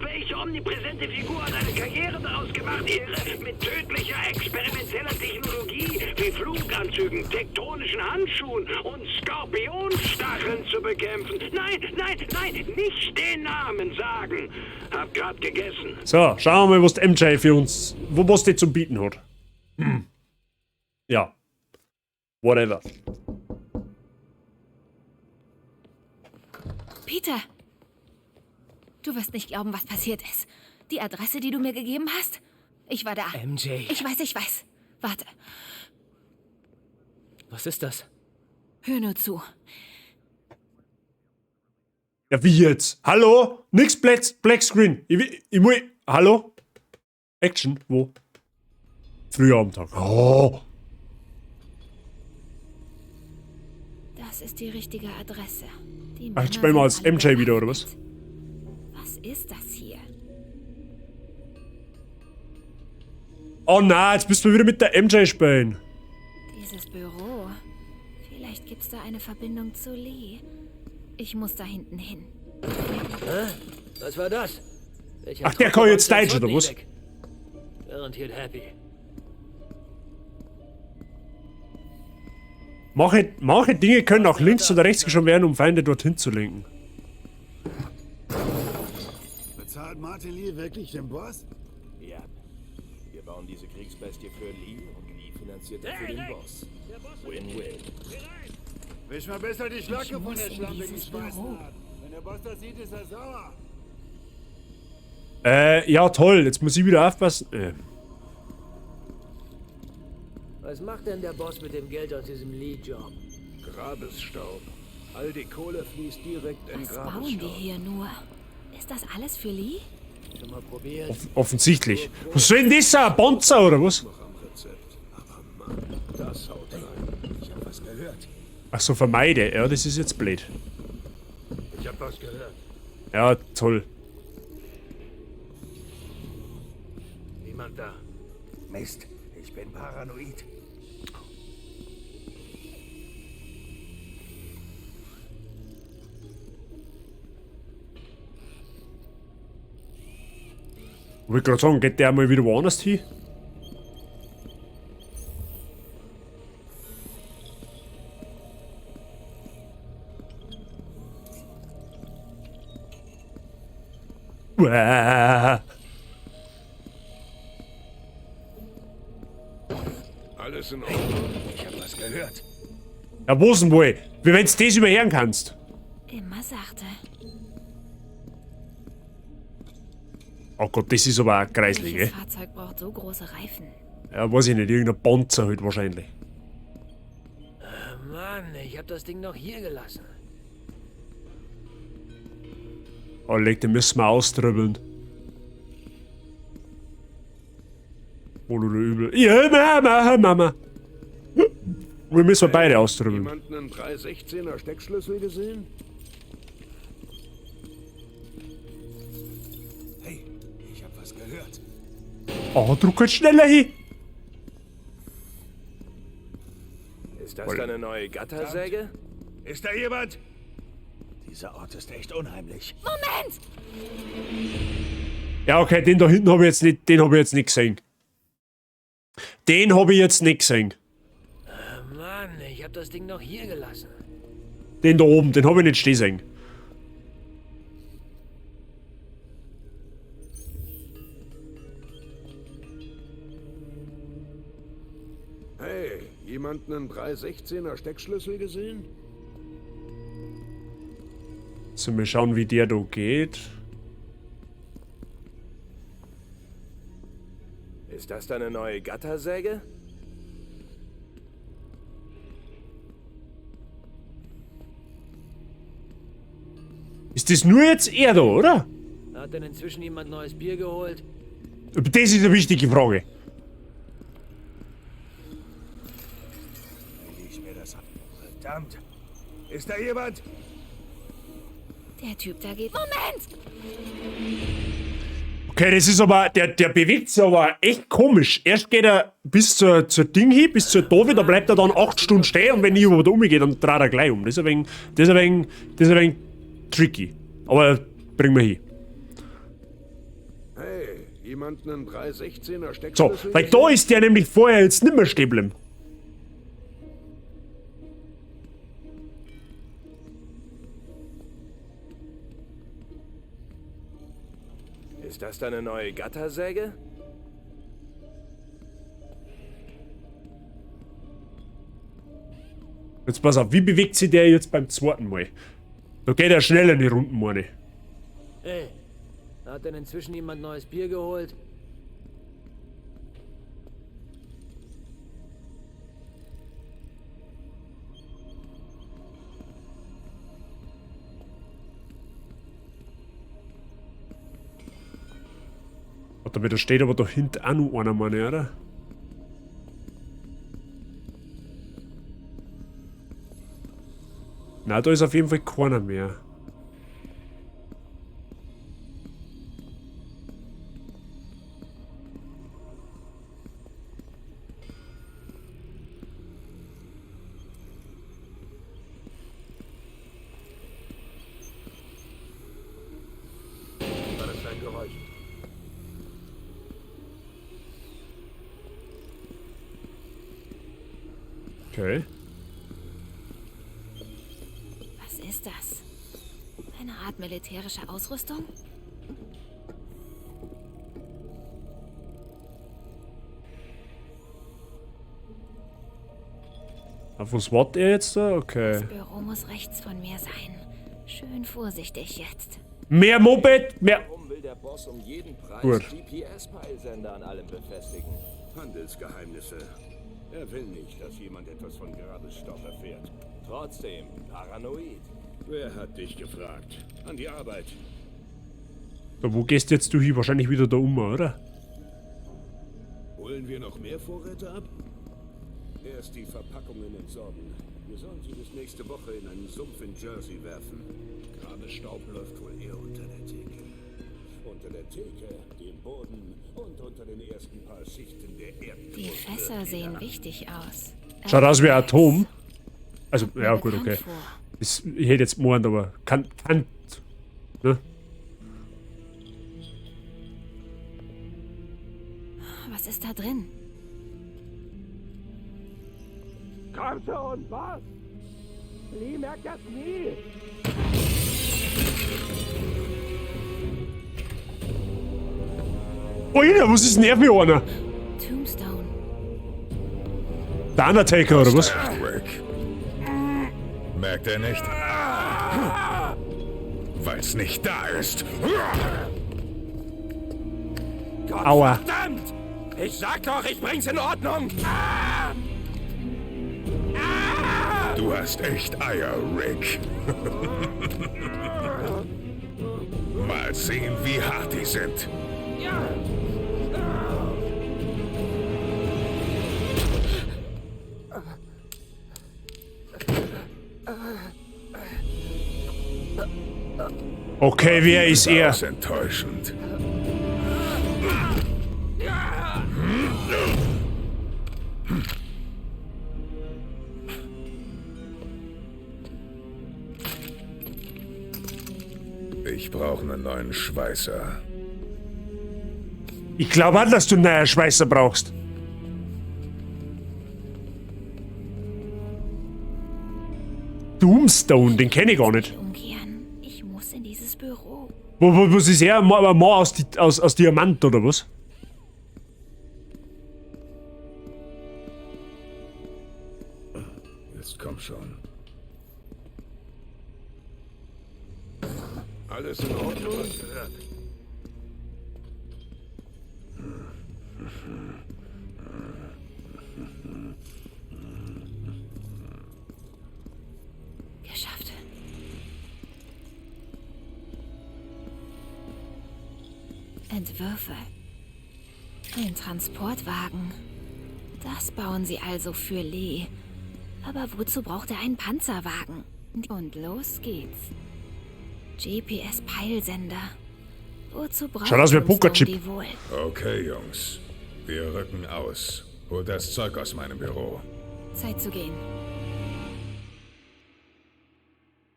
Welche omnipräsente Figur hat eine Karriere daraus gemacht, ihre mit tödlicher experimenteller Technologie wie Fluganzügen, tektonischen Handschuhen und Skorpionstacheln zu bekämpfen? Nein, nein, nein, nicht den Namen sagen. Hab grad gegessen. So, schauen wir mal, was die MJ für uns, was die zum Bieten hat. Hm. Ja. Whatever. Peter! Du wirst nicht glauben, was passiert ist. Die Adresse, die du mir gegeben hast? Ich war da. MJ. Ich weiß, ich weiß. Warte. Was ist das? Hör nur zu. Ja, wie jetzt? Hallo? Nix Black Screen. Ich muss... Hallo? Action? Wo? Früher am Tag. Oh. Das ist die richtige Adresse. Die Ach, jetzt spielen wir als MJ wieder, oder was? Was ist das hier? Oh nein, jetzt bist du wieder mit der MJ spielen. Dieses Büro. Vielleicht gibt's da eine Verbindung zu Lee. Ich muss da hinten hin. Hä? Was war das? Welcher Ach, der kann jetzt Deutsch, oder was? Garantiert happy. Manche Dinge können auch links oder rechts geschoben werden, um Feinde dorthin zu lenken. Bezahlt Martin Lee wirklich den Boss? Ja. Wir bauen diese Kriegsbestie für Lee und Lee finanziert dafür den Boss. Win-win. Wisch mal besser die Schlacke von der schlampigen Schweißnaht. Wenn der Boss das sieht, ist er sauer. Ja toll, jetzt muss ich wieder aufpassen. Was macht denn der Boss mit dem Geld aus diesem Lee-Job? Grabesstaub. All die Kohle fließt direkt in Was bauen Grabesstaub. die hier nur? Ist das alles für Lee? Schon mal probiert. Offensichtlich. Was soll denn das sein? Ein Panzer oder was? Aber Mann, das haut rein. Ich hab was gehört. Ach so, vermeide. Ja, das ist jetzt blöd. Ich hab was gehört. Ja, toll. Niemand da. Mist, ich bin paranoid. Ich wollte gerade sagen, geht der mal wieder woanders hin? Uah. Alles in Ordnung. Ich hab was gehört. Ja, wo ist denn wohl? Wie wenn du das überhören kannst. immer sagte. Oh Gott, das ist aber auch kreislig, Welches ey. Fahrzeug braucht so große Reifen? Ja, weiß ich nicht, irgendein Panzer halt wahrscheinlich. Mann, ich hab das Ding noch hier gelassen. Oh, leg, den müssen wir austrübbeln. Wohl oder übel. Ja, Mama, Mama. Wir müssen beide austrübbeln. Jemanden einen 316er Steckschlüssel gesehen? Hey, ich hab was gehört. Oh, druck halt schneller hin. Ist das deine neue Gattersäge? Ist da jemand? Dieser Ort ist echt unheimlich. Moment! Ja, okay, den da hinten habe ich jetzt nicht, den habe ich jetzt nicht gesehen. Den habe ich jetzt nicht gesehen. Mann, ich hab das Ding noch hier gelassen. Den da oben, den habe ich nicht stehen sehen. Hey, jemanden einen 316er Steckschlüssel gesehen? So, wir schauen, wie der da geht. Ist das deine neue Gattersäge? Ist das nur jetzt er da, oder? Hat denn inzwischen jemand neues Bier geholt? Das ist eine wichtige Frage. Leg ich mir das an. Verdammt. Ist da jemand? Der Typ da geht. Moment! Okay, das ist aber, der bewegt sich aber echt komisch. Erst geht er bis zur Ding hin, bis zur Dove, da bleibt er dann 8 Stunden stehen und wenn ich über da umgehe, dann dreht er gleich um. Das ist ein wenig tricky. Aber bringen wir hin. Hey, jemanden einen 316er So, Steckschlüssel weil da ist der nämlich vorher jetzt nimmer stehen geblieben. Ist das deine neue Gattersäge? Jetzt pass auf, wie bewegt sich der jetzt beim zweiten Mal? Da geht er schneller in die Runden, meine ich. Hey, hat denn inzwischen jemand neues Bier geholt? Warte mal, da steht aber da hinten auch noch einer, meine ich, oder? Na, da ist auf jeden Fall keiner mehr. War das ein Geräusch? Okay. Was ist das? Eine Art militärische Ausrüstung? Auf was wartet er jetzt da? Okay. Das Büro muss rechts von mir sein. Schön vorsichtig jetzt. Mehr Moped, mehr. Warum will der Boss um jeden Preis Gut. GPS-Peilsender an allem befestigen? Handelsgeheimnisse. Er will nicht, dass jemand etwas von Grabesstaub erfährt. Trotzdem, paranoid. Wer hat dich gefragt? An die Arbeit. So, wo gehst jetzt du hin? Wahrscheinlich wieder da um, oder? Holen wir noch mehr Vorräte ab? Erst die Verpackungen entsorgen. Wir sollen sie bis nächste Woche in einen Sumpf in Jersey werfen. Grabesstaub läuft wohl eher unter der Theke. Unter der Theke, dem Boden und unter den ersten paar Schichten der Erdkruste. Die Fässer sehen wichtig aus. Schaut aus wie ein Atom. Also, ja, gut, bekannt okay. vor. Ist, ich hätte jetzt gemeint, aber kann, ne? Was ist da drin? Komm schon, was? Lee merkt das nie. Alter, was ist denn er für einer? Tombstone. Der Undertaker, oder was? Rick. Merkt er nicht? was nicht da ist. Gott Aua. verdammt! Ich sag doch, ich bring's in Ordnung! Ah! Du hast echt Eier, Rick. Mal sehen, wie hart die sind. Okay, wer ist er? Überaus enttäuschend. Ich brauche einen neuen Schweißer. Ich glaube auch, dass du einen neuen Schweißer brauchst. Doomstone, den kenne ich gar nicht. Umkehren. Ich muss in dieses Büro. Wo, was ist er? Ein Mann aus Diamant oder was? Jetzt komm schon. Alles in Ordnung? Geschafft. Entwürfe. Ein Transportwagen. Das bauen sie also für Lee. Aber wozu braucht er einen Panzerwagen? Und los geht's. GPS-Peilsender. Wozu braucht Schaut aus wie ein Tombstone Pokerchip. die wohl? Okay, Jungs. Wir rücken aus. Hol das Zeug aus meinem Büro. Zeit zu gehen.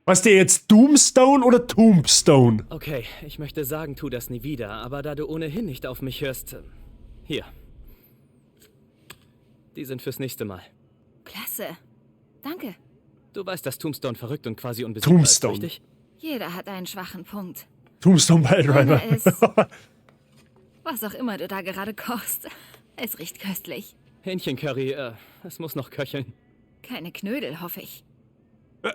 Was der jetzt Doomstone oder Tombstone? Okay, ich möchte sagen, tu das nie wieder, aber da du ohnehin nicht auf mich hörst. Hier. Die sind fürs nächste Mal. Klasse. Danke. Du weißt, dass Tombstone verrückt und quasi unbesiegbar Tombstone. ist, richtig? Jeder hat einen schwachen Punkt. Tombstone Piledriver. Einer ist- Was auch immer du da gerade kochst. Es riecht köstlich. Hähnchencurry, es muss noch köcheln. Keine Knödel, hoffe ich.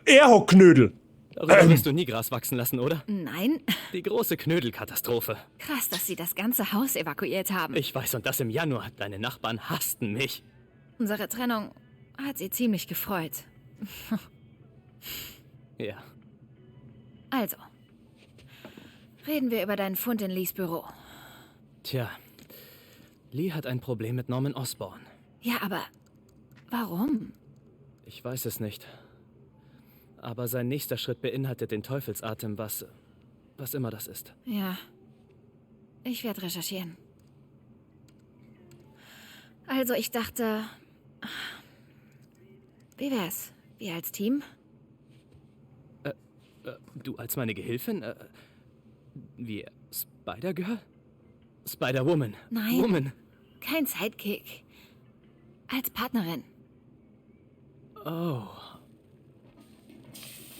Er hat Knödel. Darüber wirst du nie Gras wachsen lassen, oder? Nein. Die große Knödelkatastrophe. Krass, dass sie das ganze Haus evakuiert haben. Ich weiß, und das im Januar. Deine Nachbarn hassten mich. Unsere Trennung hat sie ziemlich gefreut. Ja. Also, reden wir über deinen Fund in Lees Büro. Tja. Lee hat ein Problem mit Norman Osborn. Ja, aber warum? Ich weiß es nicht. Aber sein nächster Schritt beinhaltet den Teufelsatem, was. Was immer das ist. Ja. Ich werde recherchieren. Also, ich dachte. Wie wär's? Wir als Team? Du als meine Gehilfin? Wie Spider-Girl? Spider-Woman. Nein. Woman. Kein Sidekick. Als Partnerin. Oh.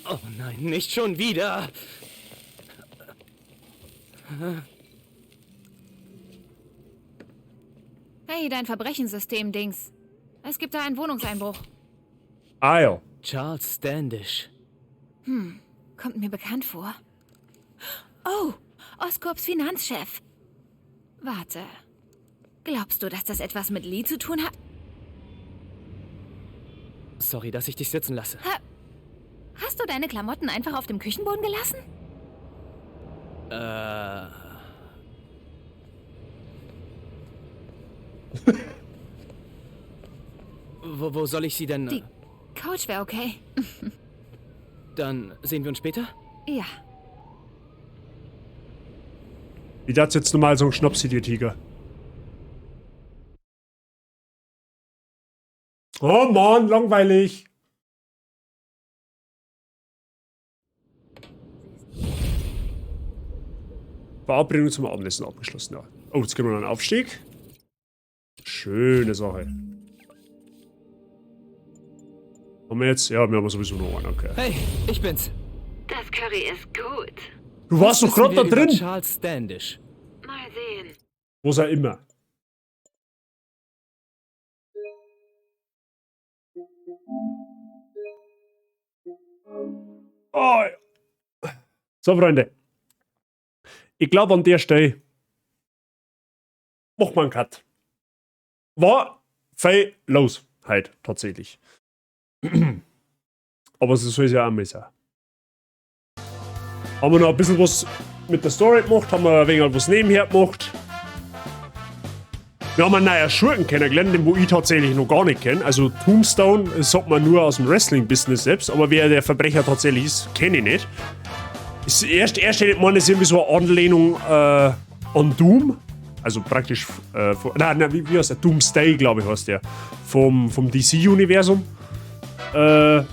Oh nein, nicht schon wieder! Hey, dein Verbrechenssystem-Dings. Es gibt da einen Wohnungseinbruch. Ah ja. Charles Standish. Kommt mir bekannt vor. Oh, Oscorps Finanzchef. Warte. Glaubst du, dass das etwas mit Lee zu tun hat? Sorry, dass ich dich sitzen lasse. Hast du deine Klamotten einfach auf dem Küchenboden gelassen? Wo soll ich sie denn? Die Couch wäre okay. Dann sehen wir uns später? Ja. Ich dachte jetzt nochmal so ein Schnaps dir, Tiger. Oh Mann, langweilig. Verabredung zum Abendessen abgeschlossen, ja. Oh, jetzt kriegen wir noch einen Aufstieg. Schöne Sache. Haben wir jetzt? Ja, wir haben sowieso noch einen, okay. Hey, ich bin's. Das Curry ist gut. Du warst doch Was gerade da wissen wir über drin. Charles Standish. Mal sehen. Wo ist er immer? Oh. ja. So, Freunde. Ich glaube, an der Stelle macht man einen Cut. War viel los heute, tatsächlich. Aber so soll es ja auch mal sein. Haben wir noch ein bisschen was mit der Story gemacht, haben wir ein wenig was nebenher gemacht. Wir haben einen neuen Schurken kennengelernt, den wo ich tatsächlich noch gar nicht kenne. Also Tombstone, das sagt man nur aus dem Wrestling-Business selbst, aber wer der Verbrecher tatsächlich ist, kenne ich nicht. Das erste hätte ich gemeint, ist irgendwie so eine Anlehnung an Doom. Also praktisch, von, nein, nein, wie heißt der? Doomsday, glaube ich, heißt der. Vom DC-Universum. Aber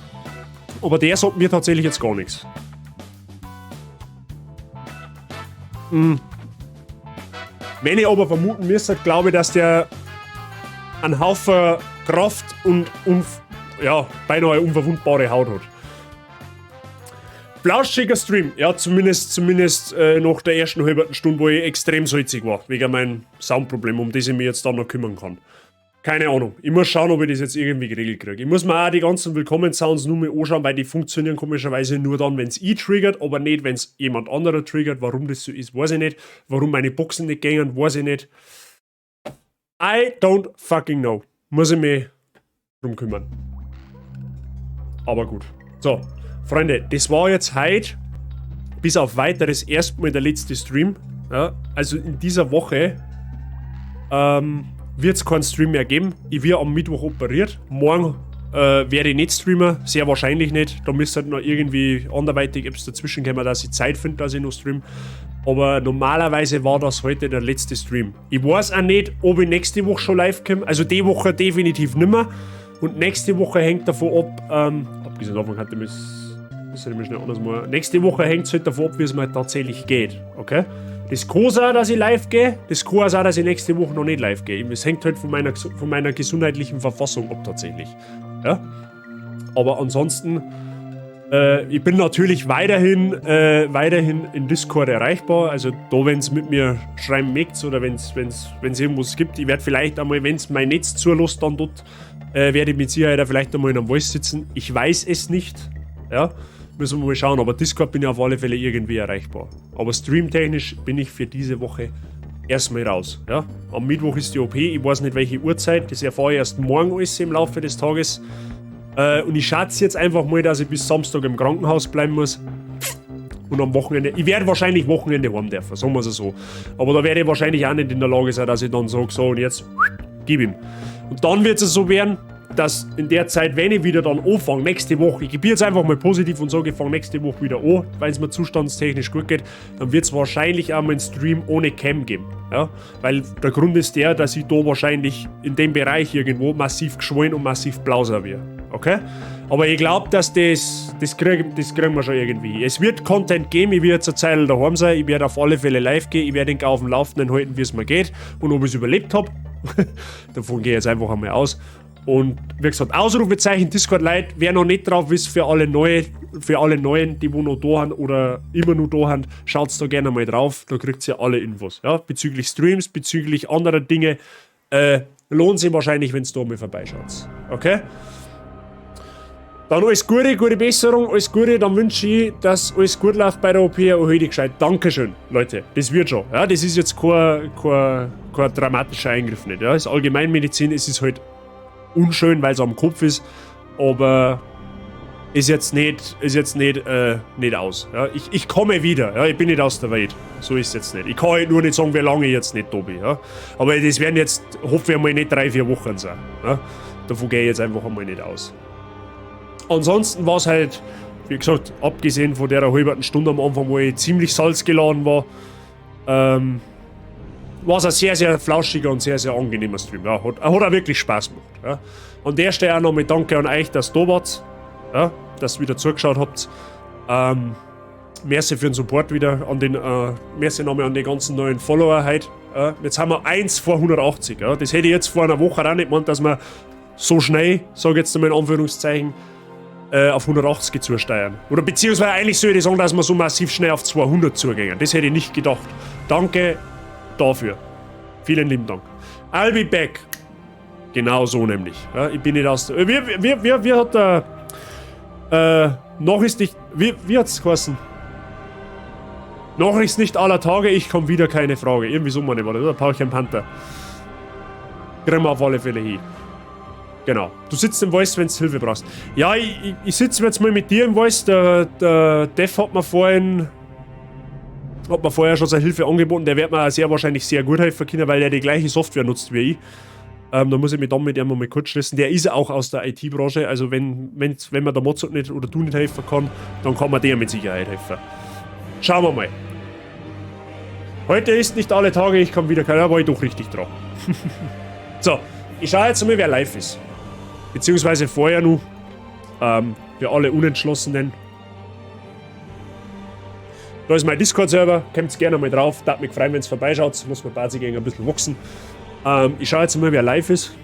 der sagt mir tatsächlich jetzt gar nichts. Wenn ich aber vermuten müsste, glaube ich, dass der einen Haufen Kraft und ja, beinahe unverwundbare Haut hat. Flauschiger Stream, ja, zumindest nach der ersten halben Stunde, wo ich extrem salzig war, wegen meinem Soundproblem, um das ich mich jetzt dann noch kümmern kann. Keine Ahnung. Ich muss schauen, ob ich das jetzt irgendwie geregelt kriege. Ich muss mir auch die ganzen Willkommen-Sounds nur mal anschauen, weil die funktionieren komischerweise nur dann, wenn's ich triggert, aber nicht, wenn's jemand anderer triggert. Warum das so ist, weiß ich nicht. Warum meine Boxen nicht gängen, weiß ich nicht. I don't fucking know. Muss ich mich drum kümmern. Aber gut. So, Freunde, das war jetzt heute bis auf weiteres erstmal der letzte Stream. Ja, also in dieser Woche wird es keinen Stream mehr geben. Ich werde am Mittwoch operiert. Morgen werde ich nicht streamen, sehr wahrscheinlich nicht. Da müsste halt noch irgendwie anderweitig etwas dazwischen kommen, dass ich Zeit finde, dass ich noch stream. Aber normalerweise war das heute der letzte Stream. Ich weiß auch nicht, ob ich nächste Woche schon live komme. Also die Woche definitiv nimmer. Und nächste Woche hängt davon ab, abgesehen davon hatte ich das hätte ich mir schnell anders mal. Nächste Woche hängt es halt davon ab, wie es mir tatsächlich geht. Okay? Das kann sein, dass ich live gehe, das kann auch sein, dass ich nächste Woche noch nicht live gehe. Es hängt halt von meiner gesundheitlichen Verfassung ab tatsächlich. Ja? Aber ansonsten, ich bin natürlich weiterhin in Discord erreichbar. Also da, wenn's mit mir schreiben mögt oder wenn's irgendwas gibt, ich werde vielleicht einmal, wenn's mein Netz zulässt, dann dort, werde ich mit Sicherheit auch vielleicht einmal in einem Voice sitzen. Ich weiß es nicht. Ja? Müssen wir mal schauen, aber Discord bin ich auf alle Fälle irgendwie erreichbar. Aber streamtechnisch bin ich für diese Woche erstmal raus. Ja? Am Mittwoch ist die OP, ich weiß nicht welche Uhrzeit, das erfahre ich erst morgen alles im Laufe des Tages. Und ich schätze jetzt einfach mal, dass ich bis Samstag im Krankenhaus bleiben muss. Und am Wochenende, ich werde wahrscheinlich Wochenende heim dürfen, sagen wir es so. Aber da werde ich wahrscheinlich auch nicht in der Lage sein, dass ich dann sage, so und jetzt gib ihm. Und dann wird es so werden, dass in der Zeit, wenn ich wieder dann anfange, nächste Woche, ich gebe jetzt einfach mal positiv und sage, ich fange nächste Woche wieder an, weil es mir zustandstechnisch gut geht, dann wird es wahrscheinlich auch mal einen Stream ohne Cam geben. Ja? Weil der Grund ist der, dass ich da wahrscheinlich in dem Bereich irgendwo massiv geschwollen und massiv blau sein werde. Okay? Aber ich glaube, dass das kriegen wir schon irgendwie. Es wird Content geben, ich werde zur Zeit daheim sein, ich werde auf alle Fälle live gehen, ich werde den auf dem Laufenden halten, wie es mir geht und ob ich es überlebt habe. Davon gehe ich jetzt einfach einmal aus. Und wie gesagt, Ausrufezeichen Discord Lite, wer noch nicht drauf ist, für alle Neuen, die wo noch da haben oder immer noch da haben, schaut da gerne mal drauf, da kriegt ihr alle Infos. Ja? Bezüglich Streams, bezüglich anderer Dinge, lohnt sich wahrscheinlich, wenn ihr da mal vorbeischaut. Okay? Dann alles Gute, gute Besserung, alles Gute, dann wünsche ich, dass alles gut läuft bei der OP und heute gescheit. Dankeschön, Leute, das wird schon. Ja, das ist jetzt kein dramatischer Eingriff nicht. Ja? Das ist Allgemeinmedizin, es ist halt unschön, weil es am Kopf ist, aber ist jetzt nicht aus. Ja, ich komme wieder, ja, ich bin nicht aus der Welt. So ist es jetzt nicht. Ich kann halt nur nicht sagen, wie lange ich jetzt nicht da bin. Ja. Aber das werden jetzt, hoffe ich einmal, nicht 3-4 Wochen sein. Ja. Davon gehe ich jetzt einfach einmal nicht aus. Ansonsten war es halt, wie gesagt, abgesehen von der halben Stunde am Anfang, wo ich ziemlich salzgeladen war, war es ein sehr, sehr flauschiger und sehr, sehr angenehmer Stream. Ja, hat auch wirklich Spaß gemacht. Ja. An der Stelle auch nochmal danke an euch, dass ihr da wart, ja, dass ihr wieder zugeschaut habt. Merci für den Support wieder, merci nochmal an die ganzen neuen Follower heute. Ja. Jetzt haben wir 1 vor 180. Ja. Das hätte ich jetzt vor einer Woche auch nicht gemeint, dass wir so schnell, sage ich jetzt einmal in Anführungszeichen, auf 180 zusteuern. Oder beziehungsweise eigentlich soll ich sagen, dass wir so massiv schnell auf 200 zugehen. Das hätte ich nicht gedacht. Danke dafür. Vielen lieben Dank. I'll be back. Genau so nämlich. Ja, ich bin nicht aus der... Wie hat der... noch ist nicht... Wie hat's geheißen? Noch ist nicht aller Tage, ich komme wieder, keine Frage. Irgendwie so mal nicht, oder? Da brauche ich einen Panther. Kriegen wir auf alle Fälle hin. Genau. Du sitzt im Voice, wenn du Hilfe brauchst. Ja, ich sitze jetzt mal mit dir im Voice. Der Dev hat mir vorhin. Hat mir vorher schon seine Hilfe angeboten. Der wird mir auch sehr wahrscheinlich sehr gut helfen können, weil der die gleiche Software nutzt wie ich. Da muss ich mich dann mit ihm mal kurz schließen. Der ist auch aus der IT-Branche. Also, wenn mir der Mozart nicht oder du nicht helfen kann, dann kann mir der mit Sicherheit helfen. Schauen wir mal. Heute ist nicht alle Tage, ich komme wieder. Da war ich doch richtig dran. So, ich schaue jetzt mal, wer live ist. Beziehungsweise vorher nur. Für alle Unentschlossenen. Da ist mein Discord-Server, kommt gerne mal drauf. Darf mich freuen, wenn es vorbeischaut. Muss man Bazi gegen ein bisschen wachsen. Ich schaue jetzt mal, wer live ist.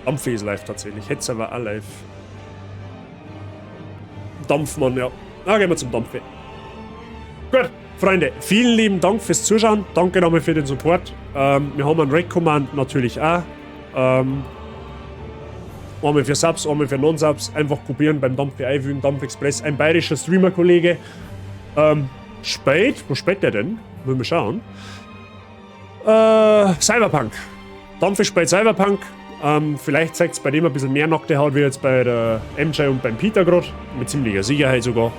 Dampfi ist live tatsächlich. Hetzer war auch live. Dampfmann, ja. Na, gehen wir zum Dampfe. Gut, Freunde, vielen lieben Dank fürs Zuschauen. Danke nochmal für den Support. Wir haben einen Raid-Command natürlich auch. Einmal für Subs, einmal für Non-Subs. Einfach probieren beim Dampfe einfügen, Dampf Express. Ein bayerischer Streamer-Kollege. Spät? Wo spät der denn? Wollen wir schauen. Cyberpunk. Dampfe spielt Cyberpunk. Vielleicht zeigt es bei dem ein bisschen mehr nackte Haut wie jetzt bei der MJ und beim Peter gerade. Mit ziemlicher Sicherheit sogar.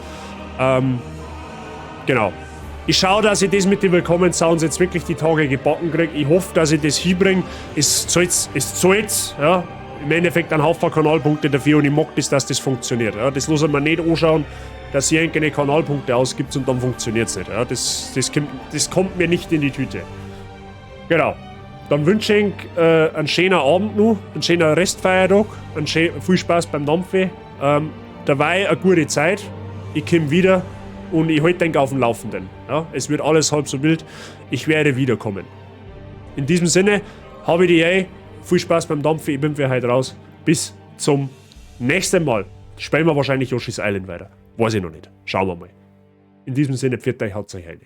Genau. Ich schaue, dass ich das mit den Willkommen-Sounds jetzt wirklich die Tage gebacken kriege. Ich hoffe, dass ich das hinbringe. Es zahlt, es zahlt, ja. Im Endeffekt ein Haufen Kanalpunkte dafür und ich mag das, dass das funktioniert. Ja. Das lassen wir nicht anschauen, dass ihr irgendeine Kanalpunkte ausgibt und dann funktioniert es nicht. Ja. Das kommt mir nicht in die Tüte. Genau. Dann wünsche ich einen schönen Abend noch, einen schönen Restfeiertag, einen viel Spaß beim Dampfen. Dabei eine gute Zeit. Ich komme wieder und ich halte den auf dem Laufenden. Ja, es wird alles halb so wild. Ich werde wiederkommen. In diesem Sinne, habe die Ehre, viel Spaß beim Dampfen. Ich bin für heute raus. Bis zum nächsten Mal. Spielen wir wahrscheinlich Yoshi's Island weiter. Weiß ich noch nicht. Schauen wir mal. In diesem Sinne, pfiat euch, haut euch rein.